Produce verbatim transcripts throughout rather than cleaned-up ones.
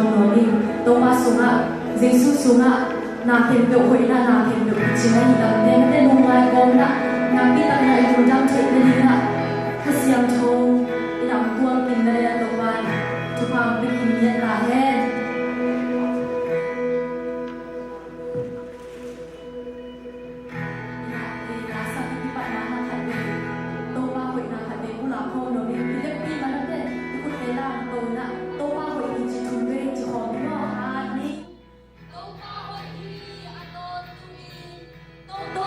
Nuam in, Topa sungah, Jesu sungah, na khempeuh hoihna, na khempeuh picing ahi dangte, mate lungngai kawmna, nakpi tak na i lungdam theihna dingah, Kha Siangtho in a hong tuam kim na dingah Topa in thupha hong pia kim ngiat ta hen. Ina, eh, na sang i kipatna na khat vei, Topa hoihna khat vei pulak khawm nuam in, i vekpi mah na pen, i khut vei lang to na, Topa hoih hi ci thum vei ci khawm ni maw, hat ni. Topa hoih hi a tawp tung in, Topa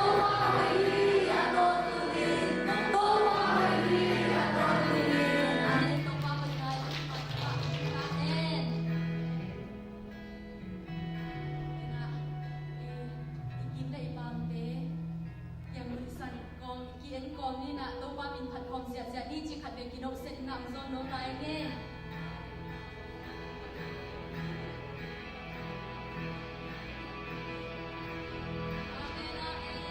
hoih hi a tawp tung in, Topa hoih hi a tawp tung in. Amen. Topa hoihna i kipatna, amen. Ina, i, i kim le i pamte kiang nuihsan kawm, i ki-en kawm ni na, Topa min phat khawm ziahziah ni ci khat vei kinohset ina hong zawn nuam lai ni. Amen, amen.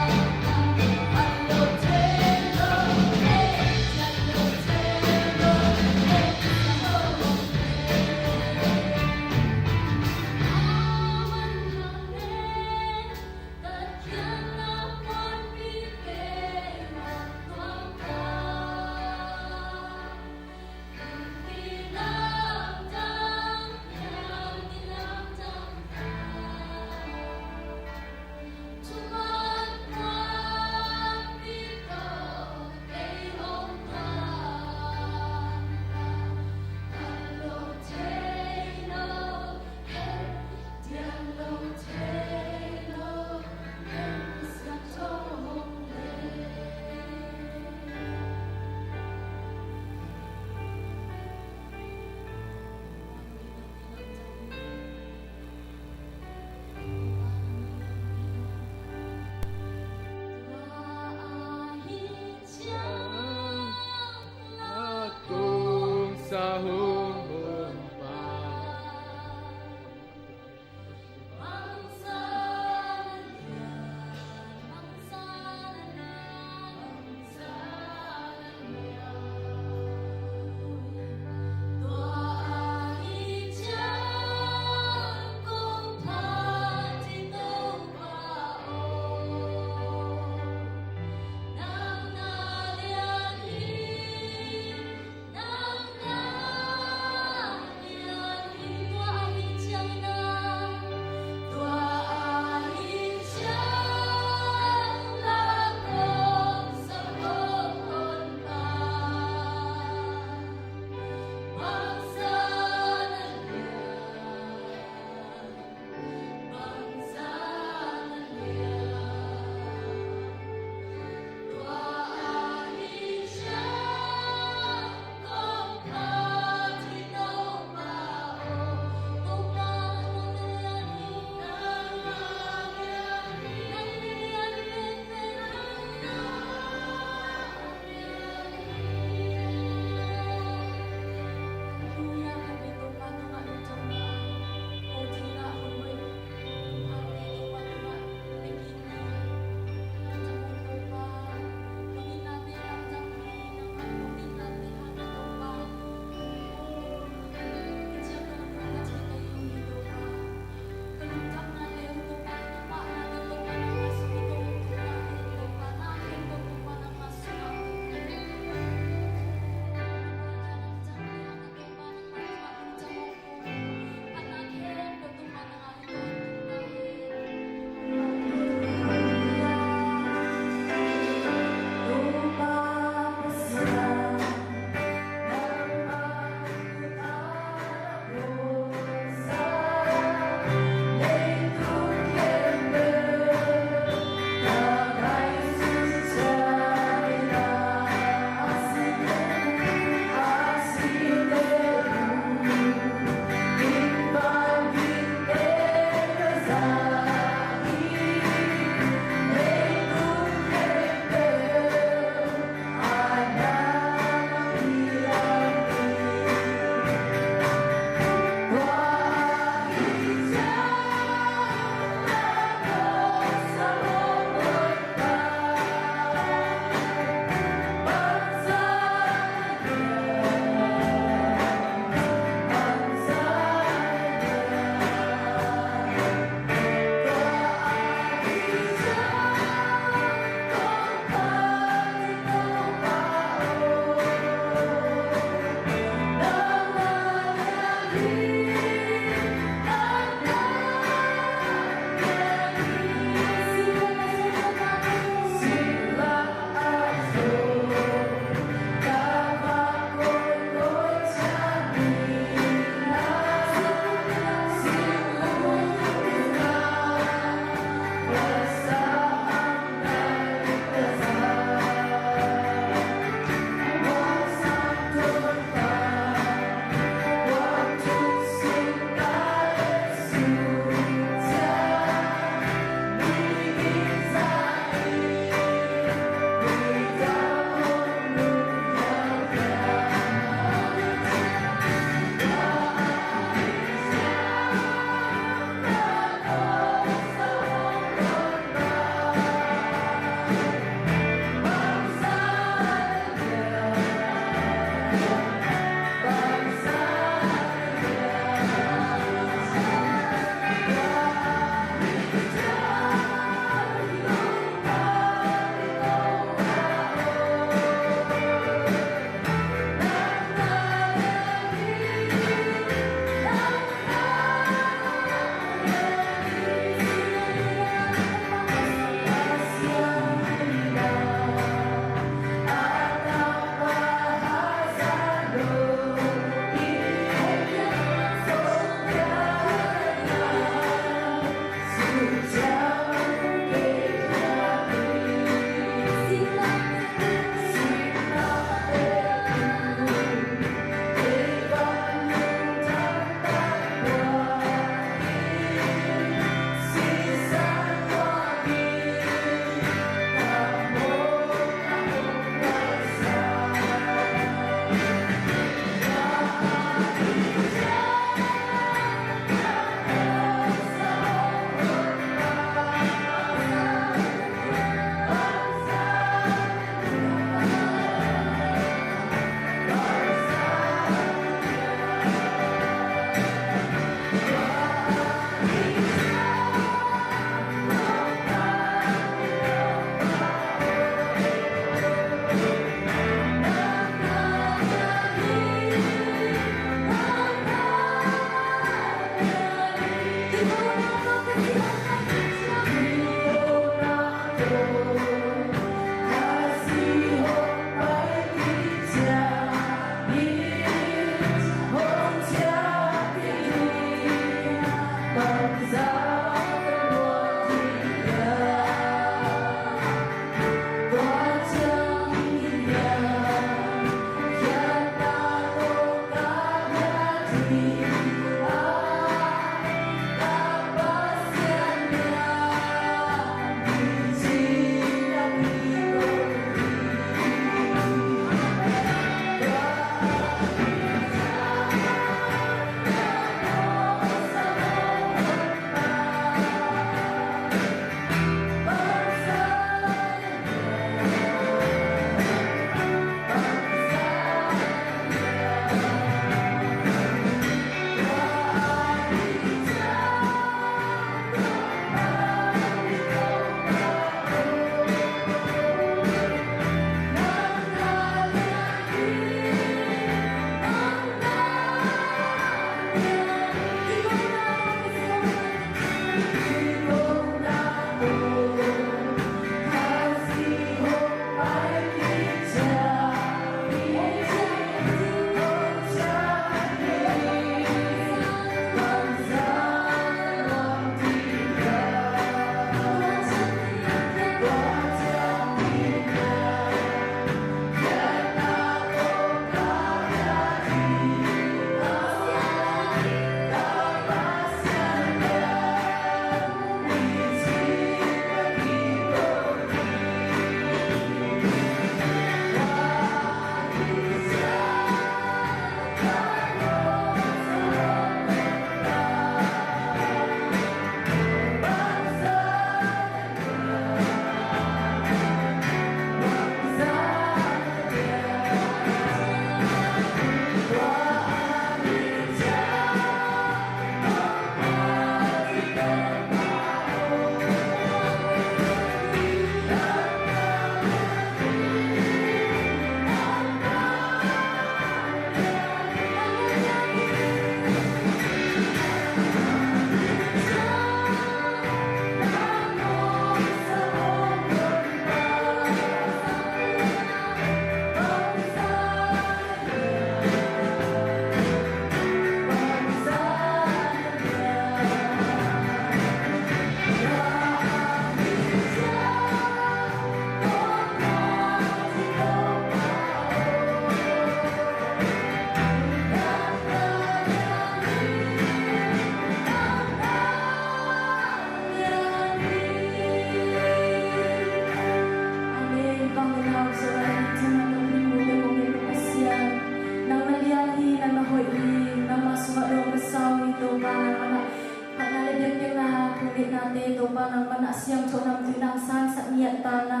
Sawhnam tuinang sansak ni a tana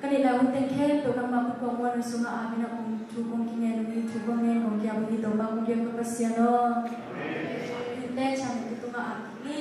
ka neih lai hun teng khempeuh nangmah khut kong muan sungah a bina kong thu kong kingen uh hi, thu kong ngen kong kiam uh hi. Topa kong kiam ka Pasian aw. Amen. Innte chang ki tungah a kik ni.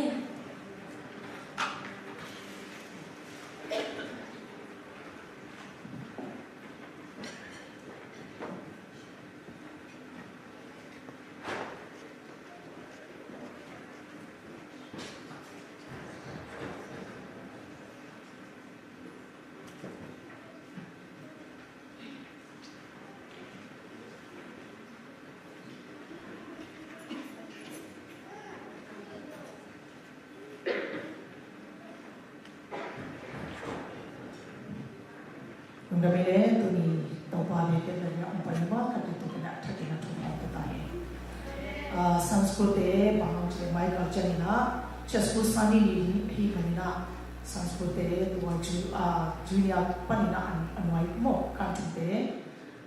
Lungdam ei le, tuni Topa biakpiakna dingin hong pai mah khat i tawh kina thakin a thupha hong pia ta hi. Ah, Sunday school te bang hang ci leh mai kal ciangin ah, church school Sunday ni hi manin ah, Sunday school te tua ju-, ah, junior panin ah a nuai mawk kan thum te,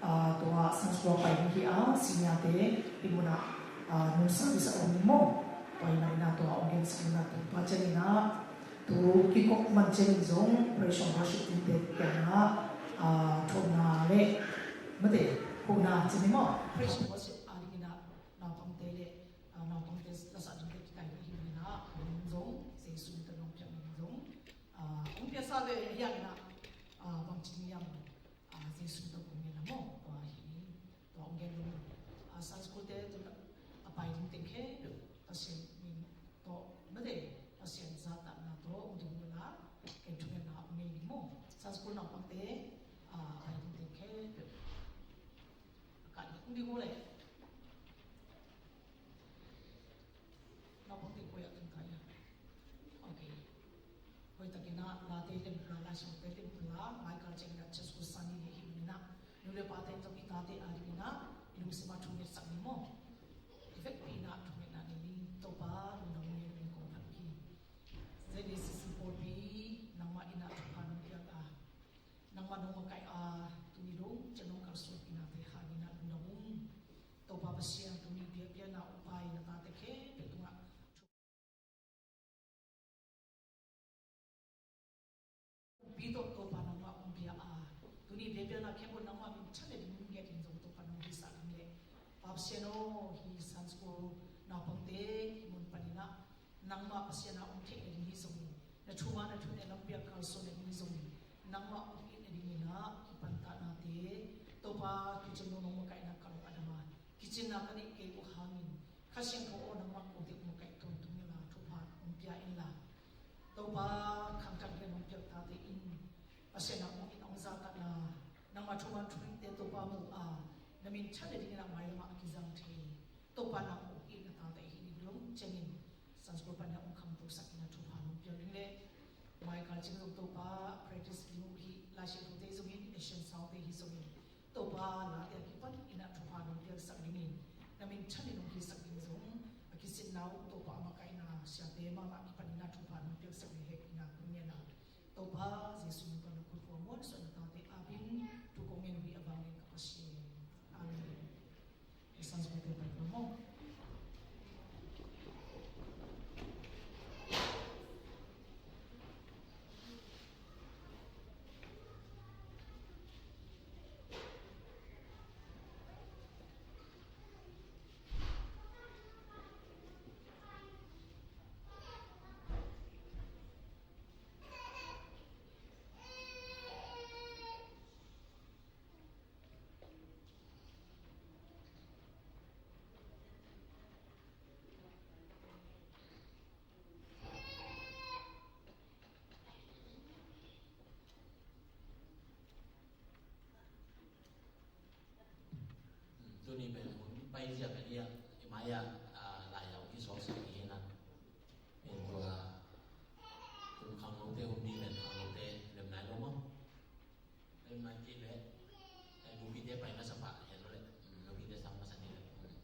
ah, tua Sunday school a pai ding hi a, senior te hih munah, ah, noon service a om mawk. Tua hi manin ah tua hong gensak in ah, tua ciangin ah, tu kikop man ciangin zong praise and worship team te kiangah, ah, thumna le mate, huna ci ni maw, praise and worship a dingin ah naupangte le, ah, naupangte lasak dingte kitaih hi manin ah, hong zong Jesu min tawh nong piak in zong, ah, hong piaksa ve hiam na, ah, bang ci ni hiam, ah, Jesu min tawh kong ngen a maw, tua hi. Tua hong gen lo. Ah, Sunday school te tun a pai ding teng khempeuh Pasian min tawh, mate, Pasian zahtakna tawh hong ding uh la, ken thungetna hong nei ni maw. Sunday school naupangte, ah, a pai ding teng khempeuh. A kah ding hong ding uh le. Naupangte koi ah tung ta ia. Ok. Hoihtakin ah late lem unla, Lai Siangtho te lem unla, mai kal ciangin ah church school Sunday ni hi manin ah, nu le pate tawh i tate a dingin ah i lungsim ah thungetsak ni maw. I vekpi in ah thungetna nei ni. Topa, lungdam ei, na min kong phat hi. Zenesi sung pawlpi nangmah in ah thupha nong piak a, nangmah nong makaih a, tuni dong ciang nong kalsuanpih nate hangin ah lungdam ung. Topa Pasian, tuni biakpiakna hong pai na tate khempeuh tungah pi tawh Topa nangmah hong pia a, tuni biakpiakna khempeuh nangmah minthanna ding nget in zong Topa nong hisah ding leh, Pa Pasian aw, hih Sunday school naupangte hih mun panin ah nangmah Pasian a hong theihna ding hi zongin, na thu mah na thu in lampi ah kalsuanna ding hi zongin, nangmah hong itna dingin ah kipantahnate Topa, tu ciang nong makaihna ka lung a dam a, kicinna ka neih kei uh hangin, Kha Siangtho aw, nangmah kote hong makaih tawntung inla, thupha hong pia inla, Topa, khangthak lian hong piak tate in, Pasian a hong it hong zahtakna, nangmah thu mah thu in te Topa mu a, na minthanna dingin ah mailam ah a kizang thei Topa nang hong it na tate i hih ding dong ciangin, Sunday school panin ah hong khangtosak in ah thupha nong piak ding leh, mai kal ciang zong Topa practice ding uh hi, Lai Siangtho te zongin, Asian Sound te hi zongin, Topa late a kipan in ah thupha nong piaksak dingin, na minthan in hong hisak ding zong, a kisinna uh Topa a makaihna siate mahmah kipan in ah thupha nong piaksak ding hek in ah kong ngen a, Topa Jesu min tawh na khut kong muan suah na tate a dingin thu kong ngen uh hi a vanglian ka Pasian. Amen. Tuni pen hun pai ziak a dia, i mai a, a, lai a hong kisuak sak hi na. Pen tua, kum khangnote hun ni pen khangnote lem nai lo maw. Lem nai kei leh, eh, nupite pai masa pah hen lo leh. Mm, nupite sang masa ni leh. Mm.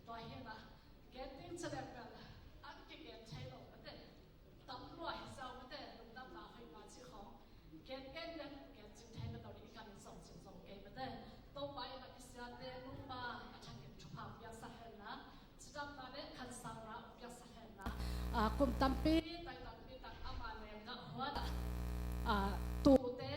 Tua hi a, gen ding ci leh bel a kigen thei lo mate. Tam lua hi zau mate, lungdamna hoih mah ci khong. Gen gen leh gen cing thei mate, i kan in zong cing zong kei mate. Topa in a kisiate nungpa a thakin thupha piaksak hen la, cidamna le khansauna piaksak hen la. A, kum tampi, tai tampi tak ama leng gah huat a, a, tute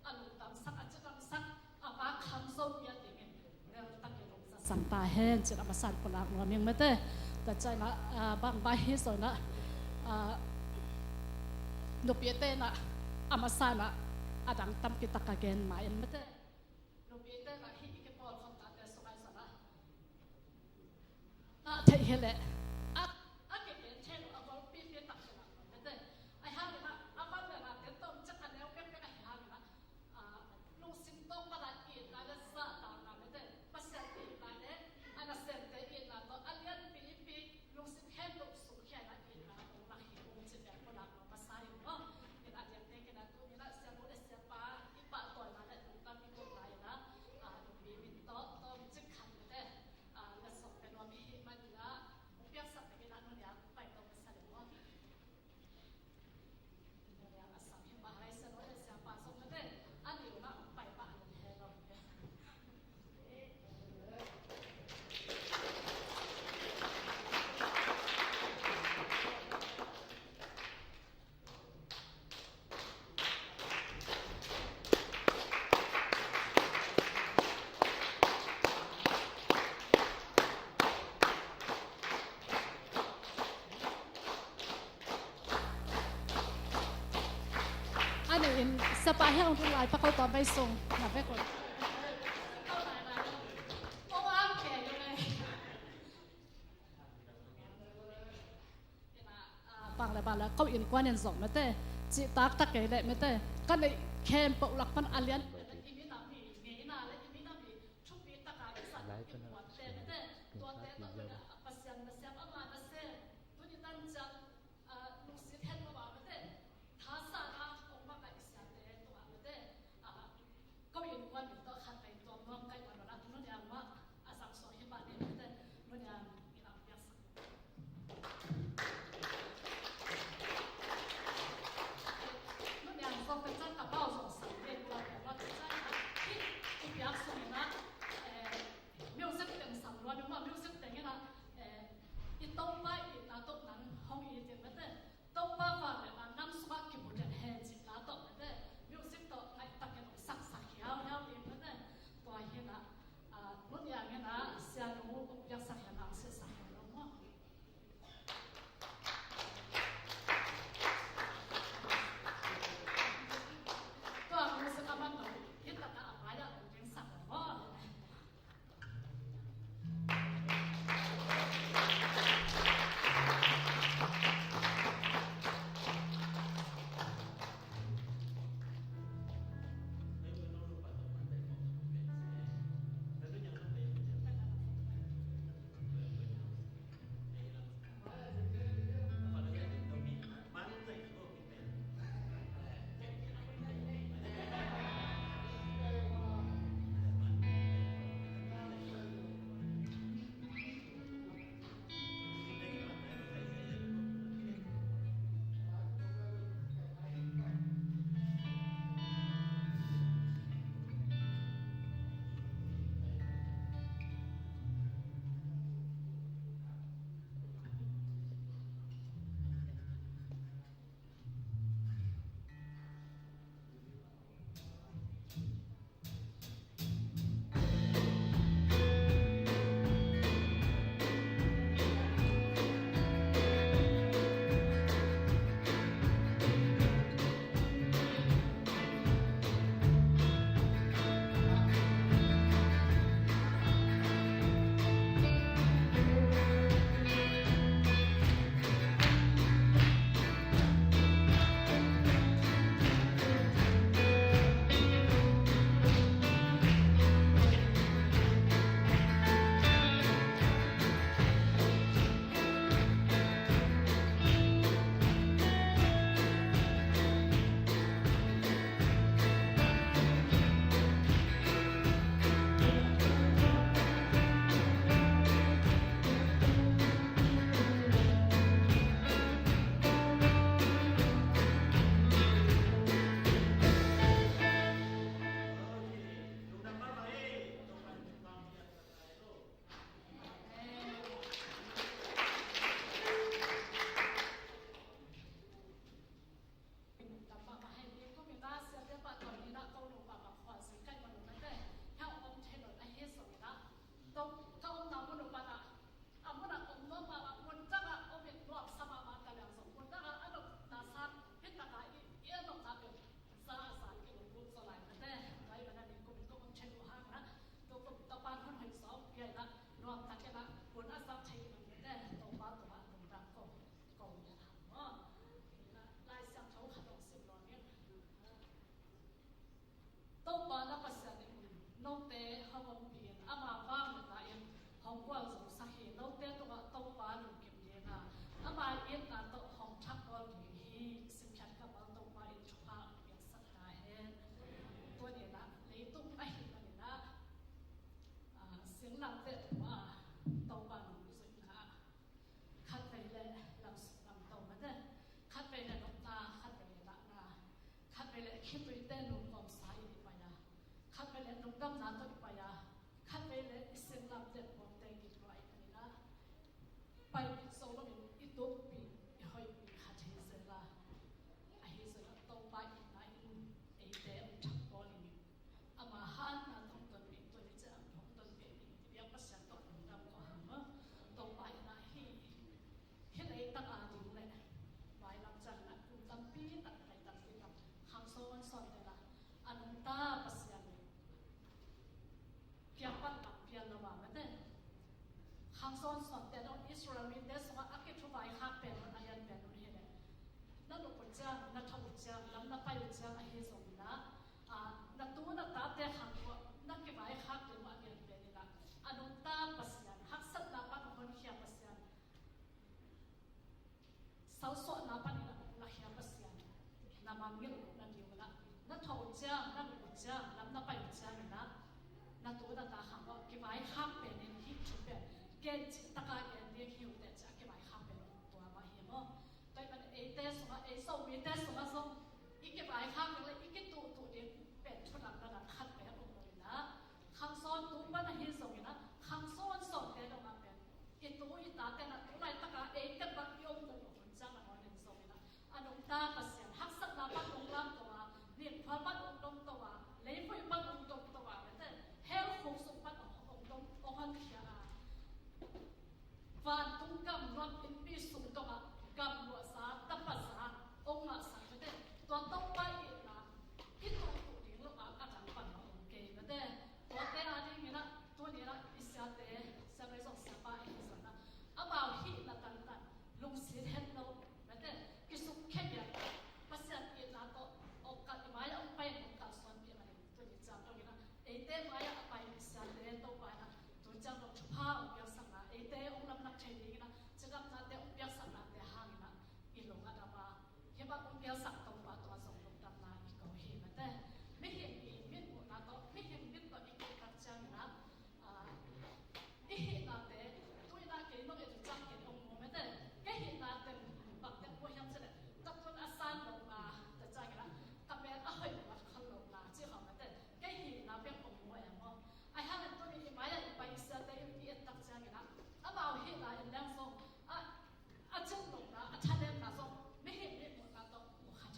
a lungdamsak, a cidamsak, a va kham zo piak dingin nel takin lungdam sang ta hen, cin a masan pulak nuam ing mate. Tua ciang a, a, bang bang hi zong a, a, nupite na a masan a, a dang tampi tak a gen ma in mate. Nupite na hi i kipawl khop tate sung ai zong a, a, theih hi leh a, a kigen thei lo a golpi pi tak hi la mate. Ai hang in a, a van le na te tom cek a neu pek pek a hi hang in a, a, lungsim tawh pan a itna le zahtakna mate, Pasian itna le a nasemte itna tawh a lianpi pi lungsim khempeuh sungkhia in a itna hong lak hi ung cih pen pulak nuam masa ing maw. In a liante kiang a tuni in a siamu le siapa i pahtawina le lungdam i ut lai in a, a, nungpi min tawh tawm cik khat mate, a, letsong pia nuam i hih man in a, hong piaksak takin a, Nu Niang pai to masa le maw. A nih in siapa hiang ding lai pakau tua bai sung na vek un. Bang le bang le ko innkuan in zong mate, cih taktak kei leh mate, ka neih khempeuh lak pan a lian i minam hi, ngeina le i minam hi, thupi taka i zat i puatte mate, tuate tawh mate, Pasian nasem ama nasem, tuni tan ciang, a, lungsit hen lo a mate, thasa a ong maka i siate tungah mate, a, ko innkuan min tawh khat pai tuam nuam kai wan lo na, Nu Niang mah a zang suak hi pah ni mate, Nu Niang in a piaksak. Nu Niang zong ka cang ka pau zong sang ding tua pen tua ka cang a, i, i piak sung in a, eh, music teng sang lua ni ma, music teng in a, eh, i to Gamna tawh i pai a, khatvei le i singlamteh pawlte'n i pai a, i pai zo loin i tukpih i hoihpih khat hi zel a, ahi zongin Topa itna in eite hong thak pawl in ama hatna hong tonpih, tuni ciang hong tonpih i biak Pasian tawh lungdam ko hang maw. Topa itna hi, hi leitang a ding le mailam ciang in kum tampi tak, kum tampi tak khang sawn sawnte in a nungta Pasian kiang pan lam pial lo a, mate. Khang sawn sawnte in Israel mite sungah a kithuvaikhak pen un, a lian pen un hi leh, na lup uh ciang, na tho uh ciang, lam na pai uh ciang ahi zongin a, a, na tu na tate khang uh na kivaikhak ding uh a lian pen in a, a nungta Pasian, haksatna pan hong honkhia Pasian, salsuahna panin a hong lakhia Pasian na mangngilh loh nading un a, na tho uh ciang, na lup uh ciang, lam na pai uh ciangin a, na tu na ta khang uh kivaikhak pen in hih thu pen gen cih taka gen ding hi uh teh ci a, kivaikhak pen tua mah hi maw. Tua ahih manin eite sungah, ei Zomite sungah zong i kivaikhak ding le i kituhtuh ding pen thu dang na dang khat pen om lo in a, khang sawn tu pan ahi zongin a, khang sawn sawnte dongah pen i tu i tate in a, tu laitaka eite bang i om lo hun ciang a nawn in zongin a, a nungta Pasian, haksatna pan hong lamto a, ninkhual pan hong domto a, leivui pan hong domto a, mate, hell khuk sung pan hong dom, hong honkhia a, vantung gam nuam innpi sung dongah gamluahza, tapaza hong ngahsak, mate, tua Topa itna i tuhtuh ding lo a, a dang pan hong kei, mate. Tuate a dingin a, tuni in a i siate, Sia Pai Zong siapa ahi zongin a, amau hihna tantan, lungsit het lo, mate, kisukkhia ngiat, Pasian itna tawh awkkalh, i mai-ah hong pai in hong kalsuanpih manin, tuni ciang dongin a, eite mai-ah a pai i siate Topa in a, tuni ciang dong thupha hong piaksakna, eite hong lamlak thei dingin a cidamnate hong piaksaknate hangin a, i lung a dam a, hih bang hong piaksak Topa tungah zong lungdamna i ko hi, mate. Mihing i mitmuhna tawh, mihing mit tawh i kihtak ciangin a, a, i hihnate, tu in a kei nong et uh ciang kei hong mu, mate. Kei hihna teng bang teng mu hiam cih leh, ka tun a san lo na, tua ciangin a, ka mel a hoih mat khol lo na, ci khawng, mate. Kei hihna bek hong mu e maw. Ahih hangin tuni i mai-ah i pai i siate i et tak ciangin a, amau hihna in leng zong a, a cin lohna, a thanemna zong mihing mitmuhna tawh mu kha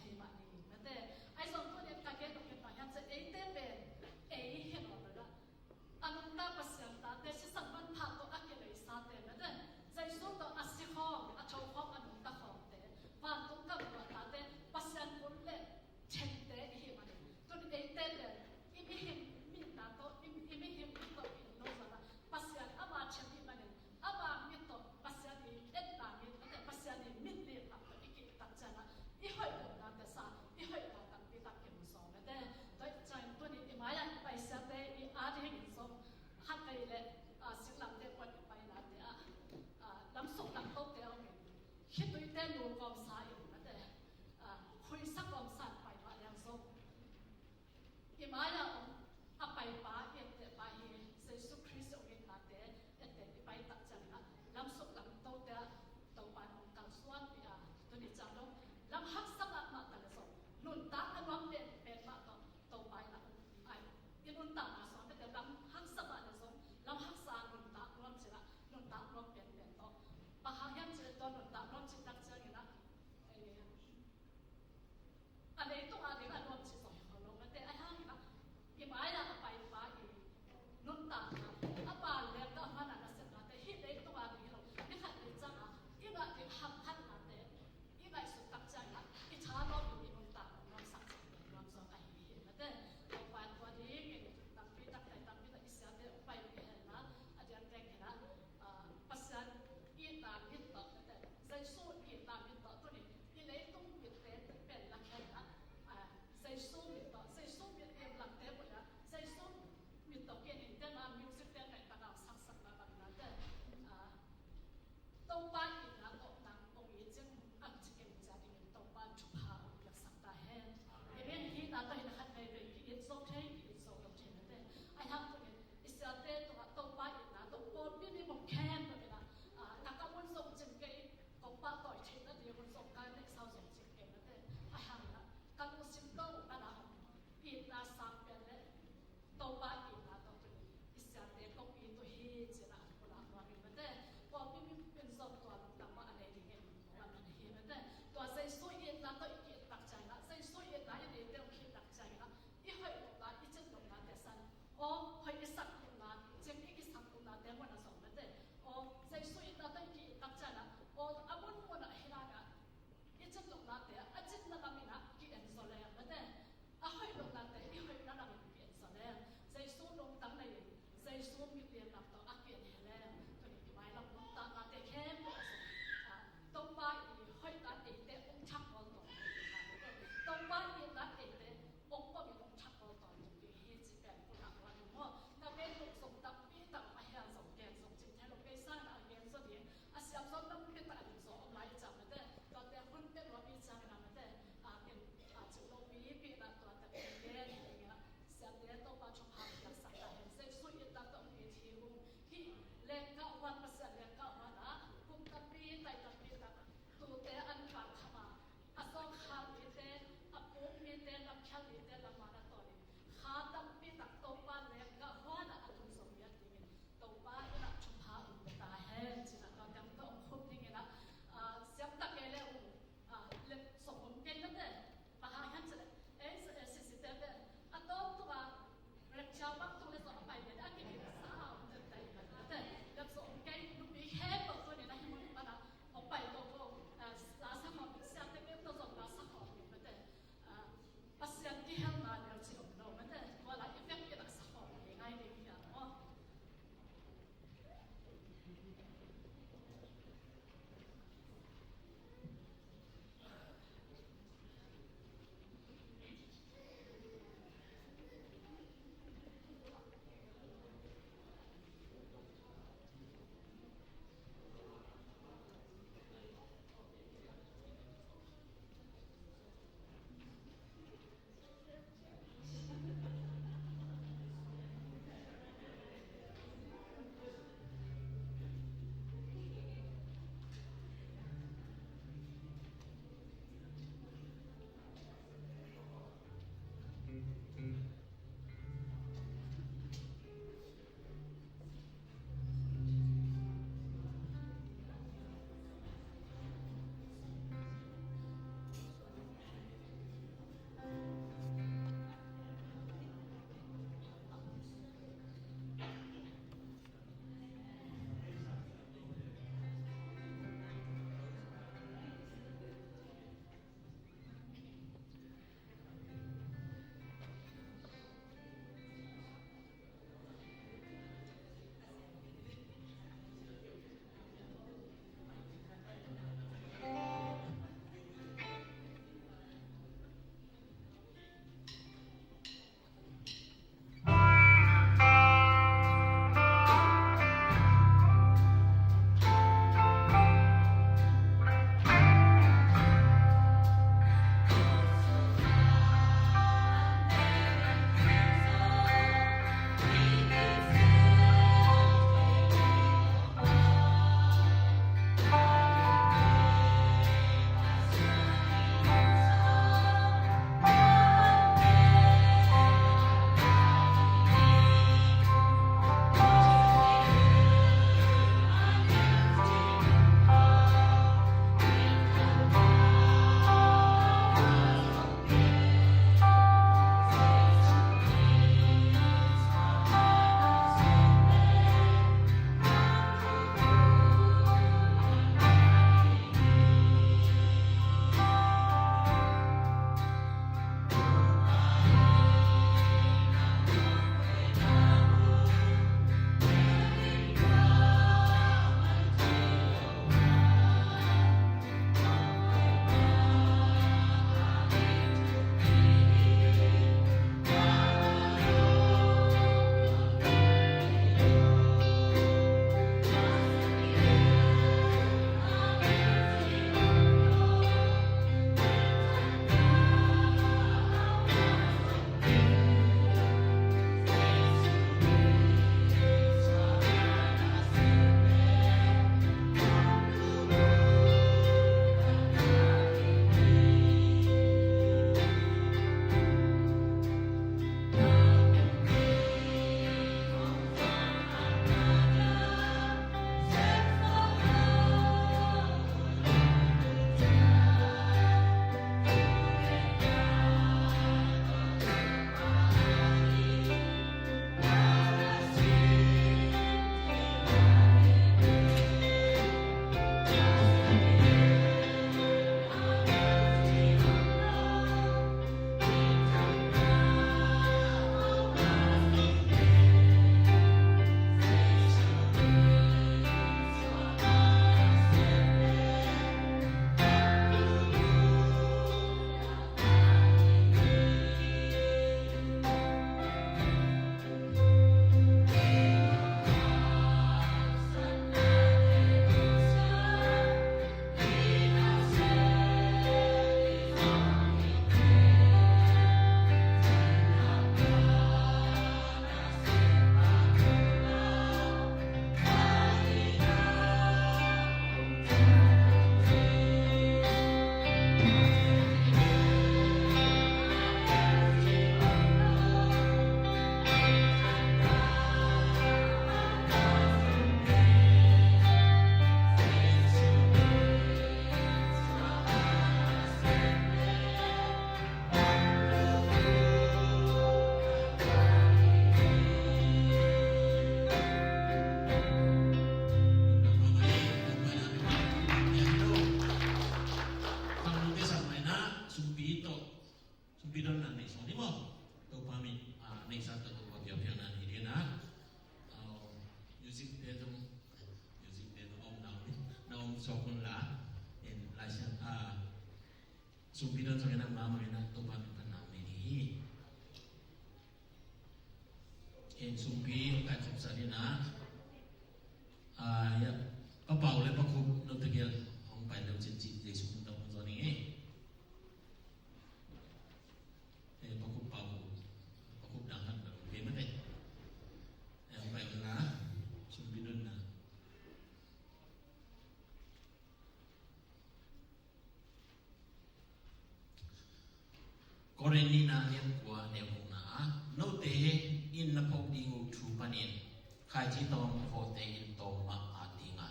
Sumpi don zongin a, mama in a, Topa min pan nang ni hi. En sumpi hong kai khop sa ni na. Ah, ya. Pa Pau le Pa Khup, no tegel hong pai leu cin ci, Jesu min tawh hong zon ni. Eh, Pa Khup, Pa Khup, Pa Khup dang han na, pe mate. Eh, hong pai na. Sumpi don na. Korin nihna lian kua, neu gukna ah, note in na phawk ding uh thu panin khaici tawm a vawhte in tawm mah a ding a,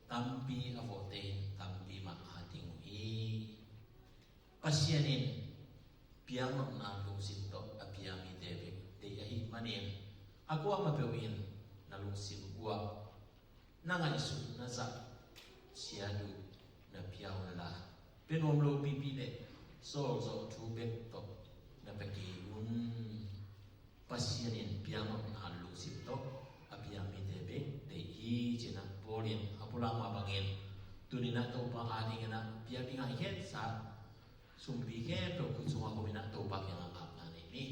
tampi a vawhte in tampi mah a ding uh hi. Pasian in piangmawhna lungsim tawh a pia mite bek deih ahih manin, a kuamah peuh in na lungsim uah na ngaihsutna zah siat uh na pia un la, pia nuam lo pipi le sawlzawh thu bek tawh na pia kei un. Pasian in piangmawhna lungsim tawh a pia mite bek deih hi, ci-in a Paul in a pulak mah bangin, tuni-in a Topa adingin a piak ding a i khensa sumpi khempeuh khut sungah hopin a Topa kiangah apna nei ni.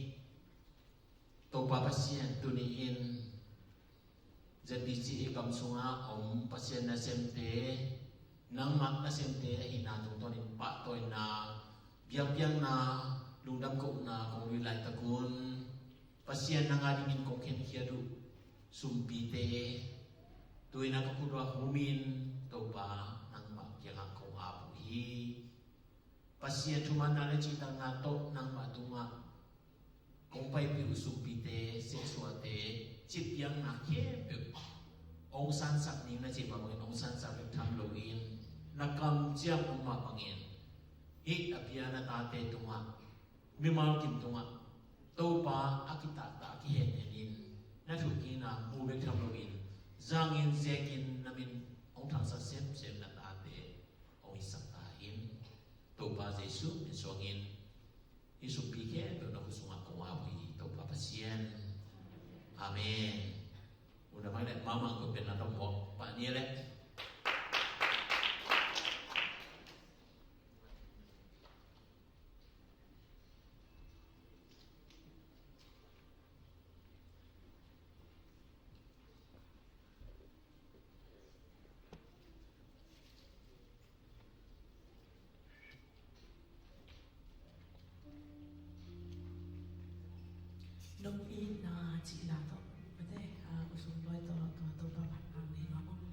Topa Pasian, tuni-in Z B C A gam sungah om Pasian nasemte, nangmah nasemte ahihna tungtawnin pahtawina, biakpiakna, lungdam kohna kong luih laitakun, Pasian nang adingin kong khenkhia uh sumpite, tu-in a ka khut uah humin, Topa nangmah kiangah kong ap uh hi. Pasian thumanna le cihtakna tawh nangmah tungah kong paipih uh sumpite, sehsuahte, citpiakna khempeuh hong sansak ning na cih mah bangin hong sansak bek tham loin, na kamciam hong mah bangin hih a pia na tate tungah, mimal kim tungah Topa a kitahtah a kihenin na thuhkikna mu bek tham loin, zangin zekin na min hong thangsak semsem na tate hong hisak ta in. Topa Jesu min suangin hih sumpi khempeuh na khut sungah kong ap uh hi, Topa Pasian. Amen. Una mai le mama ko pen na tawh mawk pah ni le. Nong itna cih la tawh mate, ah, usung loi tawh, tawh, Topa phat nang nei nuam ung.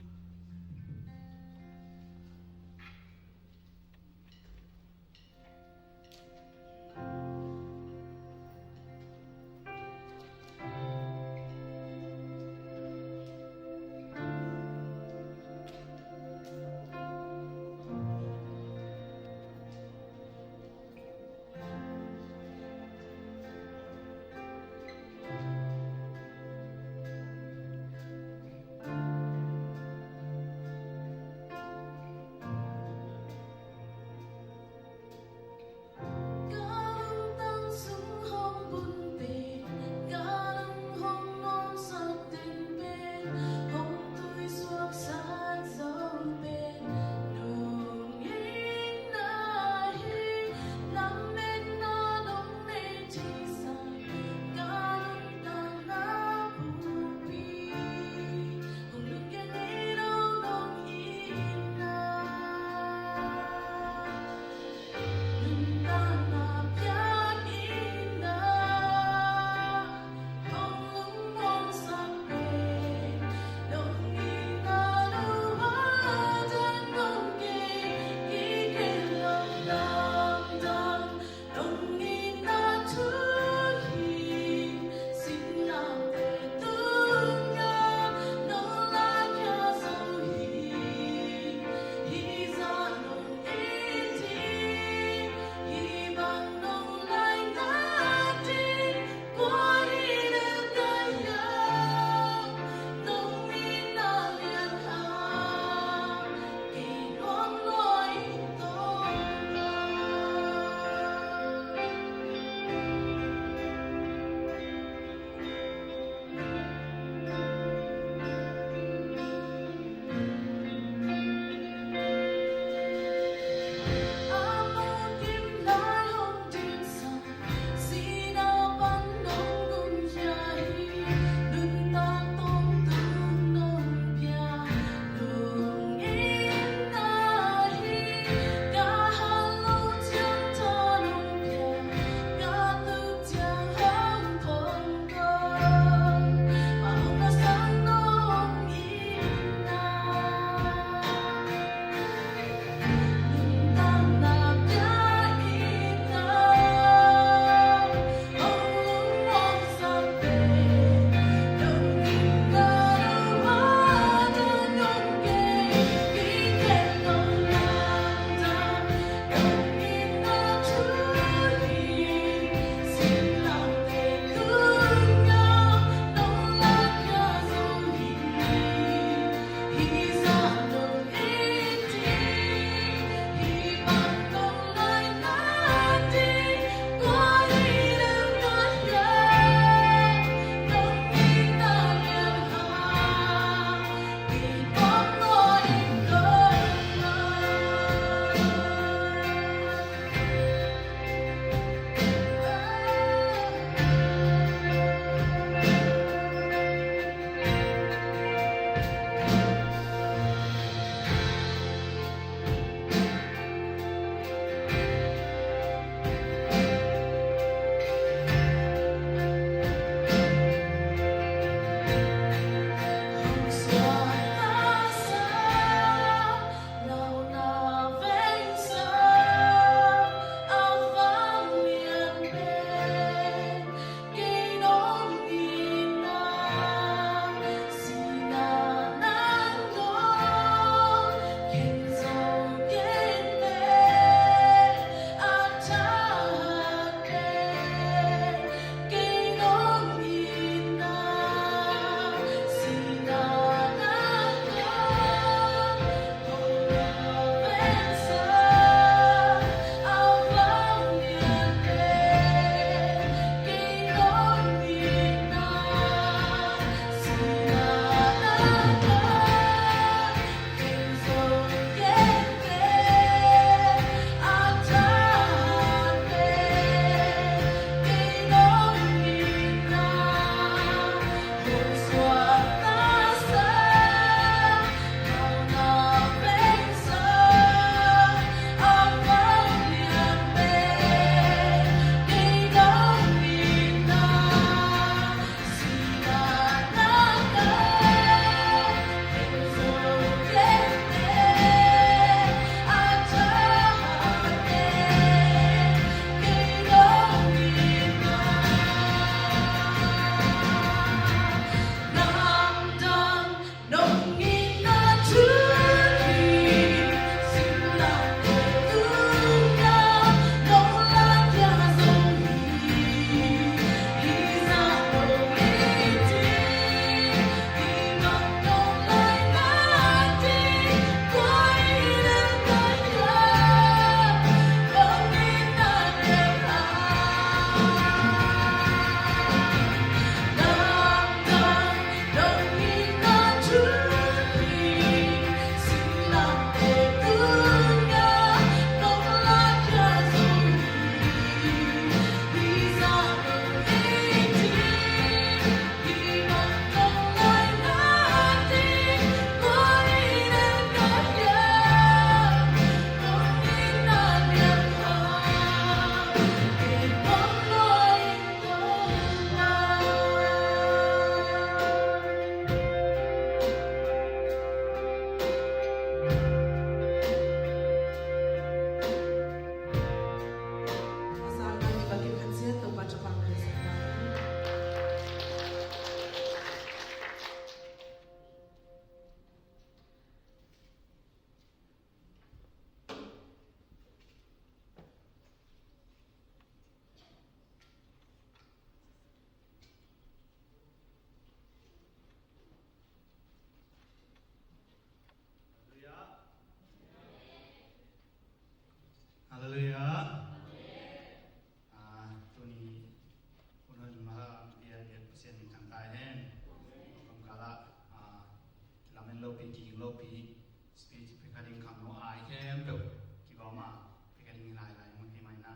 lopi, kiging lopi, speech pia kha ding khangno ai khempeuh kigawm a, pia kha ding hi lailai mun hi mai na,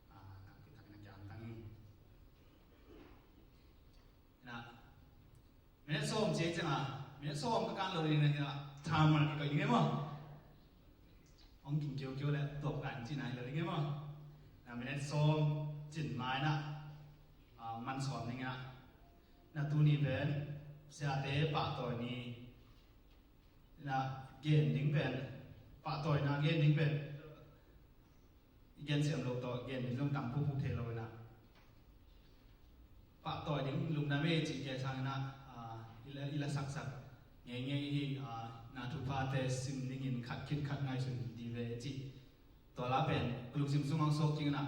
a, nakpi takin a kiang tang hi. Na, minute sawm ci ciang a, minute sawm ka kan lo ding na hi na, timer kikoih ding e maw. Hong ging kiukiu le tuak kan ci na hi lo ding e maw. Na, minute sawm cin mai na, a, man sawm ding a. Na, tuni pen siate pahtawi ni. Na, gen ding pen, pahtawina gen ding pen i gen siam lo tawh gen ding zong tam pupuk thei lo ina, pahtawi ding lungdam e cih ke sangina, a, i la, i la saksak ngeingei hi. A, na, thuphate sim dingin khat khit khat ngaihsun dih ve cih. Tua la pen ka lungsim sungah suak kik na,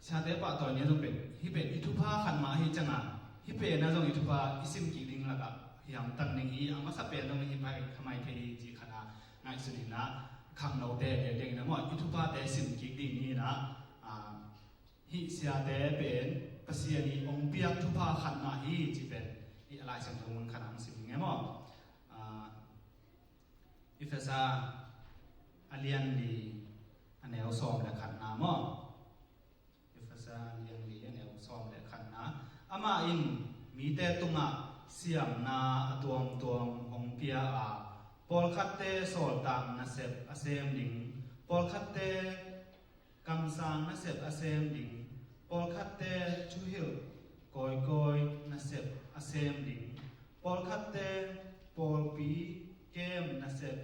siate pahtawi ni zong pen, hih pen i thupha khat mah hi cianga, hih pen a zong i thupha i sim kik ding lakah hi hamtang ding hi. A masa pen zong hi pai kha mai thei hi cih khat a ngaihsun hi na, khangnote diakdiak ina maw, i thuphate sim kik ding hi na, a, hih siate pen Pasian i hong piak thupha khat mah hi cih pen i a Lai Siangtho mun khat a hong sim ding e maw. A, Efesa a lian li a neu sawm le khatna maw. Efesa a lian li a neu sawm le khatna. Amah in mite tungah siamna a tuamtuam hong pia a, pawlkhatte sawltak nasep a sem ding, pawlkhatte kamsang nasep a sem ding, pawlkhatte thuhilh kawikawi nasep a sem ding, pawlkhatte pawlpi kem nasep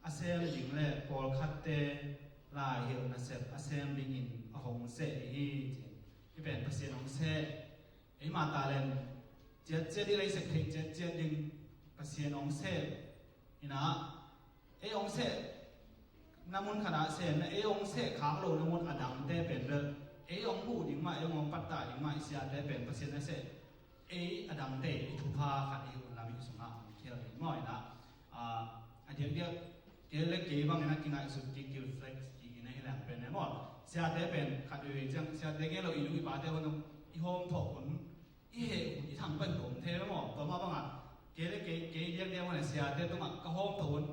a sem ding le pawlkhatte laihilh nasep a sem dingin a hong seh hi, ci. Hih pen Pasian hong seh. Eima talent ciatciat ding, lei sep theih ciatciat ding Pasian hong seh. Ina, ei hong seh na mun khat ah sem na, ei hong seh khak lo na mun a dangte pen bel, ei hong huh ding mah, ei hong pattah ding mah i siate pen Pasian a seh. Ei a dangte i thupha khat i hun lam i sungah hong khial ding maw ina. A, a diakdiak kei le kei bangin a kingaihsut kik, kiflex kik ina hi leng pen e maw. Siate pen khat veve ciang siate gen lo i nu i pate hun i hawm thawh hun, i heh hun, i thangpaih hun om thei maw. Tua mah bangah kei le kei, kei diakdiak bangin siate tungah ka hawm thawh hun,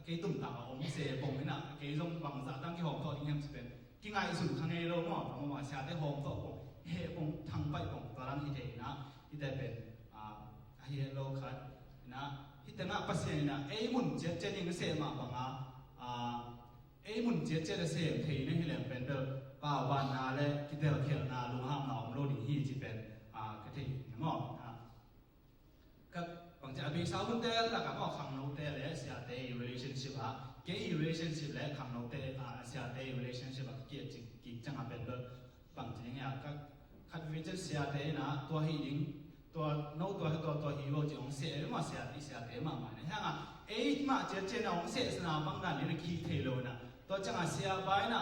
kei tumtang a om se pong ina, kei zong bangzah tang kihawm thawh ding hiam ci pen kingaihsun kha ngei lo maw. Tua mah bangah siate hawm thawh pong, heh pong, thangpaih pong, tua dan hi thei ina, hite pen, a, a hi het lo khat ina, hite ngah Pasian ina ei mun ciatciat ding a seh mah banga, a, ei mun ciatciat a sem thei na hi leng pen bel paubanna le kitelkhialhna, lunghamna om lo ding hi ci pen, a, ka thei hi maw. A, ka bangci a beisa hunte lakah maw khangnote le siate i relationship a, kei i relationship le khangnote, a, siate i relationship a ka kiat cik kik ciangah pen bel bangci ding hia, ka khat vei cian siate ina tua hi ding, tua no tua hi, tua, tua hi lo ci hong seh, ei mah siate, siate mahmah ina. Hiangah ei mah ciatciat ina hong sehsana bang dan ina kik thei lo ina. Tua ciangah siapa ina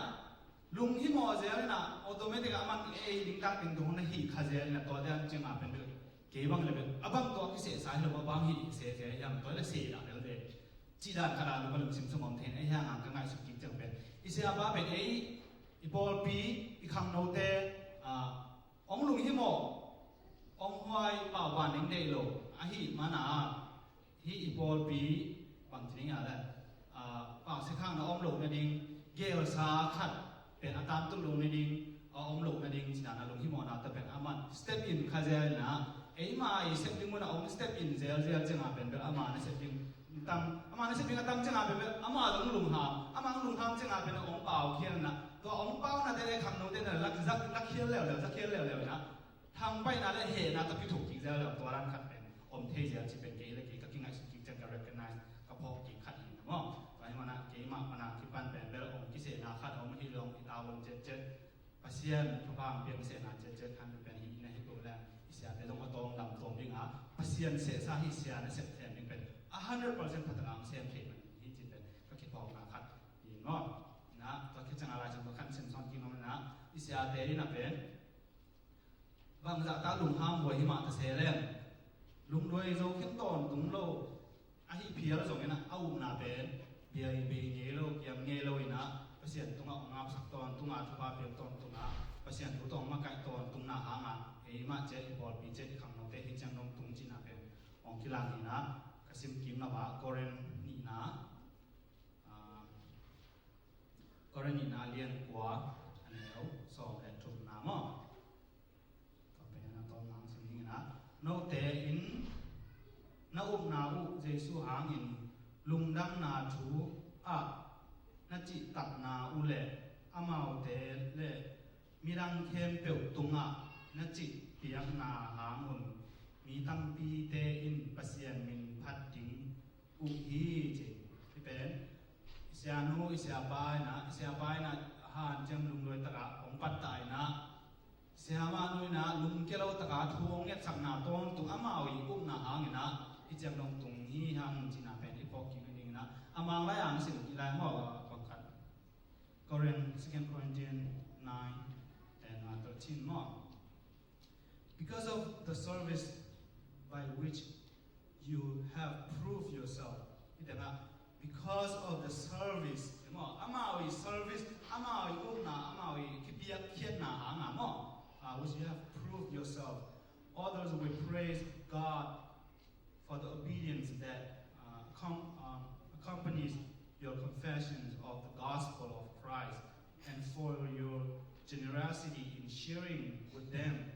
lunghimawh zel ina, automatic ah man ei dingtak ding tung na hi kha zel ina, tua dan ciangah pen bel kei bang le bel a bang tua kisehsa hi lo, a bang hi seh zel hiam, tua ila seh ila bel zel. Cih dan khat a lu ka lungsim sung om thei na, ei hiangah ka ngaihsut kik ciang pen i siapa pen ei, i pawlpi, i khangnote, a, hong lunghimawh, hong huai, pauban ding deih lo ahih mana, hih i pawlpi bangci ding a le, a, pausiakhakna om loh nading, gelsa khat pen a tangtun loh nading a om loh nading, ci dan a lunghimawhna tawh pen amah step in kha zel ina, eima i sep ding munah hong step in zelzel ciangah pen bel ama na sep ding tam, ama na sep ding a tam ciangah pen bel ama zong lungham, ama lungham ciangah pen hong pau khial ina, tua hong pauna te le khangnote na lak, zak, lak khial leuleu, zak khial leuleu ina, thangpaihna le hehna tawh kithuk kik zel lo, tua dan khat pen om thei zel ci pen kei le kei ka kingaihsut kik ciang ka recognize, ka phawk kik khat hi na maw. Tua hi mana kei mah mana kipan pen bel om kisehna khat om hi lo, i tavuan ciatciat Pasian thupha hong piang sehna ciatciat khat pen hi na hi ko le i siate zong a tawng dam tawm ding a, Pasian sehsa hi sia na sep them ding pen a hundred percent phataka hong sem thei man hi ci pen ka kiphawkna khat hi maw. Na, tua khit ciangah Lai Siangtho khat sim sawn kik ngam na, i siate ina pen bangzah ta lungham huai hi mah ta se leng, lungduai zo khin tawntung lo ahi phial zongin a, a upna pen biai bei ngei lo, kiam ngei lo ina, Pasian tungah hong ngapsak tawntunga, thupha piak tawntunga, Pasian thu tawh hong makaih tawntungna hanga ei mah ciat, i pawlpi ciat, i khangnote hi ciang dong tung cihna pen hong kilang ina, ka Sim kik nop ah Korin nihna, ah, Korin nihna lian kua, a neu sawm le thumna maw? Tua pen a tawpna hong sim ding in ah, note in na upna uh Jesu hangin lungdamna thu ah na cihtakna uh le amaute le midang khempeuh tungah na cihpiakna hang un mi tampite in Pasian min phat ding uh hi, ci. Hih pen i sianu, i siapa in ah, i siapa in ah hanciam lungduai takah hong pattah in ah, siamahnu in ah lungkia lo takah thu hong ngetsakna tawntung amau i upna hangin ah hih ciang dong tung hi hang cihna pen i phawk kik nading in ah, a Mang lai-ah hong sim i lai maw, a pangkhat. Corinth, Second Corinthians nine and, uh, thirteen maw. Because of the service by which you have proved yourself. Hih tengah, because of the service, maw, amau i service, amau i upna, amau i kipiakkhiatna hanga maw, uh, which you have proved yourself. Others will praise God for the obedience that, uh, com-, um, accompanies your confessions of the gospel of Christ and for your generosity in sharing with them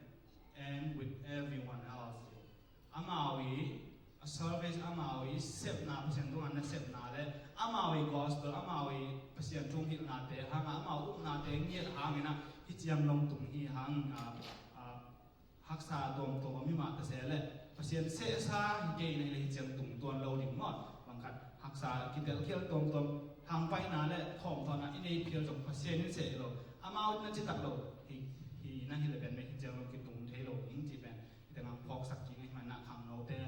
and with everyone else. Amau i, a service, amau i sepna, Pasian tungah na sepna le amau i gospel, amau i Pasian thu hilhnate hanga amau upnate ngiat hangin ah hih ciang dong tung hi hang, ah, ah, haksa tuamtuam om hi mah ta se le Pasian sehsa hi kei na hi le hih ciang tung tuan lo ding maw. Bangkhat haksa kitelkhial tuamtuam, hangpaihna le thawmthawhna i nei phial zong Pasian in seh lo, amau na citak lo hi, hi na hi le pen mei hih ciang dong kitung thei lo ding cih pen hih tengah phawksak kik ahih manin ah khangnote,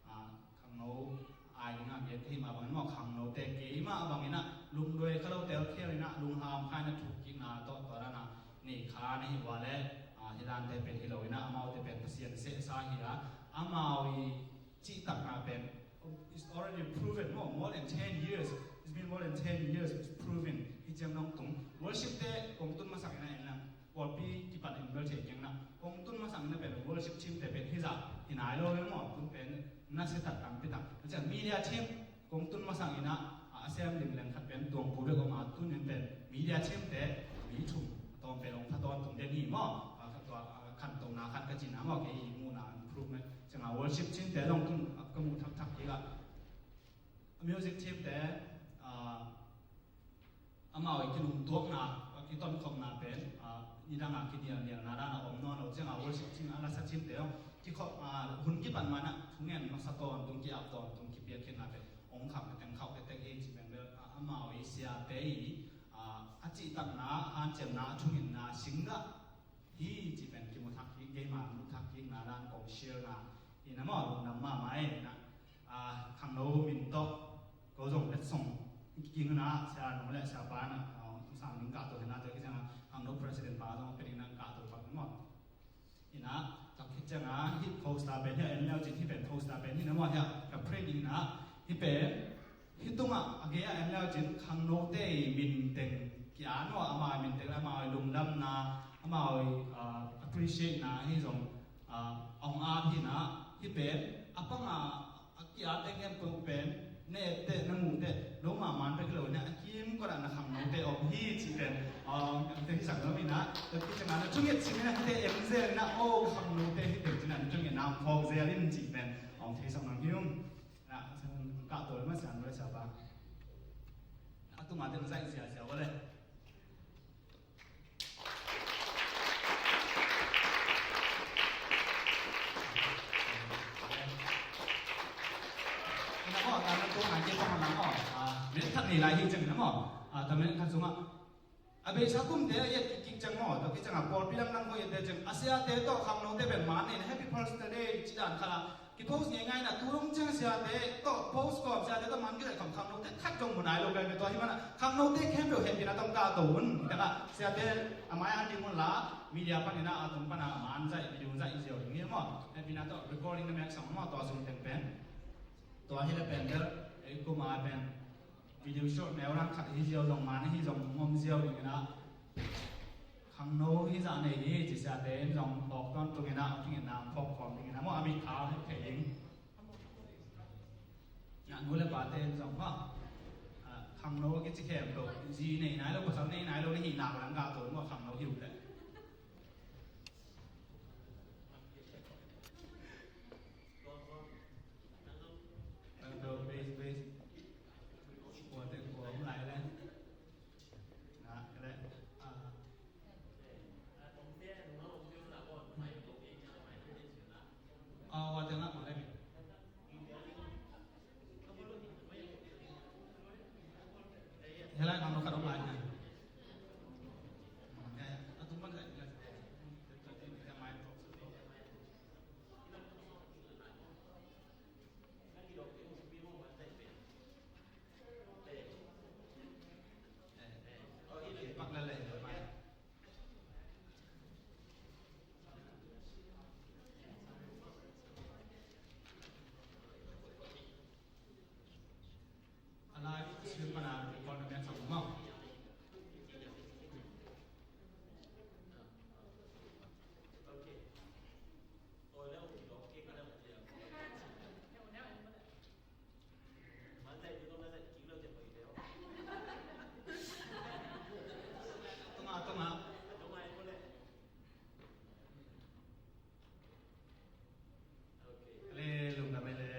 ah, khangno ai dingah gen ka hih mah bangin maw, khangnote keimah bangin ah lungduai kha lo telkhial in ah lungham kha in ah thuk kikna tawh tua dan ah nei kha na hi ua le, ah, hih dante pen hi lo in ah amaute pen Pasian sehsa hi a, amau i cihtakna pen is already proven maw, more than ten years. It's been more than ten years, it's proven. Hih ciang dong tung worship te kong tun masak in ah en lang. Pawlpi kipan in bel thei keng na. Kong tun masang na pen worship team te pen hizah hi nai lo le maw, tun pen na se tak tampi tak. Ciang media team kong tun masang in ah, a sem lim leng khat pen tuang pu bek om a, tun in pen media team te mi thum a tawm pen ong pha tawntung den hi maw. A, khat tua, a, khantohna khat ka cihna maw, kei i muhna improvement. Ciang a worship team te zong tun a ka muh thakthak hi a. Music team te, a, amau i kilungtuakna, a kitonkhopna pen, a, nidang a kinialnialna dan a om nawn lo ciang a worship team a lasa team te zong kikhop, a, hun kipan man ah thungen masa tawntung, ki-ap tawntung, kipiakkhiatna pen ong kham ka teng khauh ka teng hi ci pen bel, a, amau i siate i, a, a cihtakna, hanciamna, a thungetna singgah hi ci pen kimu thak kik, keima mu thak kikna dan kong share na hi na maw, lungdam mahmah e na. A, khangno min tawh ko zong letsong kikingna, sia nu le sia pa na, a, sang ning kahto hi na, tua kiciang a khangno president pa zong pe ding na kahto pa maw. Hi na, tua kiciang a hih poster pen hi a en leu cin, hih pen poster pen hi na maw, hi a ka print hi na, hih pen hih tungah a gei a en leu cin khangnote i min teng ki-an uh a, amau i min teng le amau i lungdamna, amau i, ah, appreciate na hi zong, ah, a hong at hi na. Hih pen a pang a, a ki-at teng hiam peuh pen na etteh na muhteh lo mahmah bek hi lo hi na, a kimkot ah na khangnote om hi cih pen, ah, hong theisak nuam hi na. Tua kiciang a na thunget sim hi na, hihte em zel hi na, oh, khangnote hih teng cin a na thungetna hong phawk zel in cih pen hong theisak nuam hi ung. Na, kahto le masiang le siapa. A tuma te zaih ziazia ua le. Ina maw, ta na tu ngai ke pang na maw. A, minute khat ni lai hi cang na maw. A, ta minute khat sungah. A beisa kumte a iat kik cang maw, tua kicang a pawlpi dangdang ko iat te cang, a siate tawh khangnote pen man nei na Happy Father's Day ci dan khat a kipost ngeingai na, tu dong cang siate tawh post kawm, siate tawh man kizai kham khangnote khat dong mu nai lo kai, tua hi mana khangnote khempeuh hehpihna tawh kahto un. Taka siate a mai-ah ding un la, media panin a tung pana a man zai, video zai i ziau ding hi maw, hehpihna tawh recording na mek sang maw, tua sung teng pen. Tua hi le pen bel, ei kum a pen video short neu lang khat hi ziau zong, man hi zong ngom ziau ding ina. Khangno hi zah nei hi ci siate in zong phawk tawntung ina, a thung ina phawk khawm ding ina maw, a mit kha hi thei ding. Nu le pate zong maw, ah, khangno kici khempeuh, zi nei nai lo, pasal nei nai lo na hih nak leh ka tawh maw, khangno hi uh leh. Khempeuh base, base. Kua teng kua om lai leh. Na, ka leh, ah. Ah, wa teng ah, ma leh. Helai khangno khat om lai na. Ya, ya. A tung pan lai na. Pak leh leh, mai. A lai, sir pana, record na mian sa maw. Tuma, tuma. Le, lungdam e le.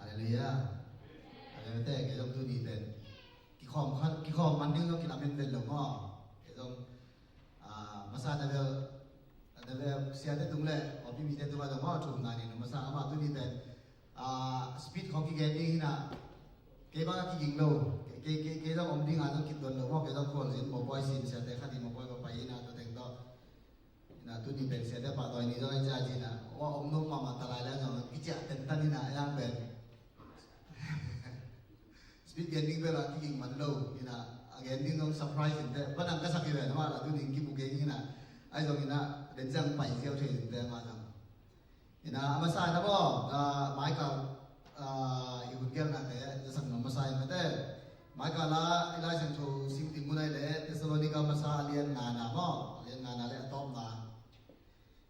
Halleluiah. Halleluiah. Kei zong tuni pen kikhawm khat, kikhawm man ding zong kilamen vet lo maw. Kei zong, ah, masa na vel, na vel siate tung le, aw, pipite tung a zong maw, thum na ni, masa amah tuni pen, ah, speed khawng kigen ding hi na. Kei bang a kiging lo. Kei, kei, kei, kei zong om ding a zong kituan lo maw, kei zong khualzin, mawpawi sin, siate khat in mawpawi va pai hi na, tua teng tawh. Ina tuni pen siate pahtawi ni zong a i cia ci na. Wa om nuam mahmah ta lai le zong kiciah tentan ina a yang pen. Speed gen ding bel a kiging man lo ina a gen ding zong surprise in te. Banang ka sak i ven amah la tuni kibu keng ina. Ai zong ina den zang pai ziau thei in te amah zong. Ina a masa ina bo, ah, Michael, ah, i hun gelnate, zasak nuam masa in mate. Michael a, i Lai Siangtho sim ding mun ai le, Thessalonica masa a lian ngana maw, a lian ngana le a tawpna.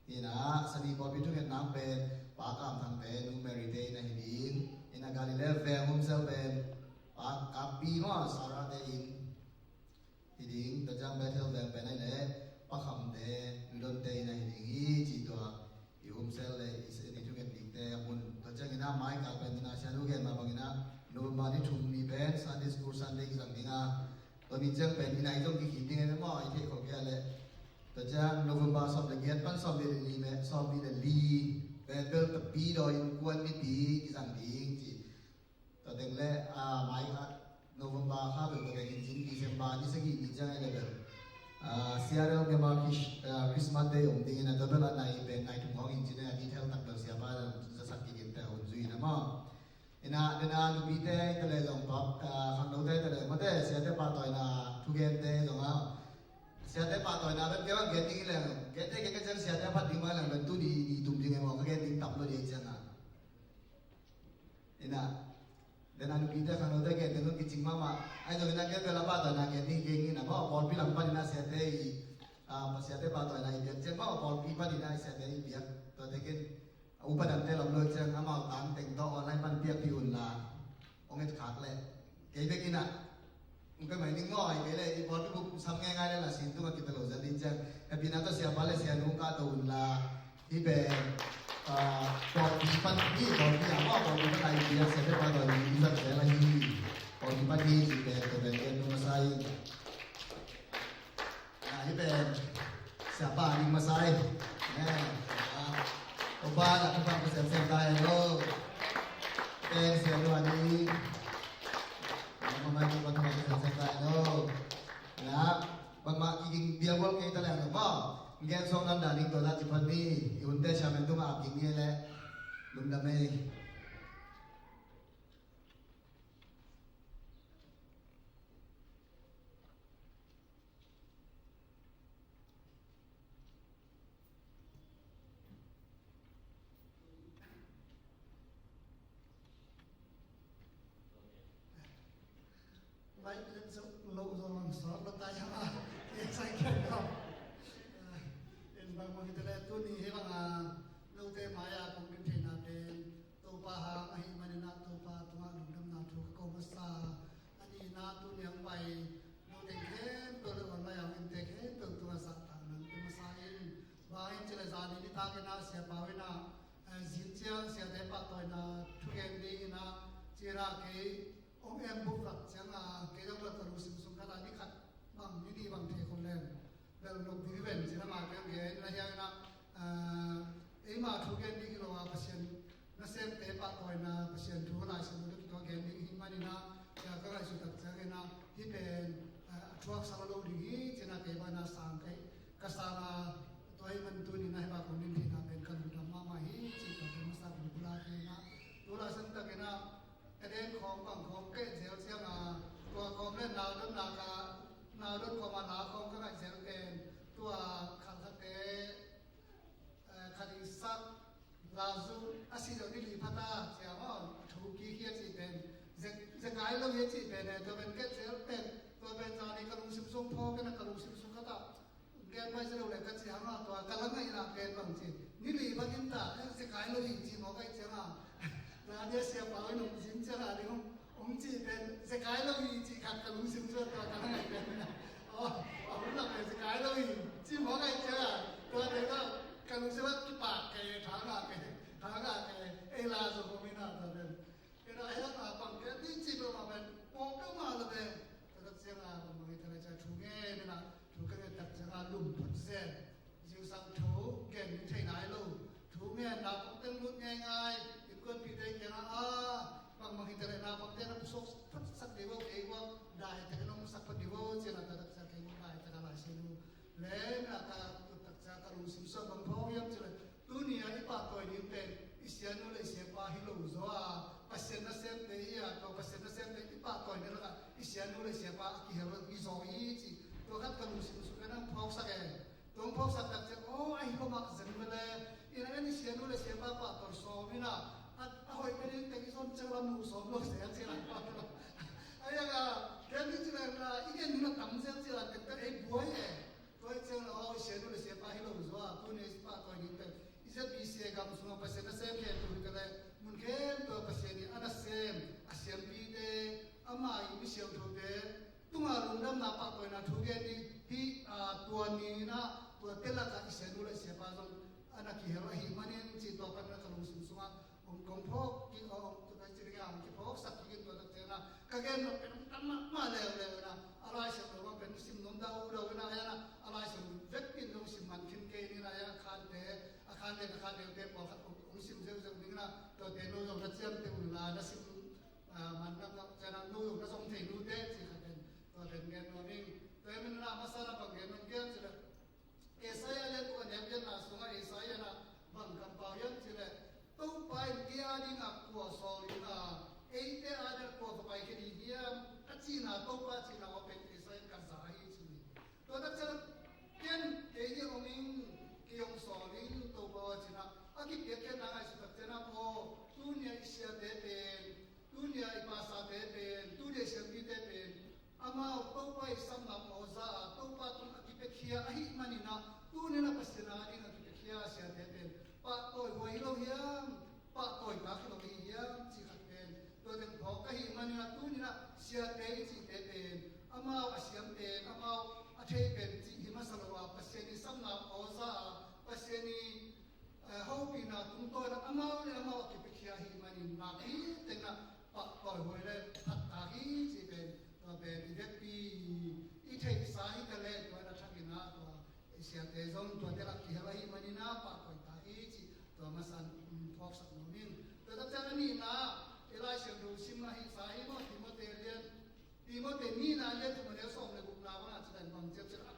Ina, sani pawlpi thungetna pen, Pa Kam Thangte, Nu Mary te ina hi ding. Ina Galilee veng homsel pen, Pa Kapi maw, Sarah te in. Hi ding, tua ciang Bethel veng pen ai le, Pa Khamte, Nuidonte ina hi ding hi, ci tua, i homsel le, i se, i thunget dingte, a mun, tua ciang ina Michael pen ina, sianu gen mah bang ina, November ni thum ni pen, Sunday School Sunday kizang ding a, tua ni ciang pen ina i zong kikhit ding a, maw, i theih khol kei a le, tua ciang November sawm le giat pan sawm le li me, sawm le li, pen bel tapi dawi in kuan nipi kizang ding, ci. Tua teng le, ah, mai kha November kha bel tua teng in cin December ni sagih ni ciang ai le bel. Ah, Seattle Myanmar Chris-, ah, Christmas Day om ding ina tua bel a nai pen nai thum khawng in cin a detail tak bel siapa zasak kik in te a hun zui ina maw. Ina, ina nupite ita le zong pap, ah, khangnote ita le mate, siate pahtawina thugente zong a. Siate pahtawina bel kei bang gen ding i leng, gente gen ka ciang siate phat ding mah leng bel tuni ni tum ding e maw, ka gen ding tam lo ding ciang a. Ina, den a nupite khangnote gen ding zong kicing mahmah. Ai zong ina gen bel a pahtawina gen ding gen ina maw, pawlpi lam pan ina siate i, ah, siate pahtawina i biak ciang maw, pawlpi pan ina siate i biak. Tua tekin, upa dangte lam lo ciang amau tang teng tawh online pan piakpih un la. Ong et khak leh. Kei bek ina. Ong pe mai ning maw, ai kei le, i pawlpi buk sam ngeingai le la sin tung a kipia lo zel ding ciang. Happy na tawh siapa le sianu ka to un la. Hi pen, ah, pawlpi pan hi, pawlpi a maw, pawlpi pan ai kei a siapa to ni, i zat zel a hi. Pawlpi pan hi, hi pen, to pen, pen, nung a sa hi. Ah, hi pen, siapa ding masa hi. Eh, siapa. Opa, nak tempat bersama-sama, hello. Pen, siapa ni? Mama Baih lem suk lo zong sawt lo tai hang a, excited ko. In bang mah hi ta leh tuni hi bang a, note mai-ah kong din theihna pen Topa hang ahih manin ah Topa tungah lungdamna thu ka ko masa. A nihna, tuni hong pai note khempeuh le online a hong innte khempeuh tungah zahtak nang ka masa in, bang hiam cih leh zani nitak in ah Sia Pau in ah, eh, zin ciang siate pahtawina thugen ding in ah, ci-in ah kei hong en buk vak ciangin, kei zong bel ka lungsim sung khat ah ni khat bang ni nih bang thei khol leng bel nop ding hi ven ci-in amah kiang gen na hiang in ah, ah, eima thu gen ding hi lo a, Pasian nasemte pahtawina, Pasian thu Lai Siangtho tawh kituak gen ding hi manin ah, ka ngaihsut tak ciangin ah hih pen, ah, a thuak sa lo ding hi ci-in ah kei bang in ah sang kei ka sang a, tua ahih man tuni in ah hih bang kong din theihna pen ka lungdam mahmah hi ci-in tua pen masa kong pulak hi in ah, tu laitak in ah ka den khawng bang khawng keh zel ciangin, tua khawng le naudot nak a, naudot khawng a la khawng ka ngaih zel pen, tua khalkhatte, eh, khat in sak, la zu, a si lo ni li pha ta ci a maw, a thu kik hi a cih pen, ze-, zekai lo hi a cih pen, eh, tua pen keh zel pen, tua pen zani ka lungsim sung phawk in ah ka lungsim sung khat ah gen mai sia lo le ka ci hang a, tua ka la ngaihna pen bang ci, ni li bang in ta, eh, zekai lo hi ci mawk ahih ciangin, zani a Sia Pau in hong zin ciangin ding hong, hong cih pen zekai lo hi cih khat ka lungsim sung, tua ka la ngaih pen. Oh, a hun lak pen zekai lo hi ci mawk ahih ciangin, tua te ka, ka lungsim ah kipak kei, thangah kei, thangah kei, ei la zo ko mi na tua pen. Ina hiang a pang ke ni ci peuhmah pen pawh peuhmah lo pen. Tua tak ciangin bang bang hi ta leh ciang thu ngen ina, thu ka ngen tak ciangin lum phot zen. Zingsang thu gen ding thei nai lo. Thu ngen naupangte lut ngeingai. Innkuanpihte kiangah a, bang bang hi ta leh naupangte na pusuak phot sak ding vo, kei vo dai tak in hong sak phot ding vo ci-in ah, tua tak ciang kei vo dai tak a Lai Siangtho leng a ka tut tak ciang ka lungsim sung bang phawk hiam cih leh, tuni a i pahtawi ding pen i sianu le i siapa hi lo zaw a, Pasian nasemte hi a, tua Pasian nasemte i pahtawi ding lakah i sianu le i siapa a kihel hi zaw hi ci. Tua khat ka lungsim sung ka nang phawksak e. Tua hong phawksak tak ciang, aw, ahi lo mah zen ve le. Ina en i sianu le siapa pahtawi sawm ina, a, a hoih pen in teng i zon ciang lam nuh sawm lo sia ci lai pah lo. Ahi hang a, gen ding ci lai na, i gen ding na tam sia ci lai teng teng ei buai e. Tua hi ciang lo, aw, i sianu le siapa hi lo zaw a, tuni i pahtawi ding pen i Z B C A gam sungah Pasian nasem khempeuh hi ta leh, mun khempeuh ah Pasian in a nasem, a siampite, ama i mi siangthote tungah lungdamna pahtawina thu gen ding hi, a, tua ni in ah, tua te lakah i sianu le siapa zong a na kihel ahih manin ci, tua pan na ka lungsim sungah hong, hong phawk kik, hong, tua ka ci ding a, hong kiphawksak kik in tua tak ciang a, ka gen nop pen hong tam mahmah leuleu in a, a Lai Siangtho bang pen sim nuam dau dau in a, a, a Lai Siangtho vekpi in zong sim man khin kei ni in a, a khante, a khante, a khante pawlkhat hong, hong sim zeuhzeuh ding in a, tuate no zong na ciamteh un la, na sim, ah, man na, na, ciang a no zong na zong thei nu te ci khat pen, tua pen gen nuam ing. Tua hi manin a masa na bang gen nuam hiam cih leh, Isaiah lian guk a neu giatna sungah Isaiah in ah bang kampau hiam cih leh, Topa in kei a dingah kua sawl ding a, eite a dingah kua va paikhia ding hiam, a cihna, Topa cihna aw pen Isaiah in ka za hi ci hi. Tua tak ciang ken kei ding om ing, kei hong sawl ing Topa aw ci-in ah, a kipiakkhiatna ngaihsut tak ciang ah, aw, tuni a i siate pen, tuni a i pasate pen, tuni a i siampite pen, amau Topa i samlam aw za a, Topa tung a kipiakhia ahih manin ah, tuni in ah Pasian a ding a kipiakhia siate pen pahtawi huai hi lo hiam, pahtawi tak hi lo hi hiam cih khat pen tua teng phawk ka hih manin ah, tuni in ah siate i cihte pen amau a siam pen, amau a thei pen cih hi masa lo a, Pasian i samlam aw za a, Pasian i eh, hopihna tungtawn ah amau le amau a kipiakhia ahih manin nakpi takin ah pahtawi huai le phat tak hi cih pen, tua pen i vekpi i theihsa hi ta leh, tua in a thak in ah tua i siate zong tuate lak kihel ahih manin ah pahtawi tak hi cih tua masa in, um, phawksak nuam ing. Tua tak ciang a nihna, i Lai Siangtho sim ahih sa hi maw, Timoti lian, Timoti nihna lian thum a neu sawm le gukna bang ah ci dan bang ciapciap a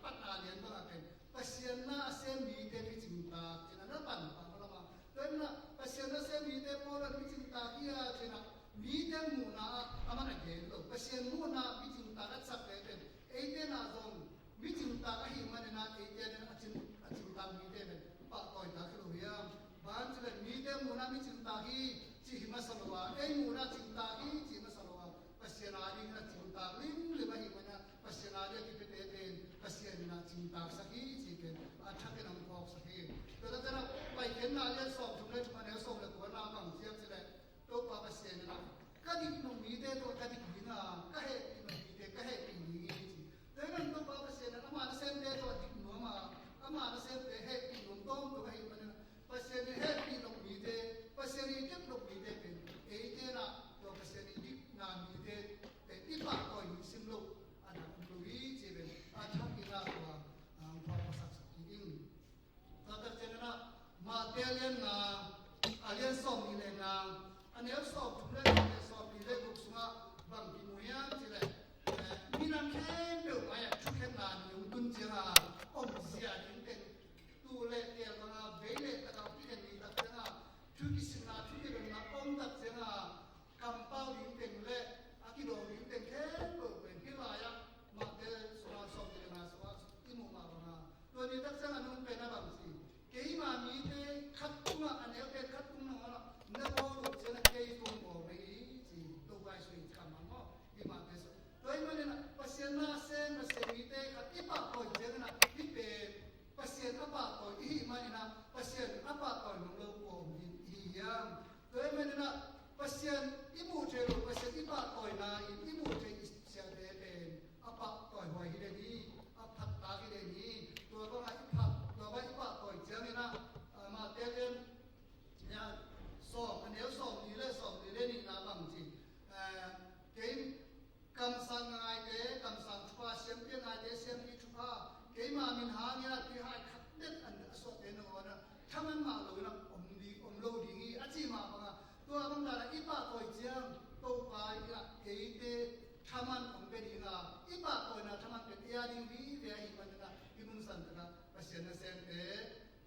thaman hong pia ding a, i pahtawina thaman pen ei a ding vive ahih manin ah, hih mun santak ah Pasian nasemte,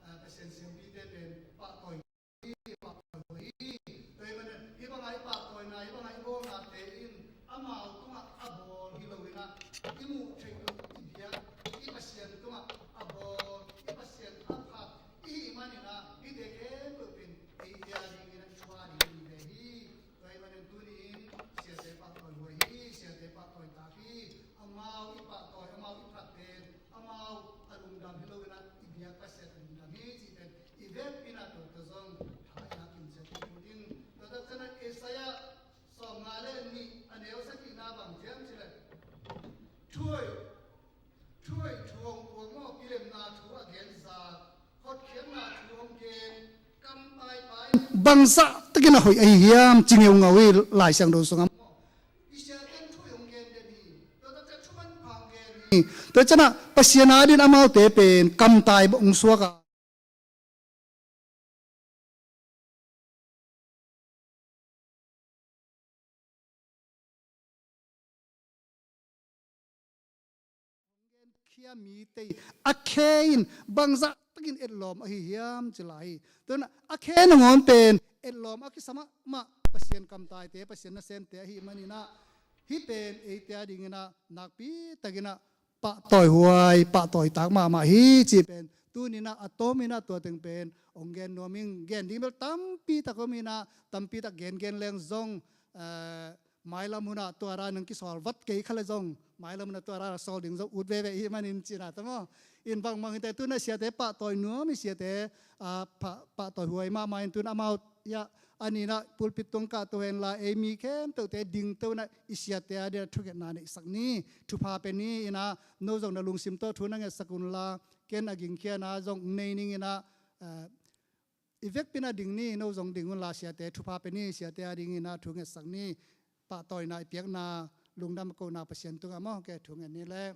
ah, Pasian siampite pen pahtawi hi, pahtawi hi. Tua ahih manin hih bangah i pahtawina, hih bangah i bawlnate in amau tungah a bawl hi loin ah, i muh theih loh, i biak, i Pasian tungah a bawl, i Pasian a phat i hih manin ah, hihte khempeuh pen ei, ei a dingin ah, i thu a dingin vive hi. Tua ahih manin tuni-in siate pahtawi huai hi, siate pahtawi tak hi. Amau i pahtawi, amau i phat pen amau a lungdam hi loin ah, i biak Pasian a lungdam hi cih pen i vekpi-in ah tua tawh zong tha i lak kim ciat ding. Tua tak ciangin ah Isaiah sawmnga le nih a neu sagihna bang ci hiam cih leh, thuhoih, thuhoih thu hong puak maw, kilemna thu a gen zat, hotkhiatna thu hong gen, kam taipa in bangzah takin a hoih ahi hiam ci ngeungau hi Lai Siangtho sungah. Tua ciangin ah Pasian adingin amaute pen kamtai bawh hong suak a, hong genkhia mite a khe in bangzah takin etlawm ahi hiam ci lai hi. Tua ahih manin a khe nangawn pen etlawm a kisa mahmah Pasian kamtaite, Pasian nasemte ahih manin ah, hih pen eite adingin ah nakpi takin ah pahtawi huai, pahtawi tak mahmah hi cih pen tuni-in ah a tomin ah tua teng pen hong gen nuam ing. Gen ding bel tampi tak om in ah, tampi tak gengen leng zong, eh, mailam hun ah tua dan hong kisawl vat kei kha leh zong, mailam hun ah tua dan a sawl ding zong ut veve i hih manin ci-in ah, ta maw. In bangbang in te, tu-in ah siate pahtawi nuam hi, siate, ah, pah, pahtawi huai mahmah in, tu-in ah amau, ya, a ni-in ah pulpit tung kahto hen la, ei mi khempeuhte dingto-in ah i siate adingin ah thungetna neihsak ni, thupha pia ni. In ah no zong na lungsim tawh thu na ngetsak un la, ken a gingkhia-in ah zong nei ning in ah, eh, i vekpi-in ah ding ni, no zong ding un la, siate thupha pia ni, siate adingin ah thungetsak ni. Pahtawina i piakna, lungdam kohna Pasian tungah maw, ke thunget ni leh.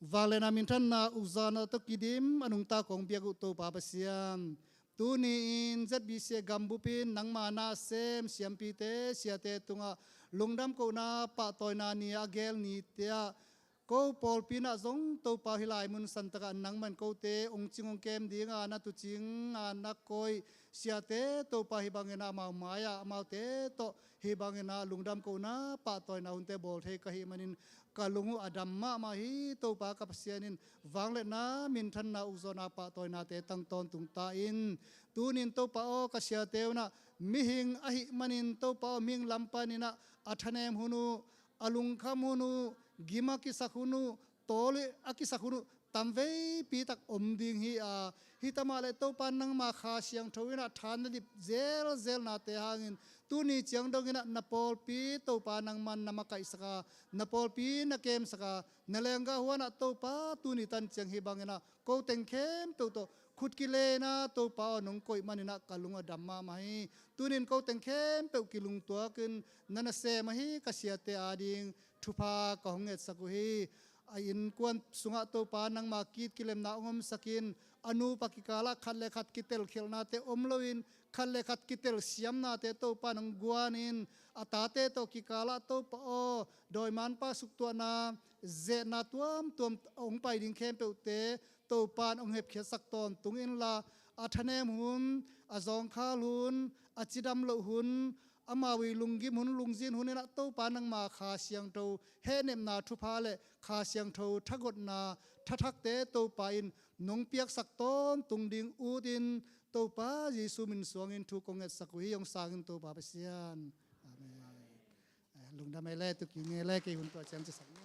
Vangliatna minthanna ukzawhna tawh kidim a nungta kong biak uh Topa Pasian, tuni-in Z B C gambup in nangma na a sem siampite, siate tungah lungdam kohna, pahtawina ni a gel nite ah, ko pawlpi in ah zong Topa, hih lai mun santak ah nangman kote hong cing hong kem ding a na tuucing a na koih, siate Topa hih bangin ah amau mai-ah amaute tawh hih bangin ah lungdam kohna, pahtawina hunte bawl thei ka hih manin ka lung uh a dam mahmah hi. Topa ka Pasian in vangliatna minthanna ukzawhna pahtawinate tang tawntung ta in. Tuni-in Topa aw, ka siate un ah mihing ahih manin Topa aw, mihing lam panin ah a thanem hun uh, a lungkham hun uh, gim a kisak hun uh, tawl a kisak hun uh, tamveipi tak om ding hi a, hih ta mah leh Topa nangma Kha Siangtho in ah tha na dip zelzelnate hangin tuni ciang dongin ah na pawlpi Topa nangman na makaihsak a, na pawlpi na kemsak a, na lenggah huan ah Topa tuni tan ciang hih bangin ah ko teng khempeuh tawh khut kilenin ah Topa aw, nong koih manin ah ka lung a dam mahmah hi. Tuni-in ko teng khempeuh kilungtuakin na nasem ahi ka siate ading thupha ka hong ngetsak uh hi. A innkuan sungah Topa nangma ki-it kilemna hong omsakin, a nupa kikalah khat le khat kitelkhialhnate om loin, khat le khat kitelsiamnate Topa nang guanin, a tate tawh kikalah Topa aw, dawimanpa suktuahna, zetna tuamtuam hong pai ding khempeuhte Topa in hong hepkhiatsak tawntung inla, a thanem hun, a zawngkhal hun, a cidam loh hun, amau i lunggim hun, lungzin hun in ah Topa nangma Kha Siangtho hehnepna thupha le Kha Siangtho thagotna thathakte Topa in nong piaksak tawntung ding utin, Topa Jesu min suangin thu kong ngetsak uh hi. Hong sang in Topa Pasian. Amen. Eh, lungdam ei le, tu kingei le, kei hun tua ciang cisak ni.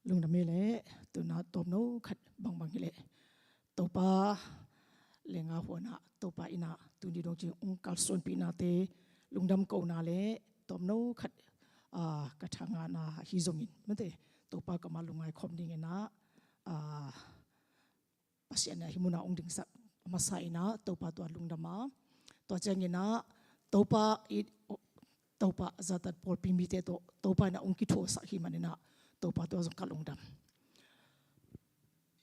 Lungdam ei le, tu-in ah tawmno khat bangbang hi leh, Topa lenggah huan ah Topa in ah tuni dong cing hong kalsuanpihnate lungdam kohna le tawmno khat, ah, ka thangahna hi zongin, mate, Topa kammal lungngai khawm dingin ah, ah, Pasian in ah hih mun ah hong dingsak masa in ah Topa tungah lungdam a, tua ciangin ah Topa i, Topa zahtak pawlpi mite tawh Topa in ah hong kithusak hi manin ah Topa tungah zong ka lungdam.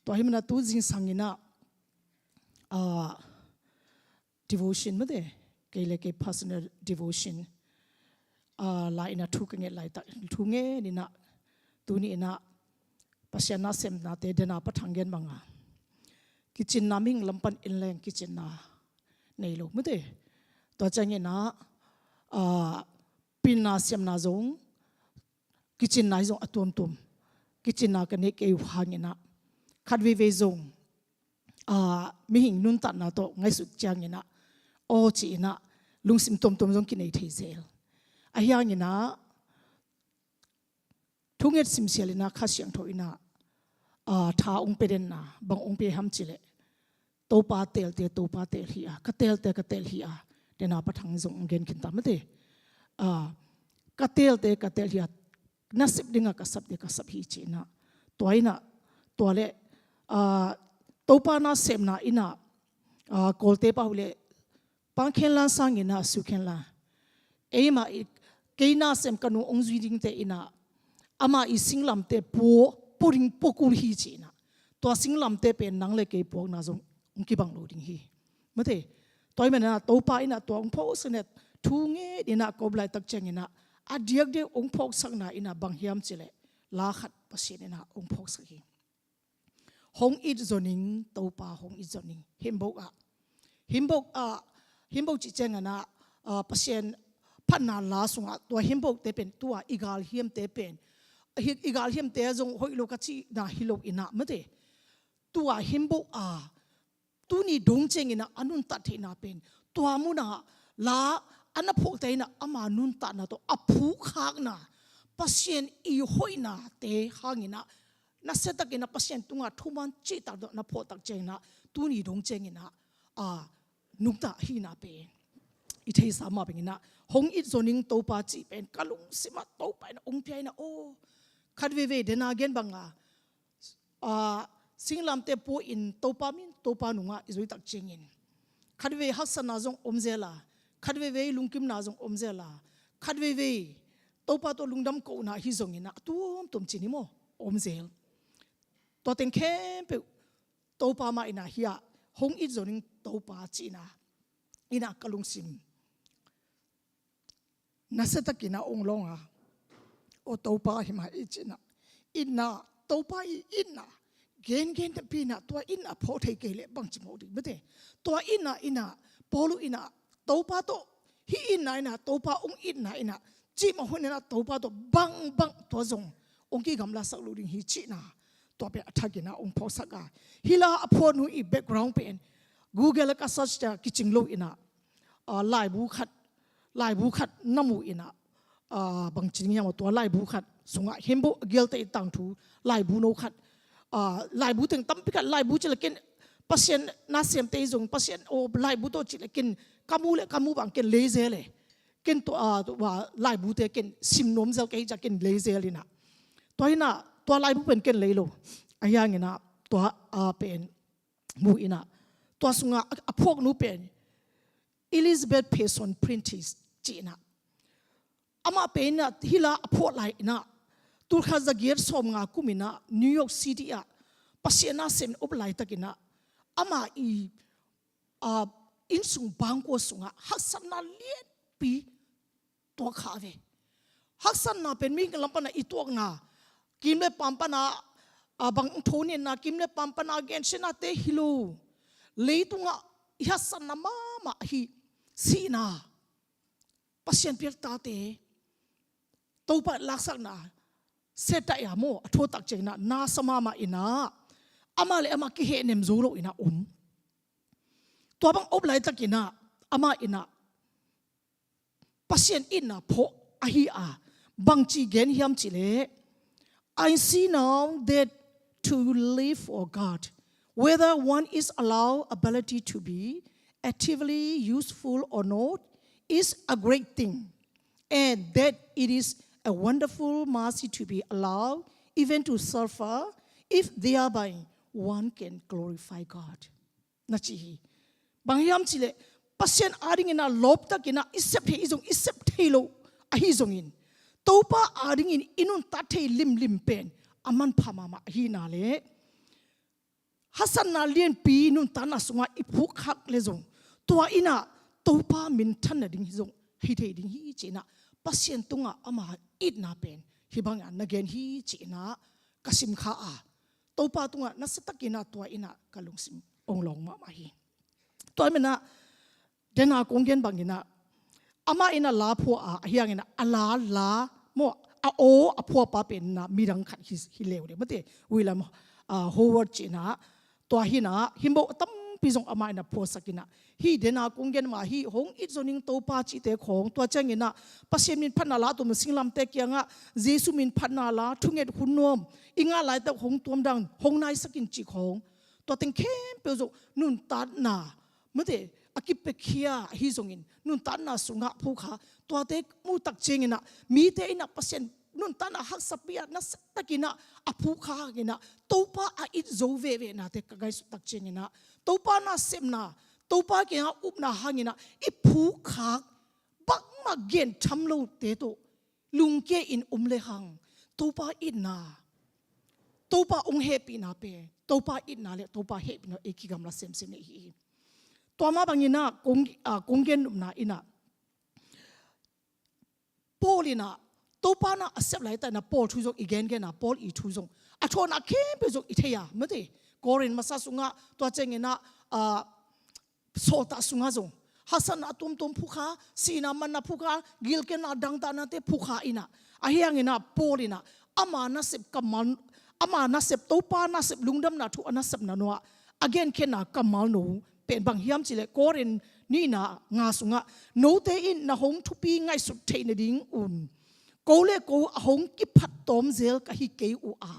Tua hi manin ah tu zingsang in ah, ah, devotion mate, kei le kei personal devotion, ah, la in ah thu ka nget laitak, thu ngen in ah, tuni in ah Pasian nasepnate dena Pa Thang gen banga, kicinna mihing lam pan en leng kicinna nei lo mate. Tua ciangin ah, ah, pilna siamna zong kicinna hi zong a tuamtuam, kicinna ka neih kei uh hangin ah khat veivei zong, ah, mihing nuntakna tawh ngaihsut ciangin ah aw ci in ah lungsim tuamtuam zong kinei thei zel. Ahi hangin ah thunget simsial in ah Kha Siangtho in ah, ah, tha hong pia denna bang hong pia hiam cih leh, Topa teelte Topa teel hi a, ka teelte ka teel hi a, dena Pa Thang zong hong gen khin ta mate. Ah, ka teelte ka teel hi a, na sep dinga ka sapte ka sap hi ci in ah, tua in ah, tua le, ah, Topa nasepna in ah, ah, Kawlte pau le, Pang Khen Lan sangin ah Su Khen Lan, eima i, kei nasem ka nu hong zui dingte in ah ama i singlamte pua, pua ding pua kul hi ci in ah, tua singlamte pen nang le kei puakna zong hong kibang lo ding hi mate. Tua hi manin ah Topa in ah tua hong phawksak in ah thu ngen in ah ka up laitak ciangin ah a diakdiak hong phawksakna in ah bang hiam cih leh, la khat Pasian in ah hong phawksak hi. Hong it zaw ning Topa, hong it zaw ning. Himbok ah, himbok ah, himbok cih ciangin ah, ah, Pasian phatna la sungah tua himbokte pen tua i galhiamte pen, i, i galhiamte zong hoih lo ka cihna hi lo in ah mate. Tua himbok ah tuni dong ciangin ah a nuntak theihna pen, tua munah la a na phawkte in ah ama nuntakna tawh a phukkhakna, Pasian i hoihnate hangin ah nasiatakin ah Pasian tungah thuman cihtak tawh na phawktak ciangin ah tuni dong ciangin ah, ah, nungta hihna pen i theisa mah bangin ah, hong it zaw ning Topa cih pen ka lungsim ah Topa in ah hong pia in ah, aw, khat veivei dena gen banga, ah, singlamte pua in Topa min, Topa nungah i zuitak ciangin khat veivei haksatna zong om zel a, khat veivei lungkimna zong om zel a, khat veivei Topa tawh lungdam kohna hi zongin ah a tuamtuam cih ni maw, om zel. Tua teng khempeuh Topa mah in ah hi a, hong it zaw ning Topa cihna in ah ka lungsim nasiatakin ah hong lawng a, aw Topa hi mah i cihna, itna, Topa i itna gengen napi in ah tua itna phawk thei kei leh bangci mawk ding mate. Tua itna in ah Paul in ah Topa tawh, hih itna in ah Topa hong itna in ah cih mah hun in ah Topa tawh bangbang tua zong hong kigamlasak lo ding hi cihna, tua pen a thakin ah hong phawksak a. Hih la a phuaknu i background pen Google ah ka search ciang kicing lo in ah, ah, laibu khat, laibu khat na mu in ah, ah, bangci ding hiam, tua laibu khat sungah himbok a gialte i tangthu laibu no khat, ah, laibu teng tampi khat, laibu cih leh ken Pasian nasemte i zong Pasian, aw, laibu tawh cih leh ken ka mu le ka mu bang ken lei zel e. Ken tua, ah, tua laibute ken sim nuam zel ka hi ciang ken lei zel in ah, tua hi in ah tua laibu pen ken lei lo. Ahi hangin ah tua, ah, pen mu in ah, tua sungah a, a phuaknu pen Elizabeth Pearson Prentice ci in ah, amah pen in ah hih la a phuak lai in ah, tulkhat zagiat sawmnga kum in ah New York City ah Pasian nasem up laitakin ah ama i, ah, innsung bangkua sungah haksatna lianpi tuak kha ve. Haksatna pen mihing lam pana i tuakna, kim le paam pana, ah, bang thonenna, kim le paam pana gensiatnate hi lo. Leitungah i haksatna mahmah hi, sihna, Pasian piak tate Topa laksakna, Satan a maw, a thuaktak ciangin ah nasa mahmah in ah, amah le amah kihehnem zo lo in ah om. Tua bang up laitakin ah amah in ah Pasian itna phawk ahi a, bangci gen hiam cih leh, "I see now that to live for God, whether one is allowed ability to be actively useful or not, is a great thing, and that it is a wonderful mercy to be allowed even to suffer, if thereby one can glorify God." Na ci hi. Bang hiam cihleh, Pasian adingin ah lawptakin ah i sep thei i zong, i sep thei lo ahi zongin, Topa adingin i nuntat thei limlim pen a manpha mahmah ahina leh, hasatna lianpi nuntatna sungah i phukkhak le zong, tua in ah Topa minthan nading hi zong hi thei ding hi ci-in ah Pasian tungah ama itna pen hih bangin ah na gen hi ci-in ah ka sim kha a, Topa tungah nasiatakin ah tua in ah ka lungsim ong lawng mahmah hi. Tua ahih manin ah, dena kong gen bangin ah, amah in ah la phua a, ahi hangin ah a la, la maw, a aw a phuapa pen in ah midang khat hi, hi leuleu, mate, William, ah, Howard ci-in ah, tua hi in ah, himbo tampi zong amah in ah phuasak in ah, hih dena kong gen mah, hih hong it zo ning Topa cihte khawng, tua ciangin ah Pasian min phatna la tuam singlamteh kiangah, Jesu min phatna la, thunget hun nuam, i ngah laitak hong tuam dang hong naisak in cih khawng, tua teng khempeuh zong nuntatna, mate, a kipiakhia ahi zongin, nuntatna sungah phukha, tuate muh tak ciangin ah, mite in ah Pasian nuntatna haksapi-a nasiatakin ah a phukha hangin ah, Topa a it zo veve nate ka ngaihsut tak ciangin ah, Topa nasepna, Topa kiangah upna hangin ah i phukha bangmah gentham lote tawh lungkia in um lehang, Topa itna, Topa ong hehpihna pen, Topa itna le Topa hehpihna ei kigamla semsem ei hi. Tua mah bangin ah kong, ah, kong gen nopna in ah, Paul in ah, Topa na a sep laitak in ah Paul thu zong i gengen a, Paul i thu zong, a thuakna khempeuh zong i thei a, mate, Korin masa sungah, tua ciangin ah, ah, Sawltak sungah zong, hasatna a tuamtuam phukha, sihna manna phukha, gilkialna dangdahnate phukha in ah, ahi hangin ah Paul in ah, ama nasep kammal, ama nasep, Topa nasep lungdamna thu a nasepna nuai-ah a genkhiatna kammal no pen bang hiam cihleh, Korin nihna nga sungah, note in na hong thupi ngaihsut theih nadingun ko le ko a hong kiphattawm zel ka hi kei uh a,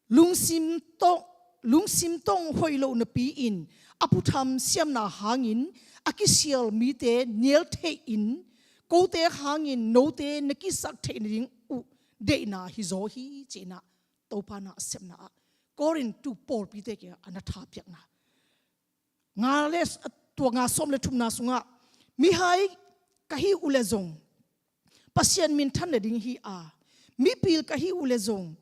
lungsim tawh, lungsim tawh hoih loh napi-in a phutham siamna hangin a kisial mite nial thei-in, kote hangin note na kisak theih nading uh deihna hi zaw hi ci-in ah, Topa na a sepna ah Korin tu pawlpite kiangah a na thapiakna. Nga le, tua nga sawm le thumna sungah, mihai ka hi uh le zong Pasian minthan nading hi a, mipil ka hi uh le zong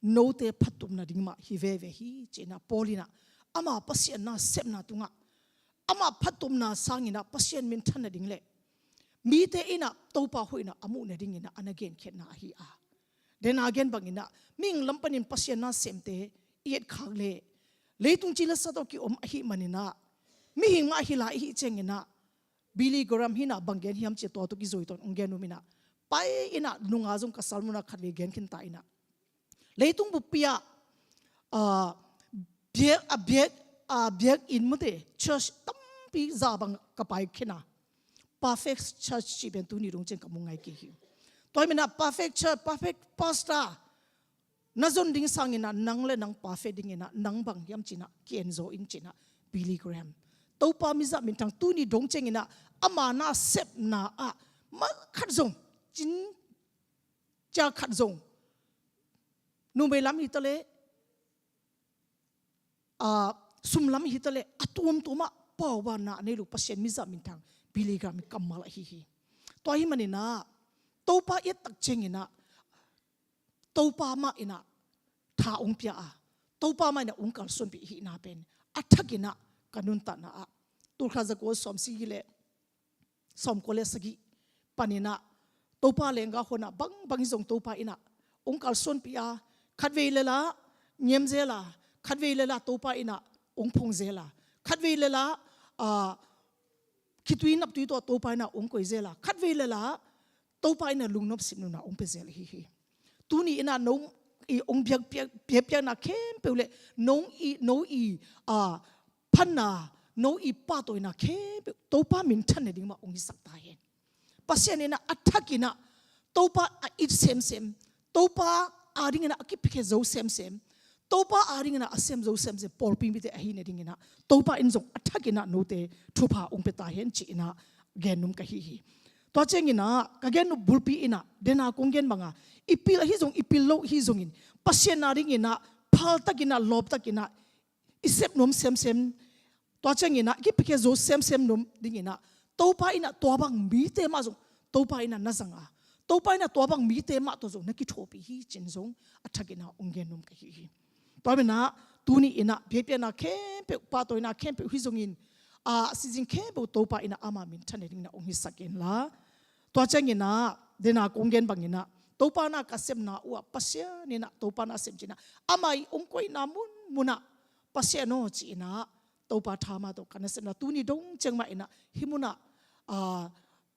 note phattuam nading mah hi veve hi ci-in ah Paul in ah, ama Pasian nasepna tungah, ama phattuamna sangin ah Pasian minthan nading le mite in ah Topa hoihna a muh nadingin ah a na genkhiatna ahi a. Dena gen bangin ah, mihing lam panin Pasian nasemte i etkhak leh, leitung ci le sa tawh kiom ahih manin ah, mihing mah hi lai ahih ciangin ah, Billy Graham hi in ah bang gen hiam cih tua tawh kizui tawh ong gen nuam in ah, pai in ah, nunga zong ka sermon ah khatvei gen khin ta in ah, leitung buppi ah, ah, biak, a biak, a biakinn, mate, church tampi za bang ka pai khin a, Perfect Church cih pen tuni dong ciang ka mu ngai kei hi. Tua ahih manin ah Perfect Church, perfect pastor na zon ding sangin ah, nang le nang perfect dingin ah, nang bang hiam ci-in ah ki-en zaw in ci-in ah, Billy Graham. Topa mizah minthang, tuni dong ciangin ah ama nasepna ah mal khat zong, cin cia khat zong, numei lam hi ta leh, ah, sum lam hi ta leh, a tuamtuam ah paubaanna a nei lo Pasian mizah minthang Billy Graham kammal ahi hi. Tua ahih manin ah, Topa i et tak ciangin ah, Topa mah in ah tha ong pia a, Topa mah in ah ong kalsuanpih ahihna pen a thakin ah ka nuntakna ah, tul khat za kua sawm sagih le, sawm kua le sagih panin ah, Topa lenggah hong ah bangbang hi zong Topa in ah ong kalsuanpih a, khatvei lel ah ngiam zel a, khatvei lel ah Topa in ah ong phong zel a, khatvei lel ah, ah, khitui naptui tawh Topa in ah ong koi zel a, khatvei lel ah Topa in ah lungnop sip nunna ong pia zel ahi hi. Tuni in ah no i ong biak, biak, biakpiakna khempeuh le no i, no i, ah, phatna, no i pahtawina khempeuh Topa minthan nading mah ong hisak ta hen. Pasian in ah a thakin ah Topa a it semsem, Topa adingin ah a kipiakhia zo semsem, Topa adingin ah a sem zo semsem pawlpi mite ahi nadingin ah Topa in zong a thakin ah note thupha ong pia ta hen ci-in ah gen nuam ka hi hi. Tua ciangin ah ka gen nop bulpi in ah, dena kong gen bang a, i pil ahi zong, i pil lo ahi zongin, Pasian adingin ah phaltakin ah, lawptakin ah i sep nuam semsem, Tua ciangin ah, kipikhe zo semsem num dingin ah, Topa in ah tua bang mite mah zong, Topa in ah na zang a, Topa in ah tua bang mite mah tawh zong na kithawhpih hi cin zong a thakin ah hong gen num ka hi hi. Tua manin ah, tuni in ah, biakpiakna khempeuh, pahtawina khempeuh hi zongin, a, sizing khempeuh Topa in ah ama minthanna dingin ah hong hisak inla, tua ciangin ah, dena kong gen bangin ah, Topa na ka sepna uh ah, Pasian in ah Topa na sem cin ah, ama i hong koihna munmun ah, Pasian aw ci-in ah, Topa tha mah tawh ka na sepna tuni dong ciang mah in ah, hih mun ah, a,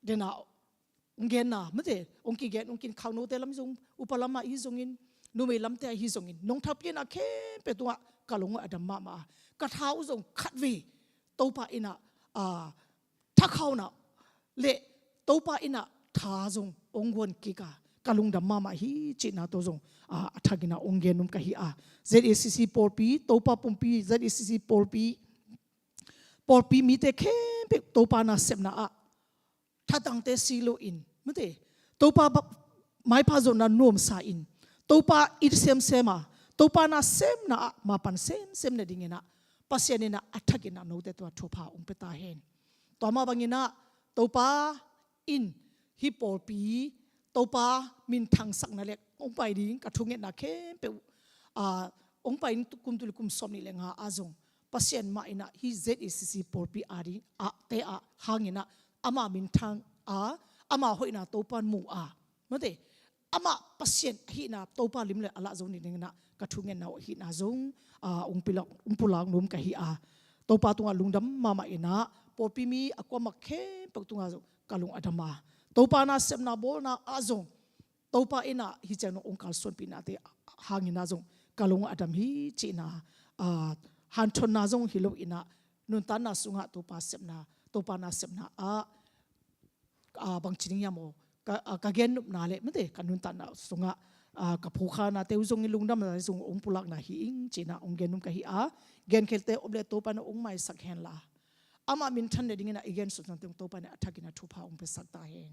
dena hong genna, mate, hong kigen, hong kin khaunote lam zong, upa lam ah hi zongin, numei lamte ah hi zongin, nong thapia na khempeuh tungah ka lung a dam mahmah a, ka tha uh zong khatvei Topa in ah, a, thakhauna le Topa in ah tha zong hong guan kik a, ka lungdam mahmah hi cihna tawh zong, a, a thakin ah hong gen num ka hi a. Z A C C pawlpi, Topa pumpi, Z A C C pawlpi, pawlpi mite khempeuh Topa na sepna ah thatangte si loin, mate, Topa ba-, maipha zonna nuamsa in, Topa it semsem a, Topa na sepna ah mapan semsem na dingin ah, Pasian in ah a thakin ah note tungah thupha hong pia ta hen. Tua mah bangin ah, Topa in hih pawlpi, Topa minthang sakna leh hong pai ding ka thungetna khempeuh, a, hong pai ding kum tul kum sawmnih le nga ah zong, Pasian mah in ah hih Z A C C pawlpi a ding, a, te ah hangin ah, ama minthang a, ama hoihna Topa in mu a, mate, amah Pasian ahihna Topa lim le a lah zo ni dingin ah ka thungetna uh ahihna zong, a, hong pilak, hong pulak num ka hi a. Topa tungah lungdam mahmah in ah, pawlpi mi a kuamah khempeuh tungah zong ka lung a dam a. Topa na sepna bawlna ah zong, Topa in ah hih ciang nong hong kalsuanpihnate hangin ah zong ka lung a dam hi cihna, a, hanthotna zong hi loin ah, nuntakna sungah Topa sepna, Topa na sepna ah, a, bangci ding hiam aw, ka, a, ka gennopna le, mate, ka nuntakna sungah, a, ka phukhanate uh zongin lungdamna zong hong pulakna hi ing cihna hong gen num ka hi a. Genkhialte om le Topa in ah hong maisak henla, ama minthan le dingin ah i gen sawt zongte uh Topa in ah a thakin ah thupha hong piasak ta hen.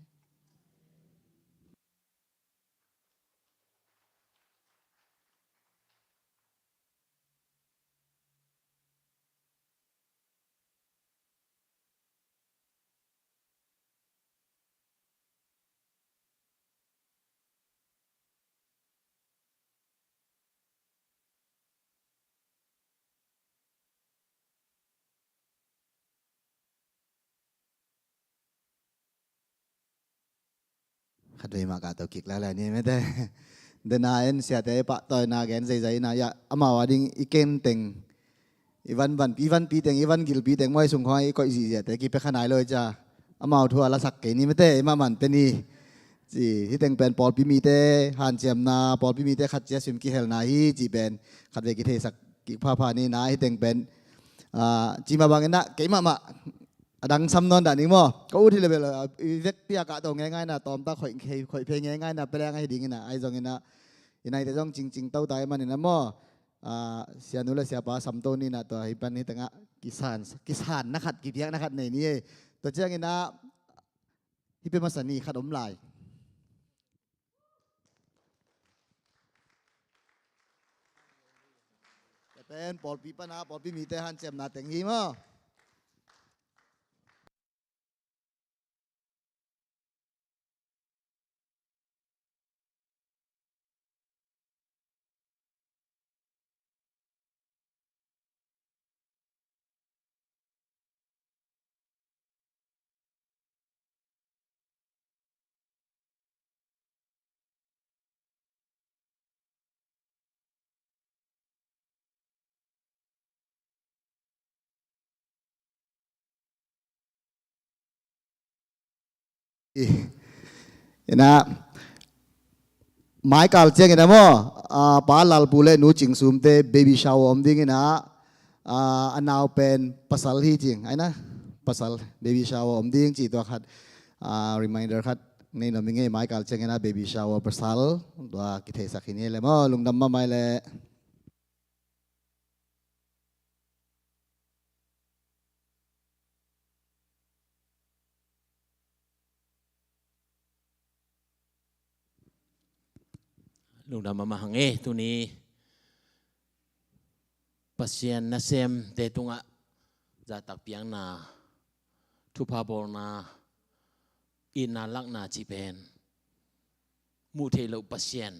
Khatvei mah ka to kik lai lai ni mate. Dena en siate i pahtawina gen zeizai ina, ya, amau a ding i ken teng, i van vanpi, i vanpi teng, i van gilpi teng, muai sung khong i koih zihziate kipia kha nai lo i cia. Amau thu a lasak kei ni mate, i mah man pe ni. Ci, hih teng pen pawlpi mite hanciamna, pawlpi mite khat cia sim kihelna hi ci pen khatvei kitheisak kik phapha ni na, hih teng pen, ah, ci mah bangin ah kei mahmah a dang sam nawn dah ning maw? Ka ut hi le bel, ah, i vekpi a kahto ngeingai na, tawmta khoih, khoih phei ngeingai na, peleng ahi dingin ah, ahi zongin ah, i naite zong cingcing to ta i manin ah maw? Ah, sianu le siapa samto ni na, tua hi pan hi tengah kisan, kisan na khat, kipiak na khat nei ni ei. Tua ciangin ah, hih pe masa ni khat om lai. Pen pawlpi pana, pawlpi mite hanciamna teng hi maw? Ina, mai kal ciangin ah maw, ah, Pa Lalpu le Nu Cing Sumte baby shower om dingin ah, ah, a nau pen pasal hi cing, aina, pasal baby shower om ding ci tua khat, ah, reminder khat nei nuam ing ei, mai kal ciangin ah baby shower pasal, tua kitheisak hi ni le maw, lungdam mahmah le. Lungdam mahmah hang e, tuni Pasian nasemte tungah zahtak piakna, thupha bawlna, itna lakna cih pen muh theih loh Pasian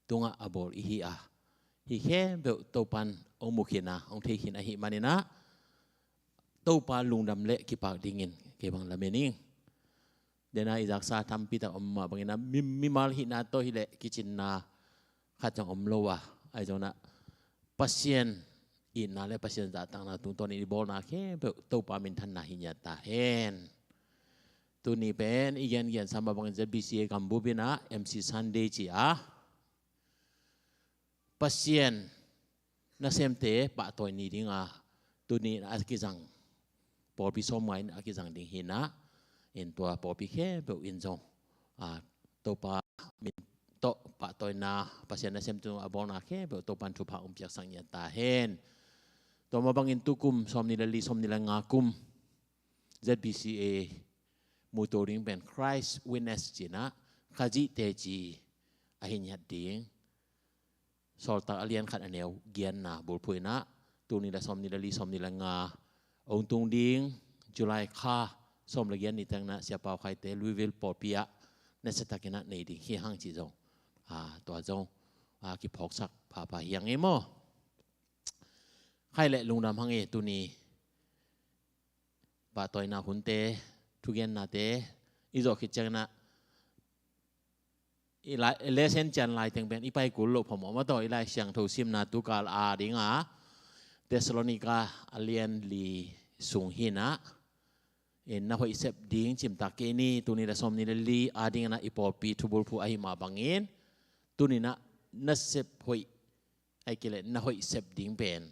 tungah a bawl i hi a, hih khempeuh Topan hong mu khin a, hong thei khin ahih manin ah, Topa lungdam le kipak dingin kei bang lamen ing. Dena i zaksa tampi tak om mah bangin ah, mi, mimal hihna tawh hileh kicinna khat zong om lo a, ahi zongin ah Pasian itna le Pasian zahtakna tungtawnin i bawlna khempeuh Topa minthanna hi ngiat ta hen. Tuni pen i gengen sa mah bangin Z B C A gambup in ah M C Sunday ci a, Pasian nasemte pahtawi ni ding a, tuni in a kizang pawlpi sawmnga in a kizang ding hi in ah, in tua pawlpi khempeuh in zong, a, Topa min tawh pahtawina, Pasian nasemte tungah a bawlna khempeuh Topan thupha hong piaksak ngiat ta hen. Tua mah bangin tukum sawmnih le li, sawmnih le nga kum Z B C A muto ding pen Christ Witness ci in ah, Khazih teci ahi ngiat ding. Sawltak a lian khat a neu giatna bulphuh in ah, tul nih le sawmnih le li, sawmnih le nga hong tung ding July kha sawm le giat ni teng in ah Sia Pau Khaite Louisville pawlpi ah nasia takin ah nei ding hi hang cih zong, a, tua zong, a, kiphawksak phapha hi hang e maw. Khaih le lungdam hang e, tuni pahtawina hunte, thugennate i zawh khit ciangin ah, i lai, lesson cian lai teng pen i pai kul loh phamawh mah tawh, i Lai Siangtho simna tukal a ding a, Thessalonica a lian li sung hi in ah, in na hoih sep ding cimtak kei ni. Tul nih le sawmnih le li a ding in ah i pawlpi thubulphuh ahih mah bangin, tuni in ah na sep hoih, ahih kei leh na hoih sep ding pen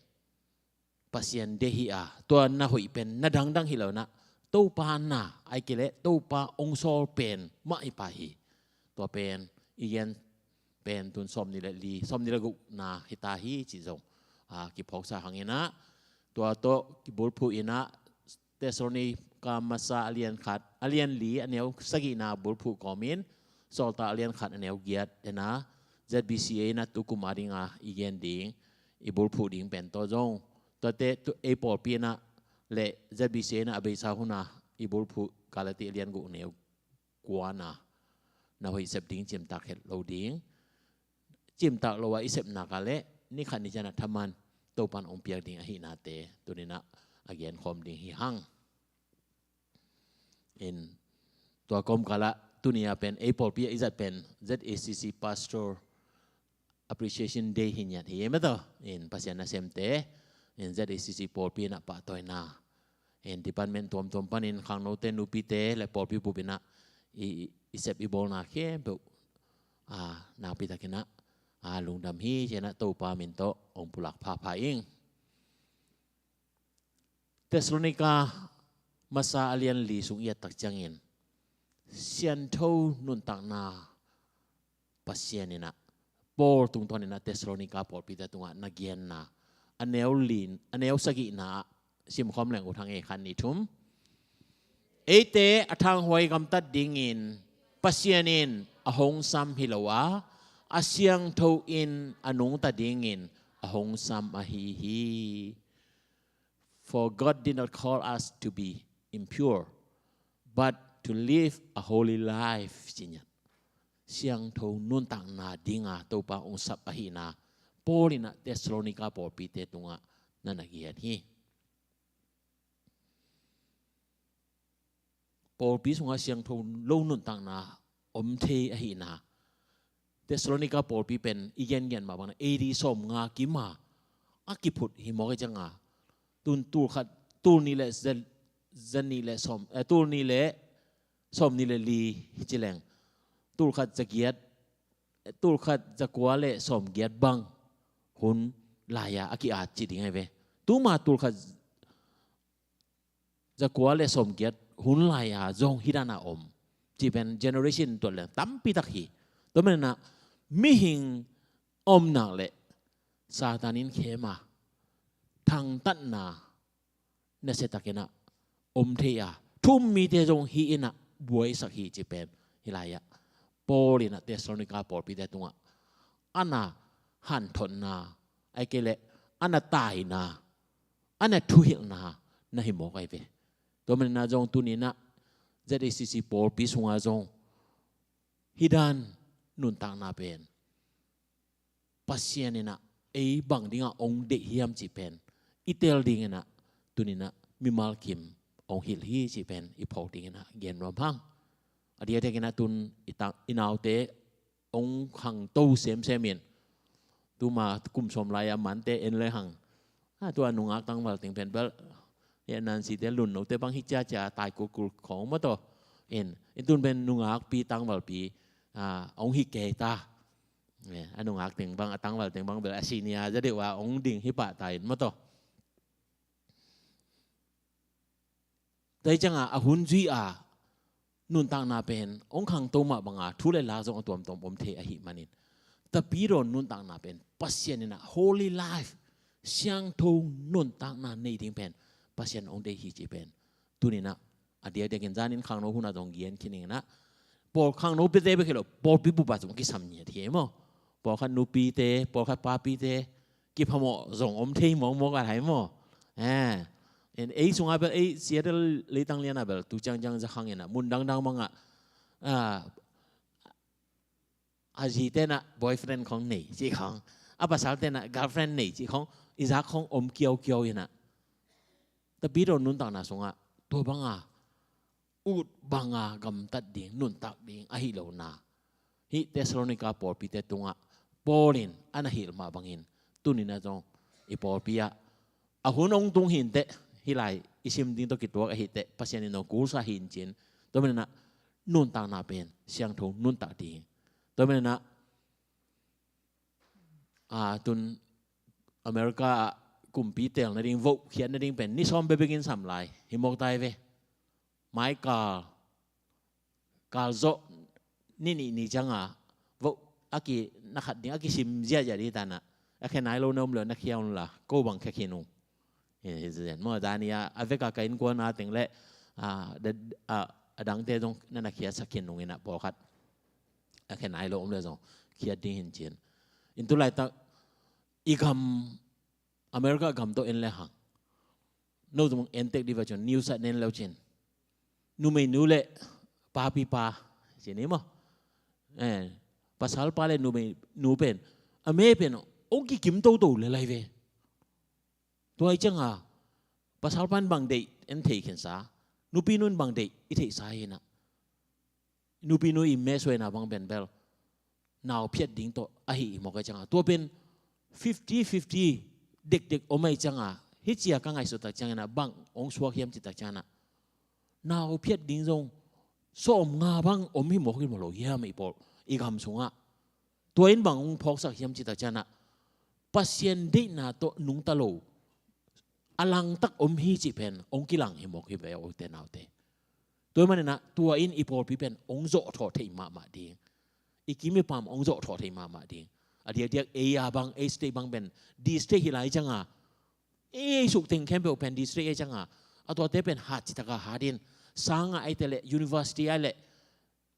Pasian deih hi a, tua na hoih pen na dangdang hi lo in ah, Topa na, ahih kei leh Topa hong sawl pen mah hi pah hi. Tua pen i gen pen tun sawmnih le li, sawmnih le gukna hi ta hi cih zong, a, kiphawksak hang in ah, tua tawh kibulphuh in ah, Thessalonica masa a lian khat, a lian li, a neu sagihna bulphuh kawmin, Sawltak a lian khat a neu giat in ah, Z B C A in ah tukum a ding a i gen ding, i bulphuh ding pen tawh zong, tuate tu, ei pawlpi in ah le Z B C A in ah a beisa hun a i bulphuh Galati a lian guk neu kua na, na hoih sep ding cimtak het lo ding. Cimtak lo a i sepna ka leh ni khat ni ciang ah thaman Topan hong piak ding ahihnate tuni in ah a genkhawm ding hi hang. In tua kawmkal ah tuni a pen ei pawlpi a i zat pen Z A C C Pastor Appreciation Day hi ngiat hi e maw tawh. In Pasian nasemte, in Z A C C pawlpi in ah pahtawina, in department tuamtuam panin khangnote, nupite le pawlpi bup in ah i, i, i sep i bawlna khempeuh, a, nakpi takin ah, a, lungdam hi ci in ah Topa min tawh hong pulak phapha ing. Thessalonica masa a lian li sung i et tak ciangin, siangtho nuntakna Pasian in ah Paul tungtawn in ah Thessalonica pawlpite tungah na genna, a neu li, a neu sagihna ah simkhawm leng uh hang e, khat, nih, thum. Eite a thanghuai gamtat dingin Pasian in a hong sam hi lo a, a siangtho in a nungta dingin a hong sam ahi hi. For God did not call us to be impure, but to live a holy life, ci ngiat. Siangtho nuntakna ding a Topa hong sap ahihna Paul in ah Thessalonica pawlpite tungah na na gen hi. Pawlpi sungah siangtho lo nuntakna om thei ahihna, Thessalonica pawlpi pen i gengen mah bang in A D sawmnga kim a a kiphut hi mawk hi ciang a, tun tul khat, tul nih le za, za nih le sawm, eh, tul nih le sawmnih le li hi ci leng, tul khat za giat, eh, tul khat za kua le sawm giat bang hun lai-a a ki-at ci ding ahi ve. Tuma tul khat za kua le sawm giat hun lai-a zong hih dan a om cih pen generation tuat leng tampi tak hi. Tua manin ah mihing om nak leh Satan in khem a, thangtatna nasia takin ah om thei a, thu-um mite zong hih in ah buaisak hi cih pen hih lai-ah Paul in ah Thessalonica pawlpite tungah a na hanthotna, ahih kei leh a na taina, a na thuhilhna, na hi mawk ahi ve. Tua manin ah zong tuni-in ah Z A C C pawlpi sungah zong hih dan nuntakna pen Pasian in ah ei bang dingah hong deih hiam cih pen i tel dingin ah tuni-in ah mimal kim hong hilh hi cih pen i phawk dingin ah gen nuam hang. A diakdiakin ah tun i ta-, i naute hong khangto semsem in, tuma kum sawm lai-a mante en le hang, a, tua nungak tangval teng pen bel, ya, Nancy te, Lunno te bang hi ciacia, tai kulkul khawng maw taw. In, in tun pen nungakpi tangvalpi, a, hong hi kei ta. Eh, a nungak teng bang, a tangval teng bang bel a senior za deuh a hong ding hi pah ta in maw taw. Tua hi ciangah a hun zui a nuntakna pen hong khangto mah banga thu le la zong a tuamtuam om thei ahih manin, Tapidaw nuntakna pen Pasian in ah holy life, siangtho nuntakna nei ding pen Pasian hong deih hi cih pen tuni-in ah a diakdiakin zanin khangno hunah zong gen khin ing in ah, pawl khangno pite bek hi lo, pawlpi bup ah zong kisam ngiat hi maw. Pawlkhat nupite, pawlkhat papite kiphamawh zong om thei mawkmawk a hai maw. Eh, en ei sungah bel, ei Seattle leitang lianah bel tu ciangciang za khang in ah mun dangdang bangah, a, a zite in ah boyfriend khawng nei cih khawng, a pasalte in ah girlfriend nei cih khawng, i zak khawng om kiaukiau in ah, Tapidaw nuntakna sungah tua banga ut banga gamtat ding, nuntak ding ahi lo na, hih Thessalonica pawlpite tungah Paul in a na hilh mah bangin tuni-in ah zong i pawlpi ah a hun hong tung hi inteh, hih lai i sim ding tawh kituak ahi teh, Pasian in hong kulsa hi in cin, tua manin ah nuntakna pen siangtho nuntak ding. Tua manin ah, a, tun America ah kumpi tel nading, vote khiat nading pen ni sawm bekbekin sam lai hi mawk ta hi ve. Mai kal, kal zawh ni nih ni ciangah vote a ki, na khat ding a kisim ziahziah ding hi ta in ah, a khia nai lo na om leh na khia un la, ko bang khia khin ung. Hi, hi zen maw, zani a, a vek a ka innkuan a teng leh, a, da, a, a dangte zong na na khiasak khin ung in ah pawlkhat. A khia nai lo om leh zong khiat ding hi in cin. In tu laitak i gam, America gam tawh en le hang, no zong en tek dih va cun, news ah na en le uh cin, numeinu le papipa ci ni maw. Eh, pasalpa le numeinu pen, a me pen hong kikim toto le lai ve. Tua hi ciangah pasalpa in bang deih en thei khinsa, nupinu in bang deih i theihsa hi in ah, nupinu i mesuaina bang pen bel nau phiat ding tawh ahi hi mawk ahi ciangah, tua pen fifty fifty dekdek om ahi ciangah, hih cia ka ngaihsut tak ciangin ah bang hong suak hiam cih tak ciangin ah, nau phiat ding zong sawmnga bang om hi mawk hi maw lo hiam i pawl, i gam sungah. Tua in bang hong phawksak hiam cih tak ciangin ah, Pasian deihna tawh nungta lo a langtak om hi cih pen hong kilang hi mawk hi ve, ute naute. Tua manin ah tua in i pawlpi pen hong zawhthawh theih mahmah ding, i kim i pam hong zawhthawh theih mahmah ding. A diakdiak ei a bang, ei state bang pen district hi lai ciangah, ei suk teng khempeuh pen district ahi ciangah, a tuate pen hat cih takah hat in, sang ah ahih teh leh, university ah leh,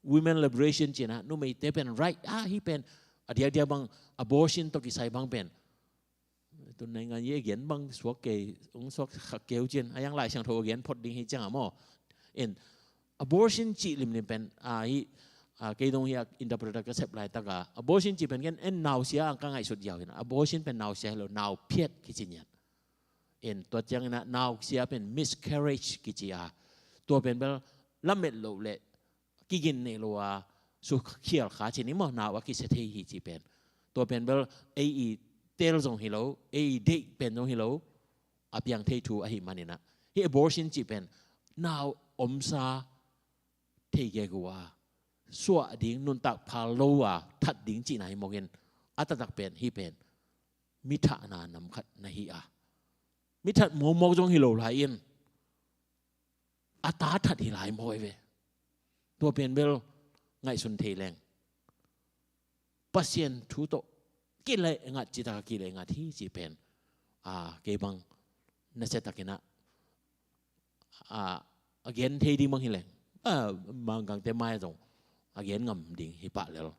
women liberation ci-in ah, numeite pen right ah, hih pen a diakdiak bang abortion tawh kisai bang pen, tun naingan ye gen bang suak kei, hong suak kha keu cin, a yang Lai Siangtho a gen phot ding hi ciangah maw. In, abortion cih limlim pen, a, hih, a, kei dong hi a interpreter ka sep laitak a, abortion cih pen ken en nausia ang ka ngaihsut ziau hi in ah, abortion pen nausia hi lo, nau phiat kici ngiat. In, tua ciangin ah nausia pen miscarriage kici a, tua pen bel lamet loh le kigin nei lo a, sukhial kha ci ni maw, nau a kisia thei hi cih pen. Tua pen bel ei i tel zong hi lo, ei i deih pen zong hi lo, a piang thei thu ahih manin ah, hih abortion cih pen nau omsa thei gegu a, suah ding, nuntak phal lo a that ding cihna hi mawk in, a taktak pen hih pen mi thahna nam khat na hi a, mi that mawkmawk zong hi lo lai in, a ta that hi lai mawk hi ve. Tua pen bel ngaihsun thei leng, Pasian thu tawh kileh ngat cih takah kileh ngat hi cih pen, a, kei bang nasia takin ah, a, a gen thei ding bang hi leng, a, Mangkangte mai-ah zong a gen ngam ding hi pah lel.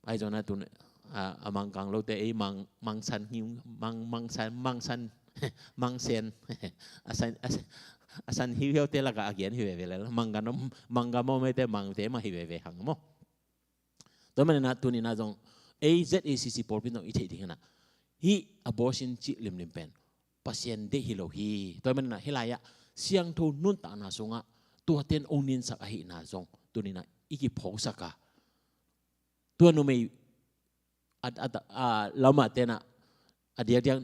Ahi zongin ah tun, a, a Mangkang lote, ei Mang, Mangsan hi, Mang, Mangsan, Mangsan Mang sen. A san, a san, a san hiuhiaute lakah a gen hi veve lel. Mang gam om, mang gam om ete mangte mah hi veve hang maw. Tua manin ah tuni-in ah zong ei Z A C C pawlpi zong i theih dingin ah hih abortion cih limlim pen Pasian deih hi lo hi. Tua manin ah hih lai-ah siangtho nuntakna sungah tuate in ong ninsak ahihna zong tuni-in ah i kiphawksak a, tua numei a, a, a, lamah tenah a diakdiak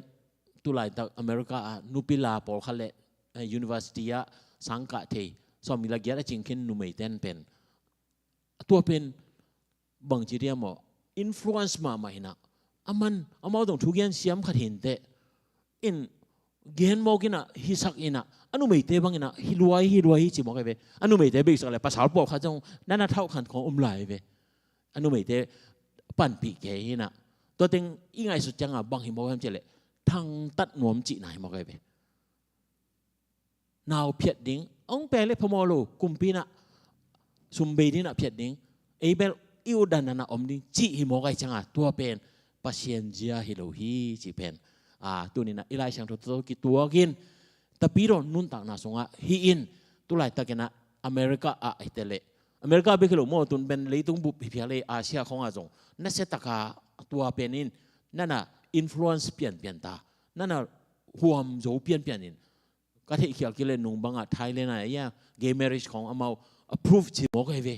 tulaitak America ah nupila pawlkhat le, eh, university ah sangkah thei sawmnih le giat a cingkhin numeite in pen, tua pen bangci dia maw, influence mahmah inah, aman amau zong thugen siam khat hinteh in gen mawk inah, hisak inah, a numeite bang inah hi luai hi luai hi ci mawk ahi ve. A numeite biksak le pasal pawlkhat zong nana thauh khan khong um lai ve. A numeite panpih kei hi inah, tua teng i ngaihsut cianga bang hi mawk hiam cih leh thangtat nuam cihna hi mawk ahi ve. Nau phiat ding, ong pek le phamawh lo, kumpi inah sum bei ding inah phiat ding, ei bel i utdan nanah om ding cih hi mawk ahi cianga, tua pen Pasian zia hi lo hi cih pen, a, tuni inah i Lai Siangtho tawh kituakin Tapidaw nuntakna sungah hih in, tulaitakin ah America ah hi teh leh, America bek hi lo maw, tun pen leitung bup hi phial ei, Asia khawngah zong nasiataka tua pen in nana influence pianpian ta, nana huam zo pianpian in, ka theihkhial kei le nung bangah Thailand ah ia gay marriage khawng amau approve ci mawk ahi ve.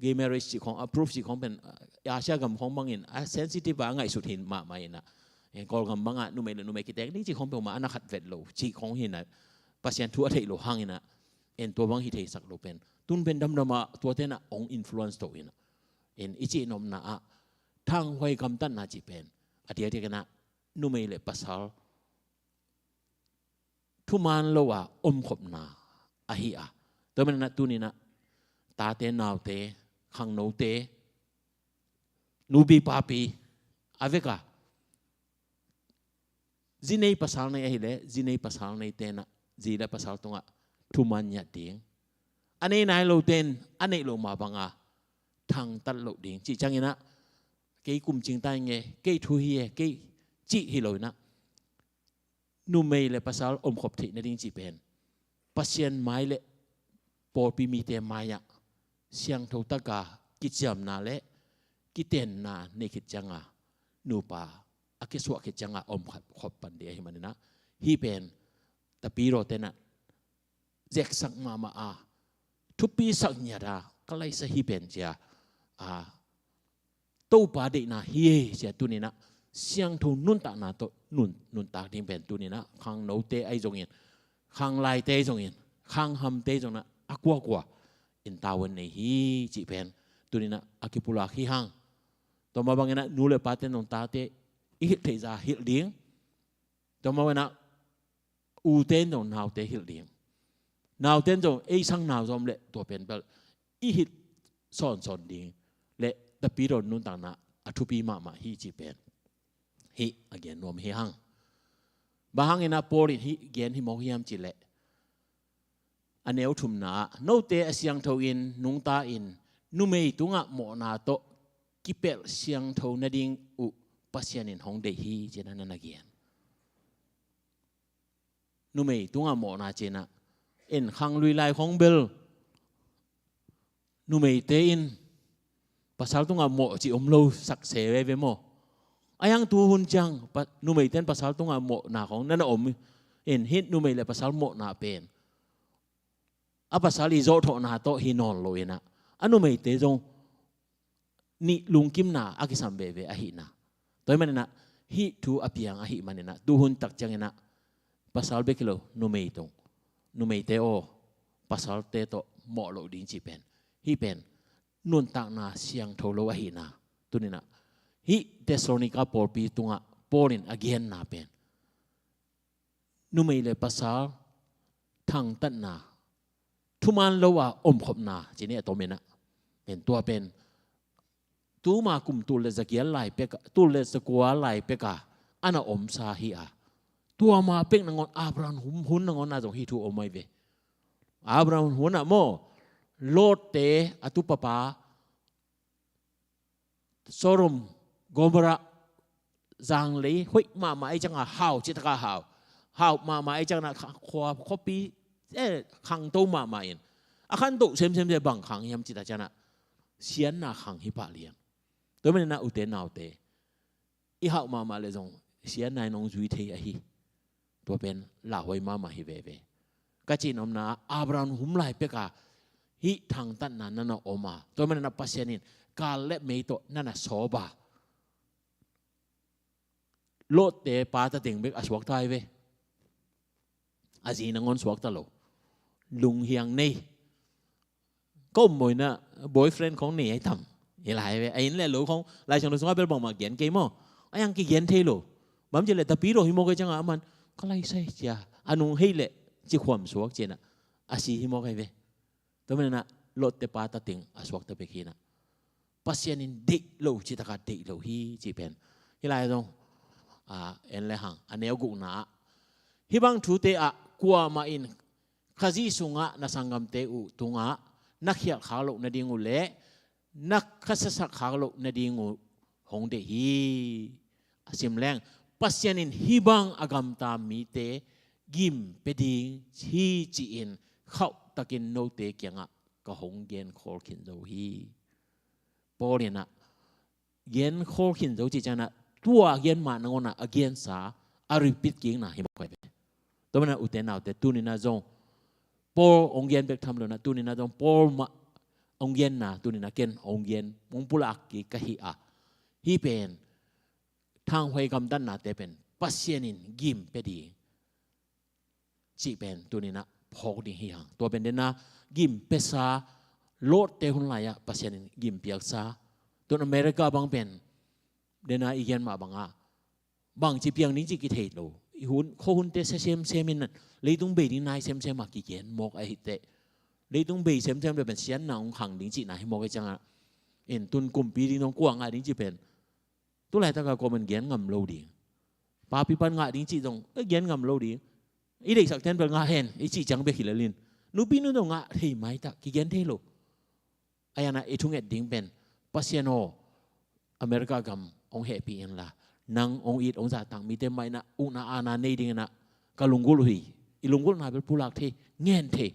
Gay marriage cih khawng, approve cih khawng pen, ah, Asia gam khawng bangin a sensitive a ngaihsut hi mahmah inah, en Kawlgam bangah numei le numei kitek ding cih khawng peuhmah a na khat vet lo cih khawng hi inah, Pasian thu a theih lo hang inah, en tua bang hi theisak lo pen, tun pen damdam ah tuate inah ong influence to inah, en i cih nopna ah thanghuai gamtatna cih pen a diakdiak inah numei le pasal thuman lo a omkhopna ahi a. Tua manin ah tuni inah tate, naute, khangnote, nupi papi a vek a, zi nei pasal nei ahi leh zi nei pasal neite inah zi le pasal tungah thuman ngiat ding, a nei nai lote in a neih loh mah banga thangtat loh ding cih ciang inah, kei kum cing ta ing e, kei thu hi e, kei cih hi lo inah, numei le pasal omkhop theih nading cih pen Pasian mai le pawlpi mite mai-ah siangtho taka kiciamna le kitenna nei khit cianga, nupa a kisuah khit cianga omkhop pan ding ahi manin ah, hih pen Tapidawte inah zeksak mahmah a, thupisak ngiat a, ka laisa hih pen cia, a, Topa deihna hi e cia tuni inah siangtho nuntakna tawh nun, nuntak ding pen tuni inah khangnote ahi zongin, khanglaite ahi zongin, khanghamte ahi zongin ah a kuakua in tavuan nei hi cih pen tuni inah a kipulak hi hang. Tua mah bang inah nu le pate in zong tate i hilh theih zah hilh ding. Tua mah bang inah ute in zong naute hilh ding. Naute in zong ei sang nau zom leh tua pen bel i hilh sawnsawn ding le Tapidaw nuntakna a thupi mahmah hi cih pen hih a gen nuam hi hang. Bang hang inah Paul in hih gen hi mawk hiam cih leh, a neu thumna ah, note a siangtho in nungta in, numei tungah mawhna tawh kipelh siangtho nading uh Pasian in hong deih hi ci-in ah na na gen. Numei tungah mawhna ci-in ah, en khanglui lai khawng bel numeite in pasal tungah mawh cih om lo sak se veve maw. A hiang tu hun ciang pa, numeite in pasal tungah mawhna khawng na na om in, hih numei le pasal mawhna pen a pasal i zawhthawhna tawh hi nawn lo inah, a numeite zong nih lungkimna a kisam veve ahihna. Tua ahih manin ah hih thu a piang ahih manin ah tu hun tak ciang inah pasal bek hi lo, numei tung, numeite aw, pasalte tawh mawh loh ding cih pen, hih pen nuntakna siangtho lo ahihna. Tuni inah hih Thessalonika pawlpi tungah Paul in a genna pen numei le pasal thangtatna, thuman lo a omkhopna ci-in a tom inah, pen tua pen tuma kum tul le zagiat lai pek, tul le zakua lai pek a a na omsa hi a. Tua ma pek nangawn Abraham hun, hun nangawn ah zong hih thu om ahi ve. Abraham hun ah maw, Lot-te a tupapa, Sodom, Gomorrah, zanglei hoih mahmah ahih cianga hau, cih taka hau. hauh mahmah ei ciangin ah kha-, khua, khuapi, eh, khangto mahmah in. A khantoh semsem te bang khang hiam cih tak ciangin ah siatna khang hi pah liang. Tua manin ah ute naute, i hauh mahmah leh zong siatna in hong zui thei ahi. Tua pen lauhuai mahmah hi veve. Ka cih nopna, Abraham hum lai pek a hih thangtatna na na om a, tua manin ah Pasian in Kaleb mei tawh na na sawp a, Lot-te pa ta teng bek a suakta hi ve. A zi nangawn suakta lo. Lunghiang nei. Ka um mawh in ah boyfriend khong nei ahi tam. Hi lai ve. A inn leh lo khong Lai Siangtho sungah bel bangmah gen kei maw. A yang kigen thei lo. Bang hiam cih leh Tapidaw hi mawk ei ciangin ah aman ka lai sai cia, a nung hei leh ci khuam suak ci-in ah a si hi mawk ahi ve. Tua manin ah Lot-te pa ta teng a suakta bek hi in ah, Pasian in deih lo cih tak a deih lo hi cih pen. Hih lai zong, ah, en le hang, a neu gukna ah, hih bang thute ah kuamah in Khazih sungah na sanggamte uh tungah na khialh khak loh nading uh leh na khasiasak khak loh nading uh hong deih hi. A sim leng, Pasian in hih bang a gamta mite gim pia ding hi ci-in khauhtakin note kiangah ka hong genkhawl khin zo hi. Paul in ah genkhawl khin zo cih ciangin ah tua gen mah nangawn ah a gensa a repeat kikna hi mawk ahi ve. Tua manin ah ute naute, tuni-in ah zong Paul hong gen bek tham lo in ah, tuni-in ah zong Paul mah hong genna, tuni-in ah ken hong gen, hong pulak kik ka hi a, hih pen thanghuai gamtatnate pen Pasian in gim pia ding cih pen tuni-in ah phawk ding hi hang. Tua pen den a gim piasa, Lot-te hun lai-ah Pasian in gim piaksa. Tun America bang pen den a i gen mah bangin bangci piang ding cih kithei lo. I hun, khuahunte sia semsem in leitung bei ding nai semsem a kigen mawk ahi teh. Leitung bei semsem leh pen siatna hong khang ding cihna hi mawk ei ciangin ah, in tun kumpi ding dong kua ngah ding cih pen tu laitak a kuaman gen ngam lo ding. Papi pan ngah ding cih zong, eh, gen ngam lo ding. I deihsakte'n bel ngah hen, i cih ciang bek hi lel in. Nupinu zong ngah thei maitak, kigen thei lo. Ahi zongin ah i thunget ding pen, Pasian aw, America gam hong hehpih inla, nang hong it hong zahtak mite mah in ah ukna aana nei dingin ah ka lunggulh uh hi. I lunggulhna bel pulak thei, ngen thei.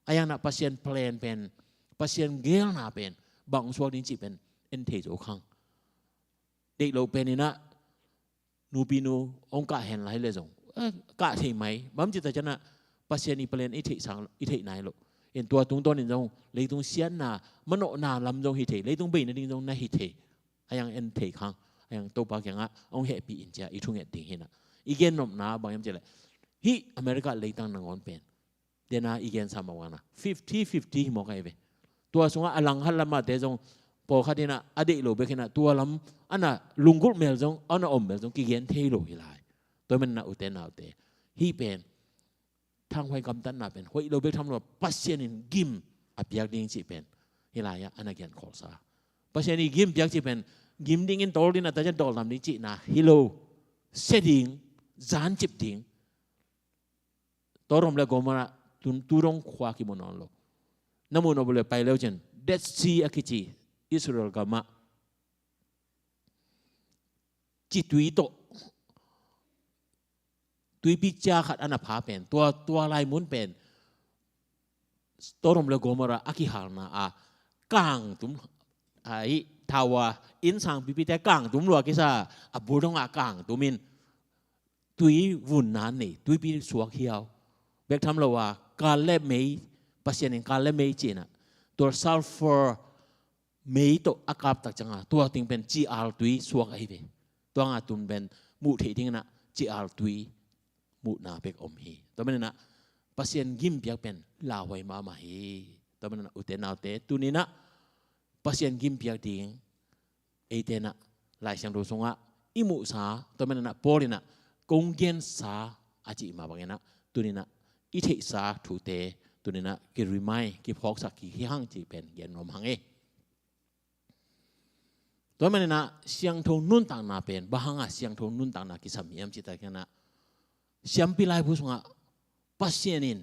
Ahi zongin ah Pasian plan pen, Pasian geelna pen bang hong suak ding cih pen en thei zo khang. Deih lo pen in ah nupinu hong kah hen lai leh zong, eh, kah thei mai. Bang hiam cih tak ciangin ah Pasian i plan i theih sang, i theih nai lo. In tua tungtawnin zong leitung siatna, manawhna lam zong hi thei, leitung bei nading zong na hi thei. Ahi zongin en thei khang, ahi zongin Topa kiangah hong hehpih in ci-a i thunget ding hi in ah. I gen nopna bang hiam cih leh, hih America leitang nangawn pen, den a i gensa mah bangin ah fifty fifty hi mawk ahi ve. Tua sungah a langkhat lamte zong pawlkhat in ah a deih lo bek in ah tua lam a na lunggulh mel zong, a na om mel zong kigen thei lo hi lai. Tua manin ah ute naute, hih pen thanghuai gamtatna pen hoih lo bek tham lo, Pasian in gim a piak ding cih pen hih lai-ah a na genkhawlsa. Pasian in gim piak cih pen gim dingin tawl ding, a tak ciang dawldam ding cihna hi lo. Sia ding, zancip ding. Sodom leh Gomorrah tun tu dong khua kimu nawn lo. Na muh nop uh leh pai le uh cin, Dead Sea a kici Israel gamah citui tawh tuipi cia khat a na pha pen, tua, tua lai mun pen Sodom leh Gomorrah a kihalna ah kangtum, a, i thaua innsang pipite kangtum lua kisa, a bul dongah kangtum in tui vunna nei, tuipi suak hiau. Bek tham lo a, kal leh mei, Pasian in kal leh mei ci-in ah, tua sulfur mei tawh a kap tak ciangin ah tua teng pen ci-al tui suak ahi ve. Tua ngah tun pen muh theih dingin ah ci-al tui muhna bek om hi. Tua manin ah Pasian gim piak pen lauhuai mahmah hi. Tua manin ah ute naute, tuni-in ah Pasian gim piak ding eite in ah Lai Siangtho sungah i muhsa, tua manin ah Paul in ah kong gensa a cih mah bangin ah tuni-in ah i theihsa thute tuni-in ah ki-remind, kiphawksak kik hi hang cih pen gen nuam hang e. Tua manin ah siangtho nuntakna pen bang hangin siangtho nuntakna kisam hiam cih tak ciangin ah, siampi laibu sungah Pasian in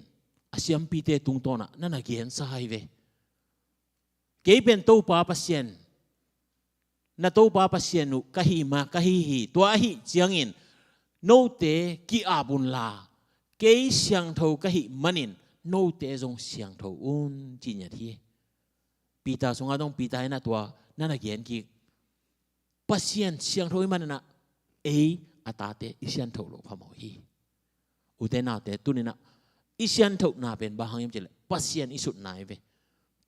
a siampite tungtawn ah na na gensa hi ve. Kei pen Topa Pasian, na Topa Pasian uh ka hi mah, ka hi hi. Tua ahih ciangin note ki-ap unla, Kei siangtho ka hih manin note zong siangtho un, ci ngiat hi. Peter sungah dong Peter in a tua na na gen kik. Pasian siangtho ahih manin ah ei a tate i siangtho loh phamawh hi. Ute naute, tuni-in ah i siangthona pen bang hang hiam cih leh Pasian i sutna hi ve.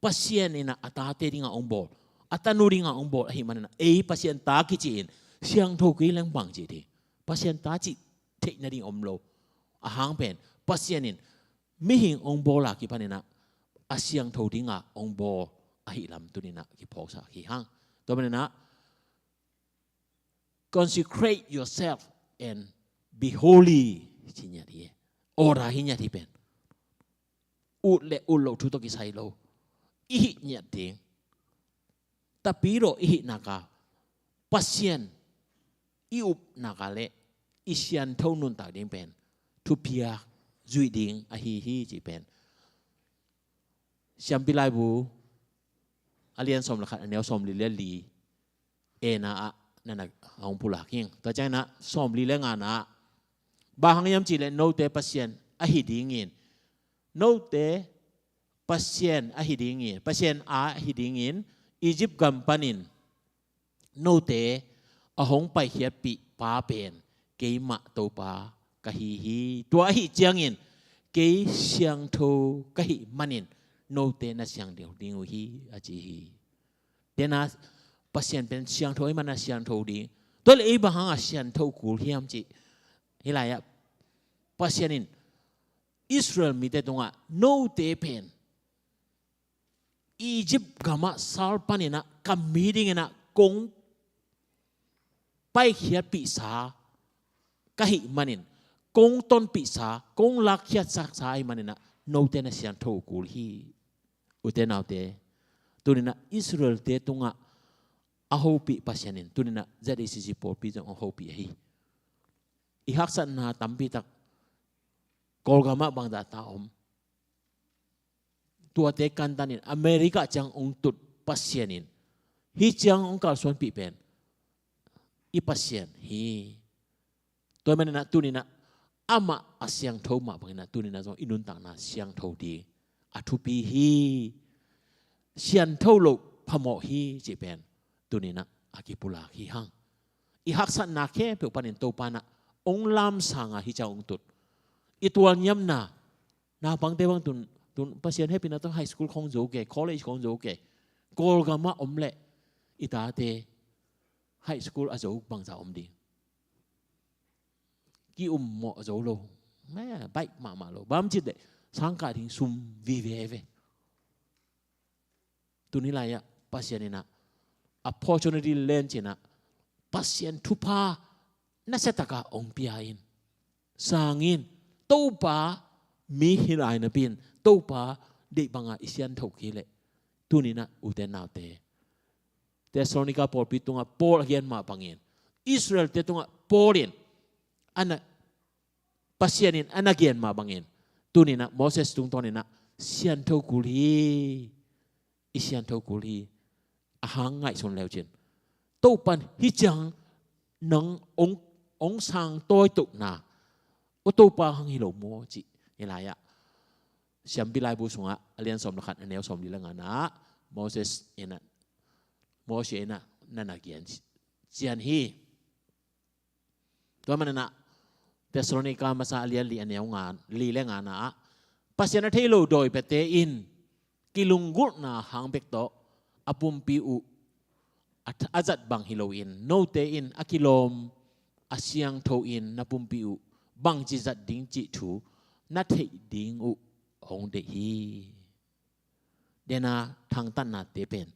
Pasian in ah a tate dingin hong bawl, a tanu dingin hong bawl ahih manin ah ei Pasian ta kici in siangtho kei leng bang ci ding? Pasian ta cih theih nading om lo. A hang pen Pasian in mihing hong bawl a kipanin ah a siangtho dingin hong bawl ahih lam tuni-in ah kiphawksak hi hang. Tua manin ah consecrate yourself and be holy, ci ngiat hi. Order hi ngiat hi pen. Ut le ut loh thu tawh kisai lo. I hih ngiat ding. Tapidaw i hih nak a, Pasian i up nak a le i siangtho nuntak ding pen thupiak zuih ding ahi hi, ci pen Siampi Laibu a lian sawm le khat, a neu sawmli le li, e na ah na na hong pulak ing. Tua ciangin ah sawmli le nga na ah, bang hang hiam cih leh note Pasian ahi dingin, note Pasian ahi dingin, Pasian a ahi dingin Egypt gam panin note a hong paikhiatpih pa pen keimah Topa ka hi hi. Tua ahih ciangin kei siangtho ka hih manin note na siangtho ding uh hi, a ci hi. Tua-in ah Pasian pen siangtho ahih manin ah siangtho ding. Tua leh ei bang hangin siangtho kul hiam cih, hih lai-ah Pasian in Israel mite tungah note pen Egypt gamah sal panin ah ka mi dingin ah kong paikhiatpihsa ka hih manin, kong tonpihsa, kong lakkhiatsaksa ahih manin ah note na siangtho kul hi. Ute naute, tuni-in ah Israel-te tungah a hopih Pasian in tuni-in ah Z A C C pawlpi zong a hopih ahi. I haksatna tampi tak Kawlgamah bangzah ta om. Tuate kantanin America ciang hong tut Pasian in hih ciang hong kalsuanpih pen i Pasian hi. Tua manin ah tuni-in ah amah a siangtho mah bangin ah tuni-in ah zong i nuntakna siangtho ding a thupi hi. Siangtho loh phamawh hi, cih pen tuni-in ah a kipulak hi hang. I haksatna khempeuh panin Topa in ah hong lamsang a hih ciang hong tut. I tualniamna, naupangte bang tun, tun Pasian hehpihna tawh high school khawng zo kei, college khawng zo kei. Kawlgamah om leh i tate high school a zo bangzah om ding? Ki-um mawh zo lo. Meh, bike mahmah lo. Bang hang hiam cih leh sang kah ding sum vive ve. Tuni lai-ah Pasian in ah opportunity land ci-in ah Pasian thupha nasia takin hong pia in, sang in, Topa mi hi lai napi-in, Topa deih bangin i siangtho kei leh tuni-in ah ute naute, Thessalonica pawlpi tungah Paul a gen mah bangin, Israel-te tungah Paul in a na, Pasian in a na gen mah bangin, tuni-in ah Moses tungtawnin ah siangtho kul hi, i siangtho kul hi. A hang ngaihsun le uh cin, Topa in hih ciang nang hong, hong sang tawitawhna, aw Topa hang hi lo maw, cih hih lai-ah Siampi Laibu sungah a lian sawm le khat, a neu sawmli le nga na ah Moses in ah, Moses in ah na na gen cian hi. Tua manin ah Thessalonica masa a lian li, a neu nga, li le nga na ah, Pasian a thei lo dawi piate in kilunggulhna hang bek tawh a pumpi uh a th-, a zat bang hi loin, note in a kilawm a siangtho in na pumpi uh bangci zat ding cih thu na theih ding uh hong deih hi. Tua-in ah thangtatnate pen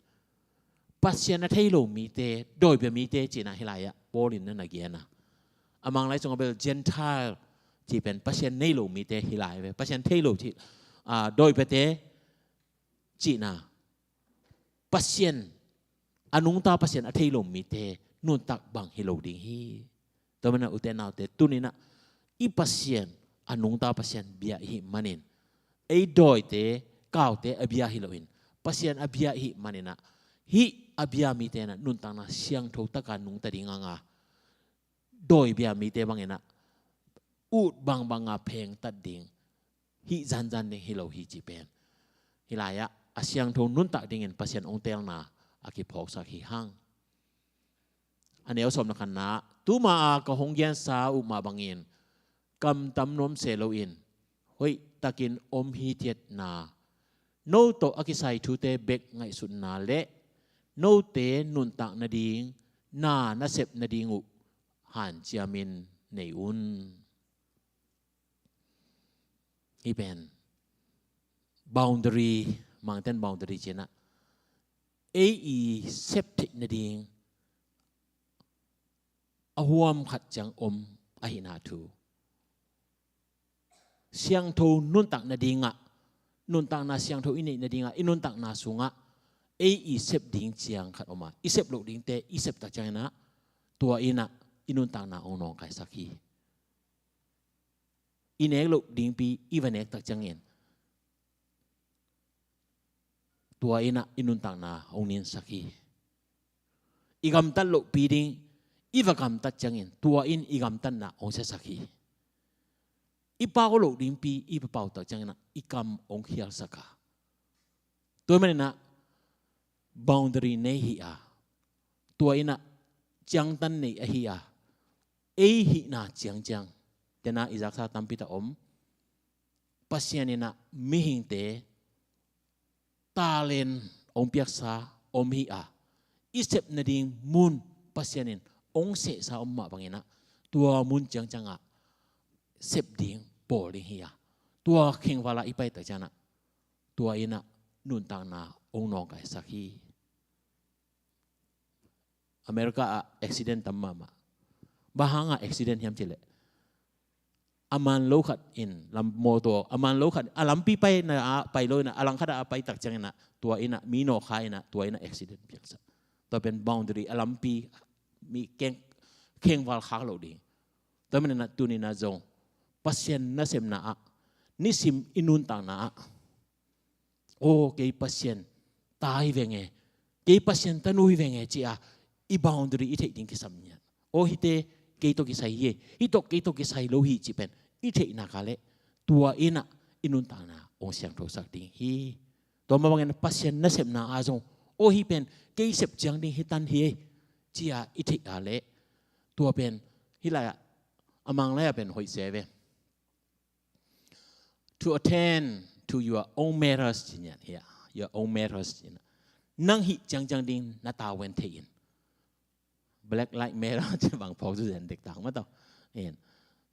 Pasian a thei lo mite, dawipia mite cihna hih lai-ah Paul in na na gen a, a Manglai sungah bel Gentile cih pen Pasian nei lo mite hih lai ve. Pasian thei lo cih, aa, dawipiate cihna, Pasian, a nungta Pasian a thei lo mite nuntak bang hi lo ding hi. Tua manin ah ute naute, tuni-in ah i Pasian, a nungta Pasian bia i hih manin, ei dawite, kaute a bia hi loin, Pasian a bia i hih manin ah, hih a bia mite in ah nuntakna siangtho takin nungta ding a, a dawi bia mite bangin ah ut bangbanga phengtat ding, hih zanzan ding hi lo hi cih pen, hih lai-ah a siangtho nuntak dingin Pasian hong teelna a kiphawksak hi hang. A neu sawm na khanna, tuma a ka hong gensa uh mah bangin kamtam nuam se loin hoihtakin om hithiatna, no tawh a kisai thute bek ngaihsutna le note nuntak nading na nasep nading uh hanciamin nei un. Hih pen boundary, Mangten boundary cinah ei i sep theih nading a huam khat ciang om ahihna thu. Siangtho nuntak nadingah, nuntakna siangtho i neih nadingah, i nuntakna sungah ei i sep ding ciang khat om a, i sep loh dingte i sep tak cianginah tua innah i nuntakna hong nawngkaisak hi. I nek loh dingpi i va nek tak ciangin tua innah i nuntakna hong ninsak hi. I gamtat lohpi ding i va gamtat ciangin tua in i gamtatna hong siasak hi. I pau loh dingpi i va pau tak cianginah i kam hong khialsak a. Tua maninah boundary nei hi a, tua innah ciangtan nei ahi a, ei hihna ciangciang tena i zaksa tampi tak om. Pasian innah mihingte talent hong piaksa om hi a, i sep nading mun Pasian in hong sehsa om mah banginah tua mun ciangciangah sep ding bawl ding hi a, tua khengvalah i pai tak cianah tua innah nuntakna hong nawngkaisak hi. America ah accident tam mahmah. Bang hanga accident hiam cileh, a man lo khat in lam, motor a man lo khat a lampi paina ah pai lo innah a langkhat ah a pai tak cianginah tua innah mi nawkha innah tua innah accident piaksa. Tua pen boundary, a lampi mi keng, khengval khak lo ding. Tua maninah tuninah zong Pasian nasemna ah, nisim i nuntakna ah, aw kei Pasian ta hi venge, kei Pasian tanu hi venge ci-a i boundary i theih ding kisam ngiat. Aw hihte kei tawh kisai hi, hih tawh kei tawh kisai lo hi cih pen i theih nak leh tua innah i nuntakna hong siangthosak ding hi. Tua mah bangin Pasian nasepna ah zong aw hih pen kei sep ciang ding hi tan hi ci-a i theih leh tua pen hih lai-ah, a Mang lai-ah pen hoih se ve. To attend to your own matters ci niat hi a, your own matters ci niat. Nang hih ciangciang ding na tavuan thei in. Black lives matter ci bang phawk zu zen dek tang mah tawh. In,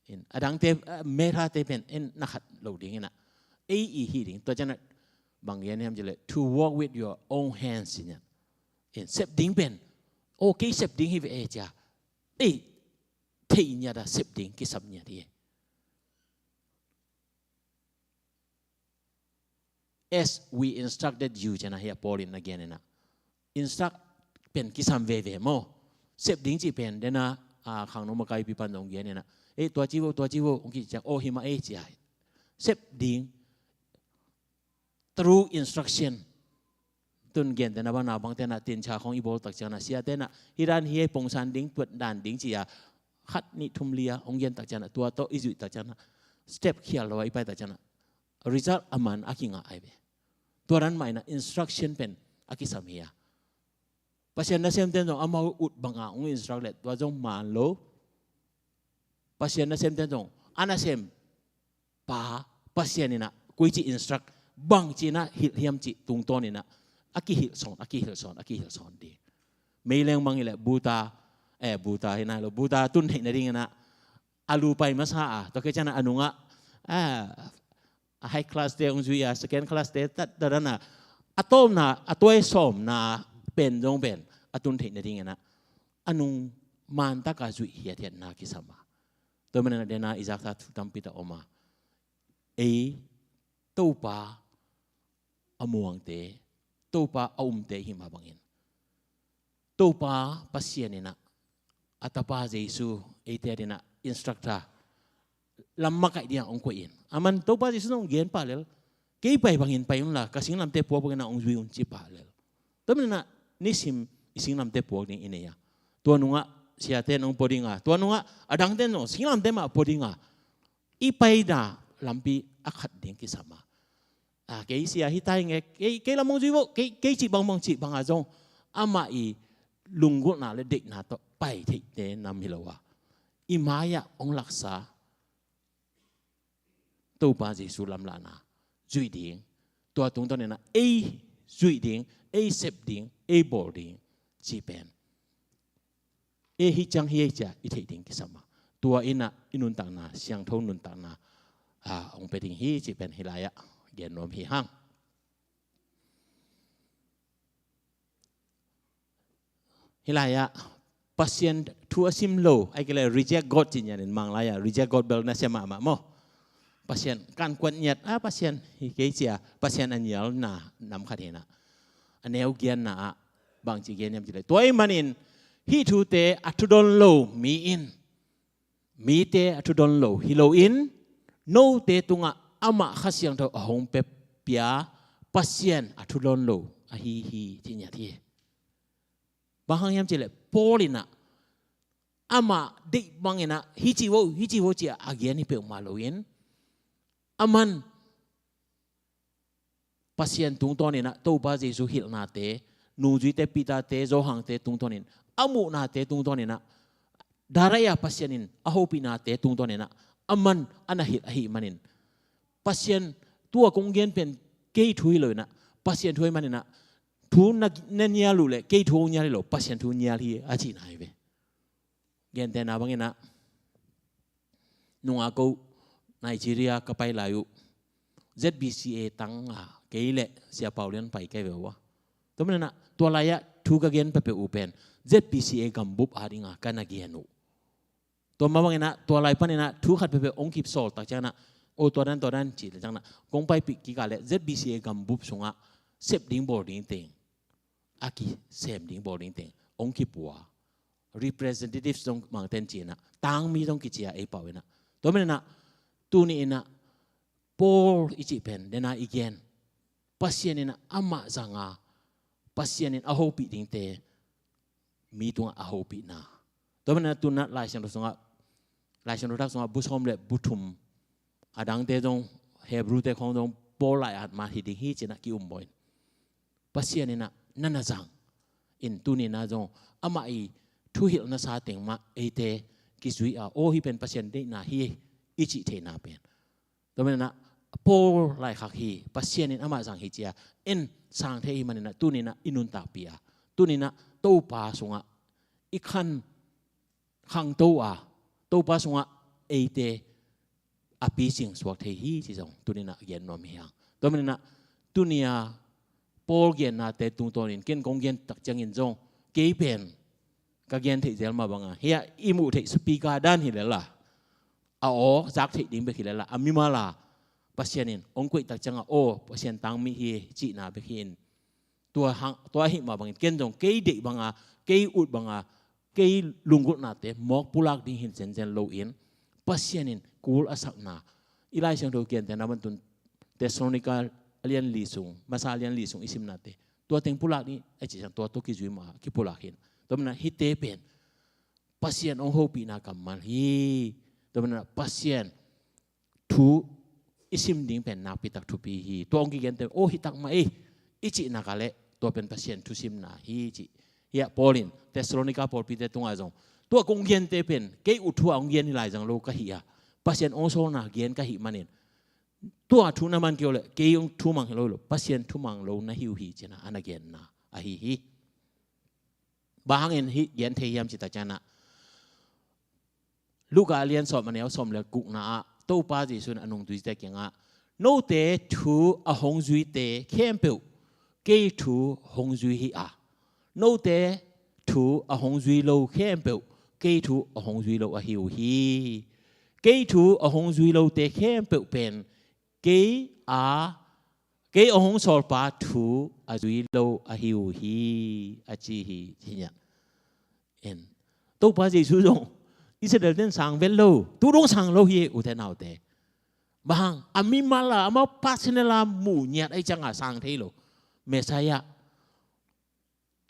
in, a dangte, a, matter te pen in na khat lo ding innah ei i hih ding. Tua cianah bang gen hiam cileh, to walk with your own hands ci niat. In, sep ding pen, aw kei sep ding hi ve e ci-a ei theih ngiat a sep ding kisam ngiat hi. As we instructed you ci-a hi a, Paul in na gen innah. Instruct pen kisam veve maw. Sep ding cih pen dena, a, khangno makaipi pan zong gen innah, ei tua ci vo, tua ci vo hong kici ciang aw himah ei ci-a sep ding. Through instruction. Tun gentehna bang, na bang tenah tincha khong i bawl tak cianah siate nah hih dan hi ei, pongsan ding, tuat dan ding ci-a khat nih thum li-a hong gen tak cianah tua tawh i zuih tak cianah step khial lo a i pai tak cianah result a man a kingah ai ve. Tua dan mah innah instruction pen a kisam hi a. Pasian nasemten zong amau ut banga hong instruct leh tua zong man lo. Pasian nasemten zong a nasem pa Pasian innah koici instruct, bangci innah hilh hiam cih tungtawn innah a kihilh sawn, a kihilh sawn, a kihilh sawn ding. Meileng bang hileh buta, eh, buta hi nai lo, buta tun theih nading innah a lu pai masa a, tua kei cianah a nungah, ah, a high class te hong zui a, second class te tat tat a, a tawmna, a tuai sawmna pen zong pen a tun theih nading innah a nung mantaka zuih hiathiatna kisam a. Tua manin a dena i zaksa thu tampi tak om a. Ei Topa a muangte, Topa a umte i hih mah bangin Topa Pasian innah a Tapa Jesu eite a dinah instructor, lam makaih dingah hong koih in. Aman Topa Jesu zong gen pah lel, kei pai bangin pai unla ka singlamte puak bangin ah hong zui un ci pah lel. Tua manin ah nisim i singlamte puak ding i nei a, tua nungah siate in hong pua ding a, tua nungah a dangte in zong singlamte mah pua ding a, i paina lampi a khat ding kisam a, a, kei sia hi ta ing e, kei, kei lam hong zui vo, kei, kei cih bangbang cih banga zong amah i lunggulhna le deihna tawh pai theihte nam hi lo a, i mai-ah hong laksa Topa Jesu lamlahna zuih ding, tua tungtawn inah ei zuih ding, ei sep ding, ei bawl ding cih pen ei hi ciang hi ei cia i theih ding kisam a, tua inah i nuntakna, siangtho nuntakna, a, hong pia ding hi cih pen hih lai-ah gen nuam hi hang. Hih lai-ah Pasian thu a sim lo, ai kei le reject God cih ngiatin, Mang lai-ah reject God bel na sia mahmah maw. Pasian kan kuat ngiat, a, Pasian hi kei cia, Pasian a nialna nam khat hinah, a neu gianna ah bangci gen hiam cih le, tua ahih manin hih thute a thudawn lo mi in mite a thudawn lo hi loin, note tungah amah Kha Siangtho a hong pia, pia Pasian a thudawn lo ahi hi, cih ngiat hi. Bang hang hiam cih leh Paul inah amah deih bang inah hih ci vo, hih ci vo ci-a a gen hi peuhmah loin, aman Pasian tungtawn inah Topa Jesu hilhnate, nungzuite Peter-te, Johan-te tungtawn in, a muhnate tungtawn inah, direct a Pasian in a hopihnate tungtawn inah aman a na hilh ahih manin, Pasian thu a kong gen pen kei thu hi lo inah, Pasian thu ahih man inah, thu na, na nial uh leh kei thu hong nial hi lo, Pasian thu nial hi a cihna hi ve. Gentehna bang inah, nungak ko Nigeria ka pai lai uh, Z B C A tang a, kei le Sia Pau Lian pai kei ve uh a. Tua man inah tua lai-ah thu ka gen peuhpeuh uh pen Z B C A gambup a dinga ka na gen uh. Tua mah bang inah tua lai pan inah thu khat peuhpeuh hong kip sawl tak ciang inah, o, tua dan, tua dan cih le ciang inah, kong paipih kik a leh Z B C A gambup sungah sep ding bawl ding teng, a kisem ding bawl ding teng hong kipua, representatives zong mangten ci inah, tangmi zong kici a ei pau inah. Tua man inah tuni inah Paul i cih pen dena i gen, Pasian inah amah zanga Pasian in a hopih dingte mi tungah a hopihna. Tua man inah tu inah Lai Siangtho sungah, Lai Siangtho Thak sungah bu sawm le bu thum, a dangte zong, Hebru-te khawng zong Paul lai-at mah hi ding hi ci inah ki-um bawl in, Pasian inah na na zang in, tuni inah zong amah i thuhilh nasa teng mah eite kizui a, aw, hih pen Pasian deihna hi i cih theihna pen. Tua man inah Paul laikhak hi, Pasian in amah zang hi ci-a en sang thei ahih man inah tuni inah i nuntakpih a, tuni inah Topa sungah i khan khangto a, Topa sungah eite a picing suak thei hi ci zong tuni inah gen nuam hi hang. Tua man inah tuni a Paul gennate tungtawnin ken kong gen tak ciangin zong, kei pen ka gen theih zel mah banga, hia i muh theih speaker dan hi lel a, a aw zak theih ding bek hi lel a, a mimal a Pasian in hong koih tak cianga, aw, Pasian tangmi hi cihna bek hi in, tua hang, tua ahih mah bangin ken zong kei deih banga, kei ut banga, kei lunggulhnate mawk pulak ding hi zenzen loin, Pasian in kul a sakna, i Lai Siangtho gentehna ban tun Thessalonika a lian li sung, masa a lian li sung i simnate, tua teng pulak ding a cih ciang tua tawh kizui mah a kipulak hi in. Tua man inah hihte pen Pasian hong hopihna kammal hi. Tua man inah Pasian thu i sim ding pen nakpi tak thupi hi. Tua hong kigente, aw, hi tak mah ei, i cihna ka leh tua pen Pasian thusimna hi cih. Hiah Paul in Thessalonika pawlpite tungah zong, tua kong gente pen kei ut thu a hong gen hi lai zang lo ka hi a, Pasian hong sawlna gen ka hih manin, tua thu na man kei uh leh kei hong thumang hi lo, lo, Pasian thumang lo na hi uh hi ci inah a na genna ahi hi. Bang hangin hih gen thei hiam cih tak ciang inah, Luka a lian sawm a neu sawm le gukna ah Topa Jesu in a nungzuite kiangah, note thu a hong zuite khempeuh kei thu hong zui hi a, note thu a hong zui lo khempeuh kei thu a hong zui lo ahi uh hi. Kei thu a hong zui lote khempeuh pen kei a, kei a hong sawlpa thu a zui lo ahi uh hi, a ci hi, ci hi ngiat. En. Topa Jesu zong Israel ten sang vet lo, tu dong sang lo hi, ute naute. Bang hang, a mimal a, amau personal a muh ngiat ahih cianga sang thei lo. Messiah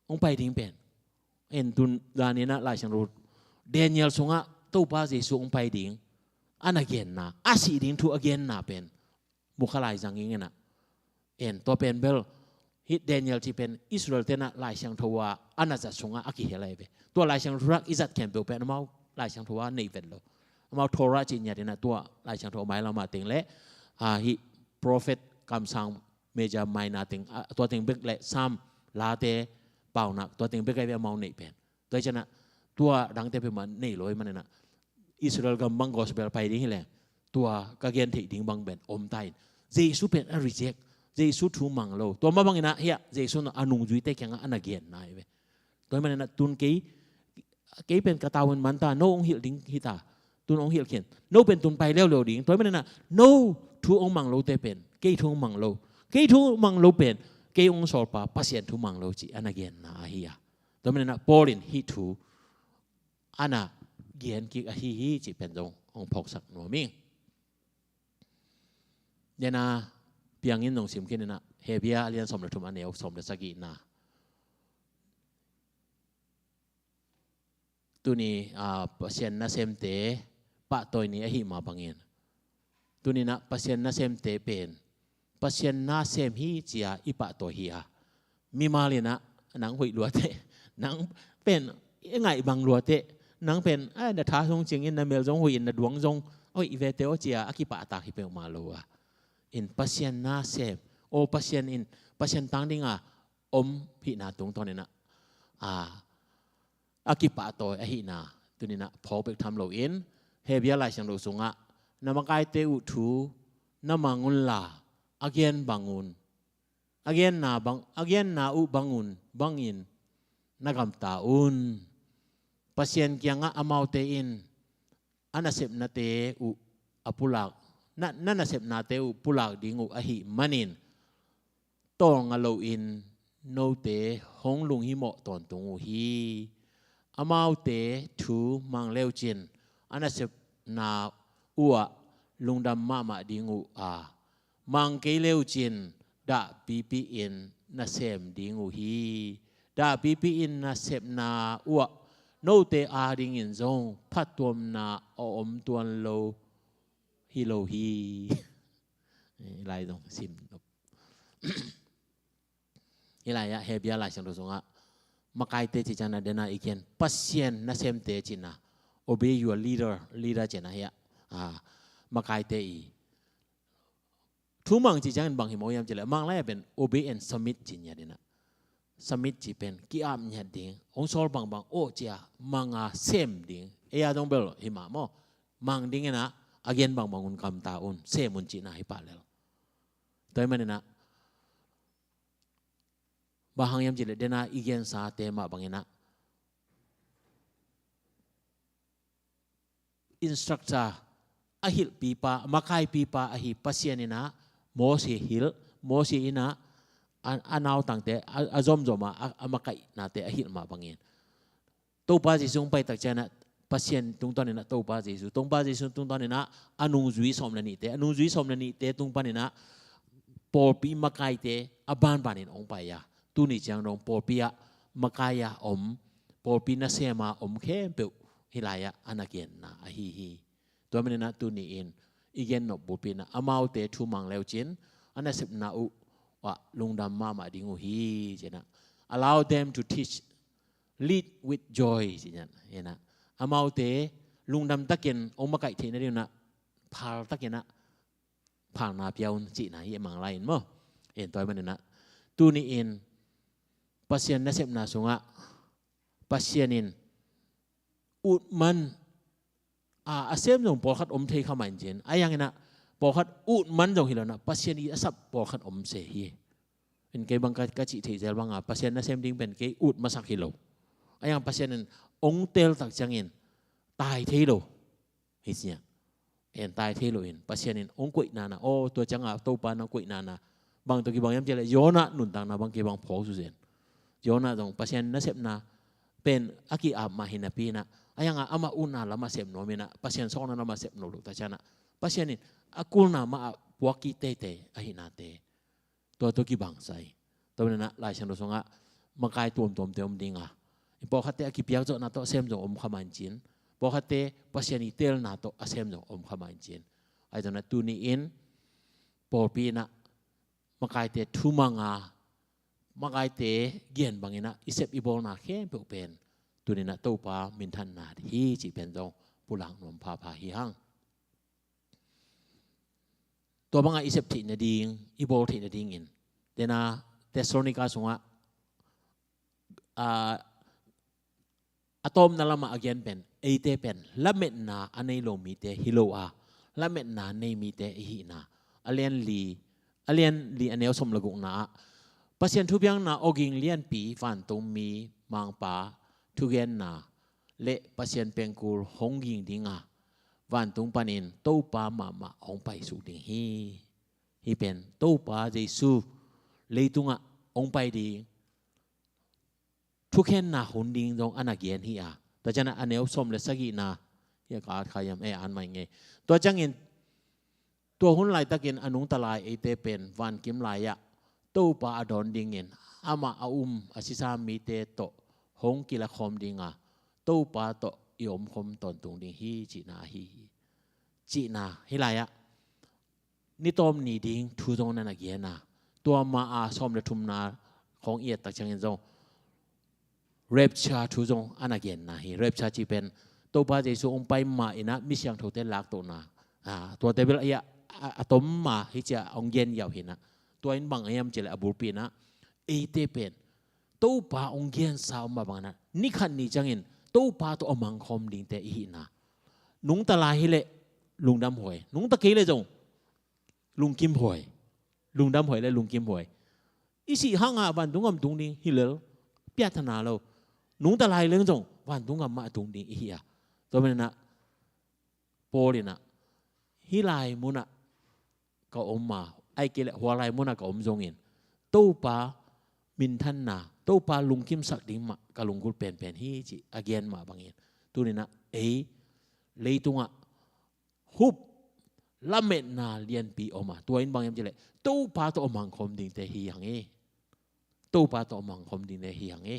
hong pai ding pen, en, tun zan inah Lai Siangtho Daniel sungah Topa Jesu hong pai ding, a na genna, a sih ding thu a genna pen mukhalai zang ing inah. En, tua pen bel hih Daniel cih pen Israel tenah Lai Siangtho a a na zat sungah a kihel ahi ve. Tua Lai Siangtho rak i zat khempeuh pen amau Lai Siangtho a nei vet lo. Amau Torah cih ngiat inah tua Lai Siangtho a mailam a teng le, a, hih prophet kamsang major minor teng, a, tua teng bek le Sam, Late, Paunak, tua teng bek ahi ve amau neih pen. Tua hi cianah tua dangte peuhmah nei lo ahih maninah Israel gam bang gospel pai ding hileh tua ka gen theih ding bang pen om ta in. Jesu pen a reject, Jesu thu mang lo. Tua mah banginah hiah Jesu na a nungzuite kiangah a na genna hi ve. Tua ahih maninah tun kei, kei pen ka tavuan man ta, no hong hilh ding hi ta. Tun hong hilh khin. No pen tun pai leuleu ding. Tua ahih maninah no thu hong mang lote pen kei thu hong mang lo. Kei thu hong mang lo pen kei hong sawlpa Pasian thu mang lo cih a na genna ahi a. Tua ahih maninah Paul in hih thu a na gen kik ahi hi cih pen zong hong phawksak nuam ing. Dena piangin zong sim khin inah Hebru a lian sawm le thum a neu sawm le sagihna. Tuni, a, Pasian nasemte pahtawi ni ahi mah bangin tuninah Pasian nasemte pen Pasian nasem hi cia i pahtawi hi a. Mimal inah nang hoih luateh, nang pen i ngaih bang luateh, nang pen, a, na tha zong cingin na mel zong hoih in na duang zong hoih vete aw cia a kipahtak hi peuhmah lo a. In Pasian nasem, aw Pasian in, Pasian tang dinga om hihna tungtawninah, a, a kipahtawi ahihna tuninah phawk bek tham loin Hebru Lai Siangtho sungah na makaite uh thu na mang unla a gen bangun, a genna bang, a genna uh bangun bangin na gamta un. Pasian kiangah amaute in a nasepnate uh a pulak, na, na nasepnate uh pulak ding uh ahih manin tawlnga loin note hong lunghimawh tawntung uh hi. Amaute thu mang leucin a nasepna uhah lungdam mahmah ding uh a, mang kei leucin dahpipi in nasem ding uh hi. Dahpipi in nasepna uhah note adingin zong phattuamna a om tuan lo hi lo hi. Lai zong sim. Hih lai-ah Hebru Lai Siangtho sungah makaite cih ciangin a dena i gen Pasian nasemte cihna, obey your leader, leader cihna hiah, a, makaite i thu mang cih ciangin bang hi maw hiam cihleh mang lai-ah pen obey and submit cih ngiat inah. Submit cih pen ki-ap ngiat ding, hong sawl bangbang aw cia manga sem ding. Ei a dong bel hi mah maw, mang ding inah a gen bangbang un gamta un, sem un cihna hi pah lel. Tua ahih maninah bang hang hiam cihleh dena i gensate mah banginah instructor, a hilhpipa, makaipipa ahi Pasian inah Mosi hilh, Mosi inah a, a nautangte a, a zomzom a, a, a makaihnate a hilh mah bangin Topa Jesu hong paitak cianah Pasian tungtawninah Topa Jesu, Topa Jesu tungtawninah a nungzui sawm le nihte, a nungzui sawm le nihte tung paninah pawlpi makaite a banbanin hong pai a, tuni ciang dong pawlpi ah makai a om, pawlpi nasem a om khempeuh hih lai-ah a na genna ahi hi. Tua maninah tuni-in i gen nop bulpi inah amaute thu mang leucin a nasepna uh ah lungdam mahmah ding uh hi cinah. Allow them to teach, lead with joy cinah. Inah amaute lungdam takin hong makaih theihna ding unah phal takinah phalna pia un cihna hi a mang lai-in maw. En tua ahih maninah tuni-in Pasian nasepna sungah Pasian in ut man, a, a sem zong pawlkhat om thei kha mah in cin, a yanginah pawlkhat ut man zong hi lonah Pasian i a sap pawlkhat om se hi. In kei bang ka, ka cih theih zel banga Pasian nasem ding pen kei ut masak hi lo. A yang Pasian in ong teltak ciangin tai thei lo hi ciah. En tai thei loin Pasian in hong koih nana, aw tua cianga Topa nang koih nana. Bang tawh kibang hiam cihleh Jonah nuntakna bang kei bang phawk suzen. Jonah zong Pasian nasepna pen a ki-ap mah hi napi inah, a yanga amah utna lamah sep nuam inah Pasian sawkna lamah sep nuam loh ta cianah Pasian in a kulna mah ah puak kik teitei ahihnate tua tawh kibangsa hi. Tua maninah Lai Siangtho sungah makai tuamtuamte om dinga, i pawlkhatte a kipiak zawhna tawh sem zong om kha mah in cin, pawlkhatte Pasian i teelna tawh a sem zong om kha mah in cin. Ahi zongin tuni-in pawlpi in ah makaite thumanga makaite gen bangin ah i sep i bawlna khempeuh pen tuni-in ah Topa minthanna hi cih pen zong pulak nuam phapha hi hang. Tua bangah i sep theih nading, i bawl theih nadingin, dena Thessalonika sungah a, a tawpna lamah a gen pen eite pen lametna a nei lo mite hi lo a, lametna nei mite i hihna. A lian li, a lian li a neu sawm le gukna ah Pasian thubiakna awging lianpi vantung mi Mangpa thugenna le Pasian pengkul hong ging dinga vantung panin Topa mahmah hong paisuk ding hi. Hih pen Topa Jesu leitungah hong pai ding thukhenna hun ding zong a na gen hi a. Tua ciangin a neu sawm le sagihna hi a, ka at kha hiam, e, an mai ngei. Tua ciangin tua hun laitakin a nungta lai eite pen vankim lai-ah Topa a dawn dingin amah a um a sisa mite tawh hong kilakhawm dinga Topa tawh i omkhawm tawntung ding hi cihna ahi hi. Cihna hi lai-ah ni tawm ni ding thu zong na na gen a, tua ma a sawm le thumna khawng i et tak ciangin zong rapture thu zong a na genna hi. Rapture cih pen Topa Jesu hong pai ma in ah mi siangthote laktohna, a, tuate bel a, a, a tom ma hi ci a hong gen yau hi in ah. Tua in bang a hiam cih leh a bulpi in ah eite pen Topa hong gensa om mah bangin ah ni khat ni ciangin Topa tawh a mangkhawm dingte i hihna. Nungta lai hi leh lungdam huai, nungta kei leh zong lungkim huai, lungdam huai le lungkim huai. I sih hangah vantung gam tung ding hi lel, piathana lo. Nungta lai leng zong vantung gam mah tung ding i hi a. Tua manin ah Paul in ah hih lai munah ka om a, ahih kei leh hua lai munah ka om zongin Topa minthanna, Topa lungkimsak ding mah ka lunggulh penpen hi cih a gen mah bangin tuni-in ah ei leitungah hup lametna lianpi om a, tua in bang hiam cih leh Topa tawh a mangkhawm dingte hi hang e. Topa tawh a mangkhawm dingte hi hang e.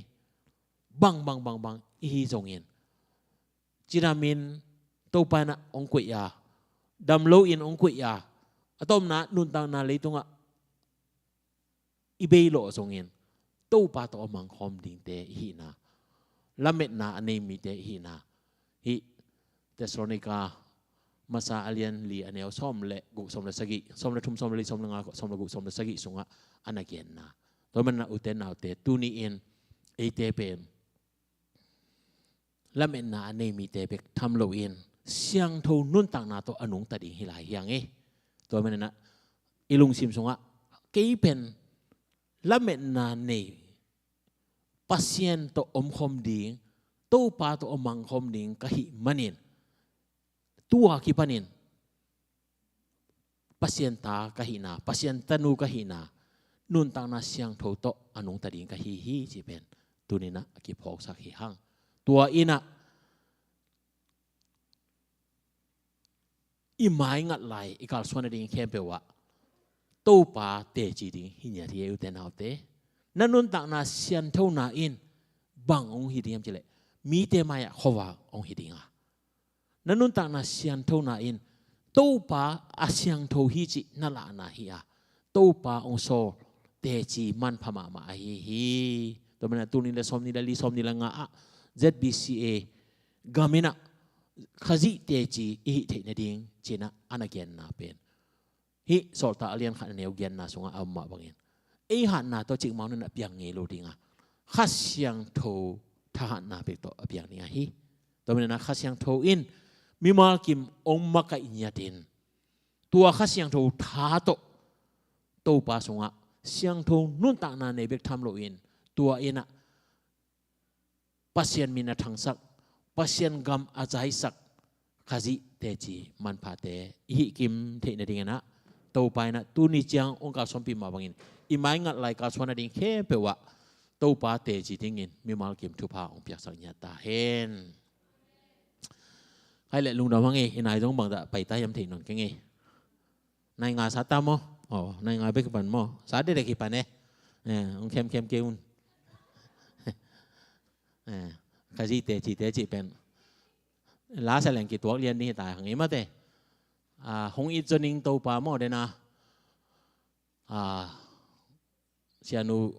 Bang bang bang bang i hi zongin, cidamin Topa in ah hong koih a, dam loin hong koih a, a tawpna nuntakna leitungah i bei lawh zongin Topa tawh a mangkhawm dingte i hihna, lametna a nei mite i hihna. Hih Thessalonika masa a lian li a neu sawm le guk, sawm le sagih, sawm le thum, sawm le li, sawm le nga, sawm le guk, sawm le sagih sungah a na genna. Tua manin ah ute naute, tuni-in eite pen lametna a nei mite bek tham loin siangtho nuntakna tawh a nungta ding hi lai hi hang e. Tua manin ah i lungsim sungah kei pen lametna nei, Pasian tawh omkhawm ding, Topa tawh a mangkhawm ding ka hih manin tua kipanin Pasian ta ka hihna, Pasian tanu ka hihna, nuntakna siangtho tawh a nungta ding ka hi hi cih pen tuni-in ah a kiphawksak hi hang. Tua in ah i maingat lai i kalsuan nading khempeuh ah Topa teci ding hi ngiat hi e, ute naute. Na nuntakna sianthona in bang hong hi ding hiam cih leh mite mai-ah khuavak hong hi ding a, na nuntakna sianthona in Topa a siangtho hi cih na lahna hi a, Topa hong sawl teci manpha mahmah ahi hi. Tua manin ah tul nih le sawmnih le li, sawmnih le nga ah Z B C A gam in ah Khazih teci i hih theih nading ci-in ah a na genna pen hih Sawltak a lian khat a neu giatna sungah a om mah bangin ei hatna tawh cikmah in a piang ngei lo ding a, Kha Siangtho thahatna bek tawh a piang ding ahi. Tua manin ah Kha Siangtho in mimal kim hong makaih ngiatin, tua Kha Siangtho tha tawh Topa sungah siangtho nuntakna nei bek tham loin, tua in ah Pasian min a thangsak, Pasian gam a zaisak Khazih teci manphate i hih kim theih nadingin ah Topa in ah tuni ciang hong kalsuanpih mah bangin i maingat lai kalsuan nading khempeuh ah Topa teci dingin mimal kim thupha hong piaksak ngiat ta hen. Khaih leh lungdam hang e, i nai zong bangzah pai ta hiam thei nawn keng e. Nai nga sa ta maw? Aw, nai nga bek kipan maw? Sa dekdek kipan e. Eh, hong khemkhem kei un. Eh, Khazih teci, teci pen Lasa leng kituak lian ding hi ta hang i mate. Hong it zaw ning Topa maw dena. Sianu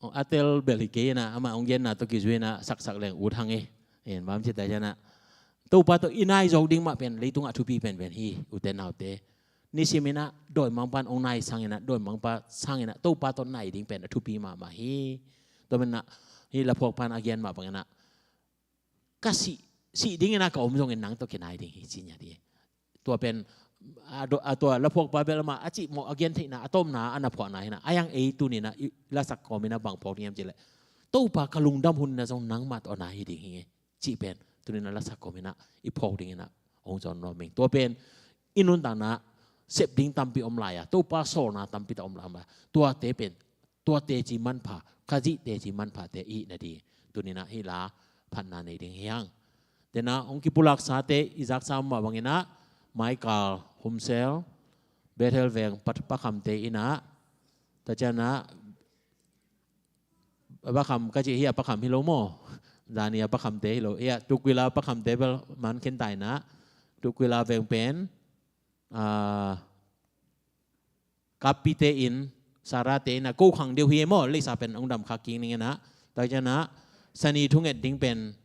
a tel bel hi kei inah, amah hong genna tawh kizui inah saksak leng ut hang i. En bam ci ta cianah Topa tawh i nai zawk ding mah pen leitungah thupi penpen hi, ute naute. Nisim inah dawimangpa in hong nai sang inah, dawimangpa sang inah Topa tawh nai ding pen a thupi mahmah hi. Tua menah hih laphuakpa in a gen mah bang inah ka sih, sih ding inah ka om zongin nang tawh kinai ding hi ci nia ding. Tua pen a tua laphuakpa bel amah a cihmawh a gentheihna a tawmna a na phuahna hinah a yang ei tuninah i lasak kawm inah bang phawk ding hiam cileh Topa ka lungdam hun inah zong nangmah tawh a nai hi ding hi. Cih pen tuninah lasak kawm inah i phawk ding inah hong zawn nuam ing. Tua pen i nuntakna sep ding tampi om lai a, Topa sawlna tampi tak om lai a, tuate pen tua teci manpha, Khazih teci manphate i hih nading tuninah hih la phatna nei ding hi hang. Tena hong kipulaksate i zaksa mah banginah Michael Humsel, Bethel veng pakhamte inah, tacianah pakham ka cih hi a, pakham hi lo maw? Zani a pakhamte hi lo hi a, Tukwila pakhamte bel man khin ta inah, Tukwila veng pen Kapite in, Sarate inah ko khang deuh hi e maw, leisa pen hong damkhak kik ning inah. Tacianah sani thunget ding pen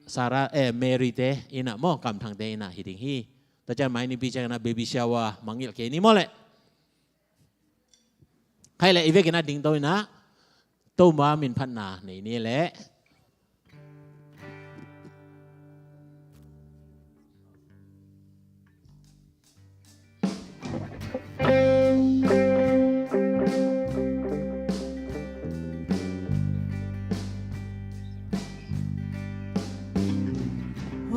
Sara, eh, Maryte inah maw, kamthangte inah hi ding hi. Tacian mai nipi cianginah baby shower mangngilh kei ni maw leh. Khaih leh i vekinah dingto inah Topa min phatna nei ni leh.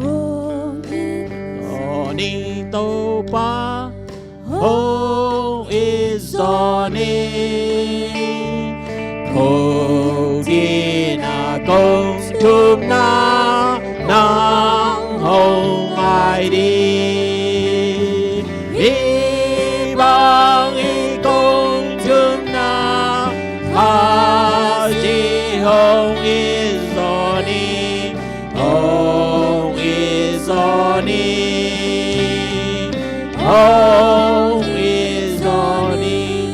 Hong it zaw ni Topa, hong it zaw ni. Kong gina kong thumna nang hong ngai ding. Hih bang i kong thumna Khazih hong it zaw ni. Hong it zaw ni, hong it zaw ni.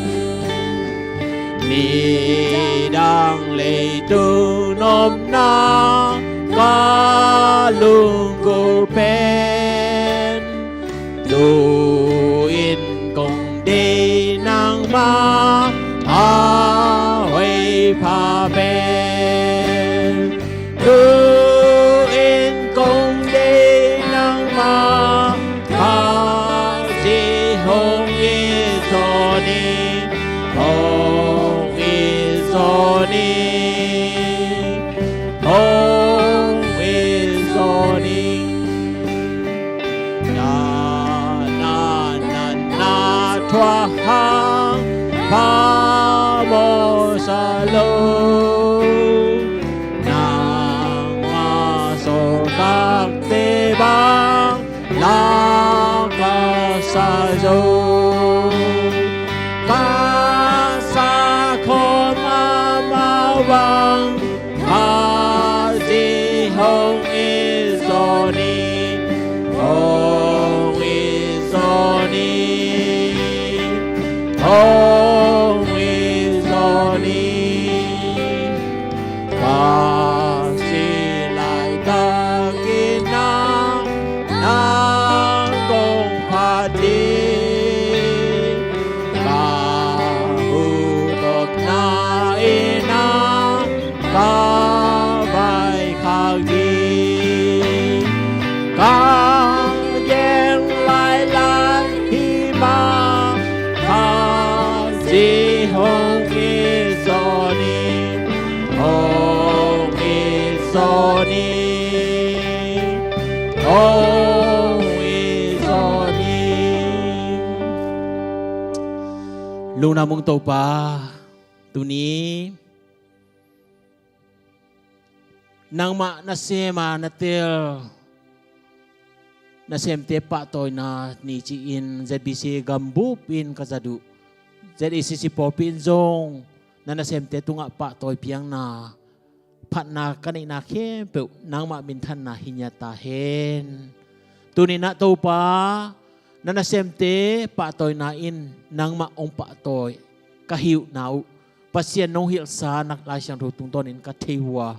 Nidang leitung nopna ka lunggulh pen, tu-in kong deih nangmah a hoih pha pen. Tu-in kong deih nangmah Khazih hong it zaw ni, hong it zaw ni, hong it zaw ni. Na na na na thuak hang phamawh sa lo. Nangmah sawltakte bang lak ka sa zo. Ka sa khawm amau bang Khazih hong it zaw ni, hong it zaw ni, hong it zaw ni. Pasian laitakin nang, nang kong phat ding. Ka huhgawpna in nang ka vaikhak ding. Ka gen lailai hi mah, Khazih hong it zaw ni, hong it zaw ni, hong it zaw ni. Lungdam ung Topa. Tuni nangmah nasem a na tel nasemte pahtawina ni ci-in Z B C gambup in ka zat uh. Z A C C pawlpi in zong na nasemte tungah pahtawi piakna phatna ka neihna khempeuh nangmah minthanna hi ngiat ta hen. Tuni-in ah Topa, na nasemte pahtawina in nangmah hong pahtawi ka hi uh na uh, Pasian nong hilhsa na Lai Siangtho tungtawnin ka thei uh a,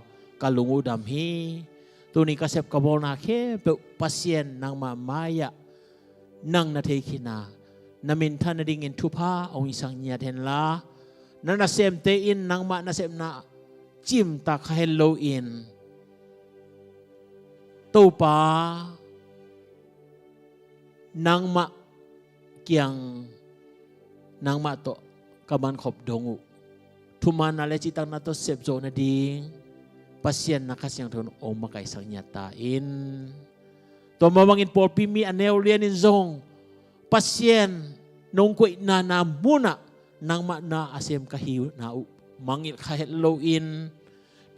ka lung uh dam hi. Tuni ka sep ka bawlna khempeuh Pasian nangmah mai-ah nang na thei khin a, na minthan nadingin thupha hong hisak ngiat hen la, na nasemte in nangmah nasepna cimtak kha het loin, Topa, nangmah kiang nangmah tawh ka mankhop dong uh, thumanna le cihtakna tawh sepzawh nading Pasian na Kha Siangtho in hong makaihsak ngiat ta in. Tua mah bangin pawlpi mi a neu lianin zong Pasian nong koihna na munah nangmah na a sem ka hi uh na uh mangngilh kha het loin,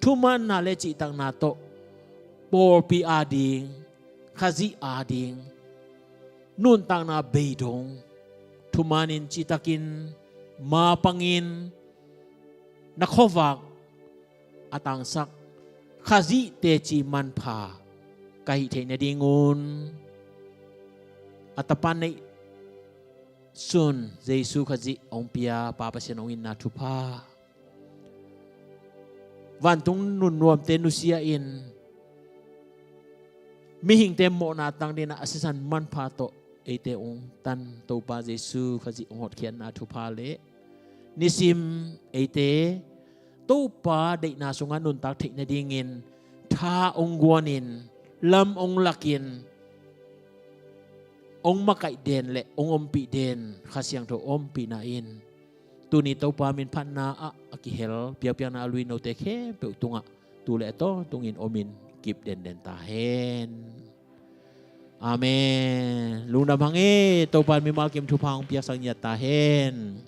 thumanna le cihtakna tawh pawlpi ading, Khazih ading nuntakna bei dong, thumanin cihtakin mapangin na khuavak a tangsak Khazih teci manpha ka hih theih nadingun, a Tapa neihsun Jesu Khazih hong pia Pa Pasian hong itna thupha, vantung nunnuamte nusia-in mihingte mawhna tang dingin a sisan manpha tawh eite hong tan Topa Jesu Khazih hong hotkhiatna thupha le nisim eite Topa deihna sungah nuntak theih nadingin tha hong guanin, lam hong lakin, hong makaih den le hong ompih den Kha Siangtho ompihna in tuni Topa min phatna ah a kihel biakpiakna a lui note khempeuh tungah tu le a tawntungin omin kip denden ta hen. Amen. Lungdam hang e, Topa in mimal kim thupha hong piaksak ngiat ta hen.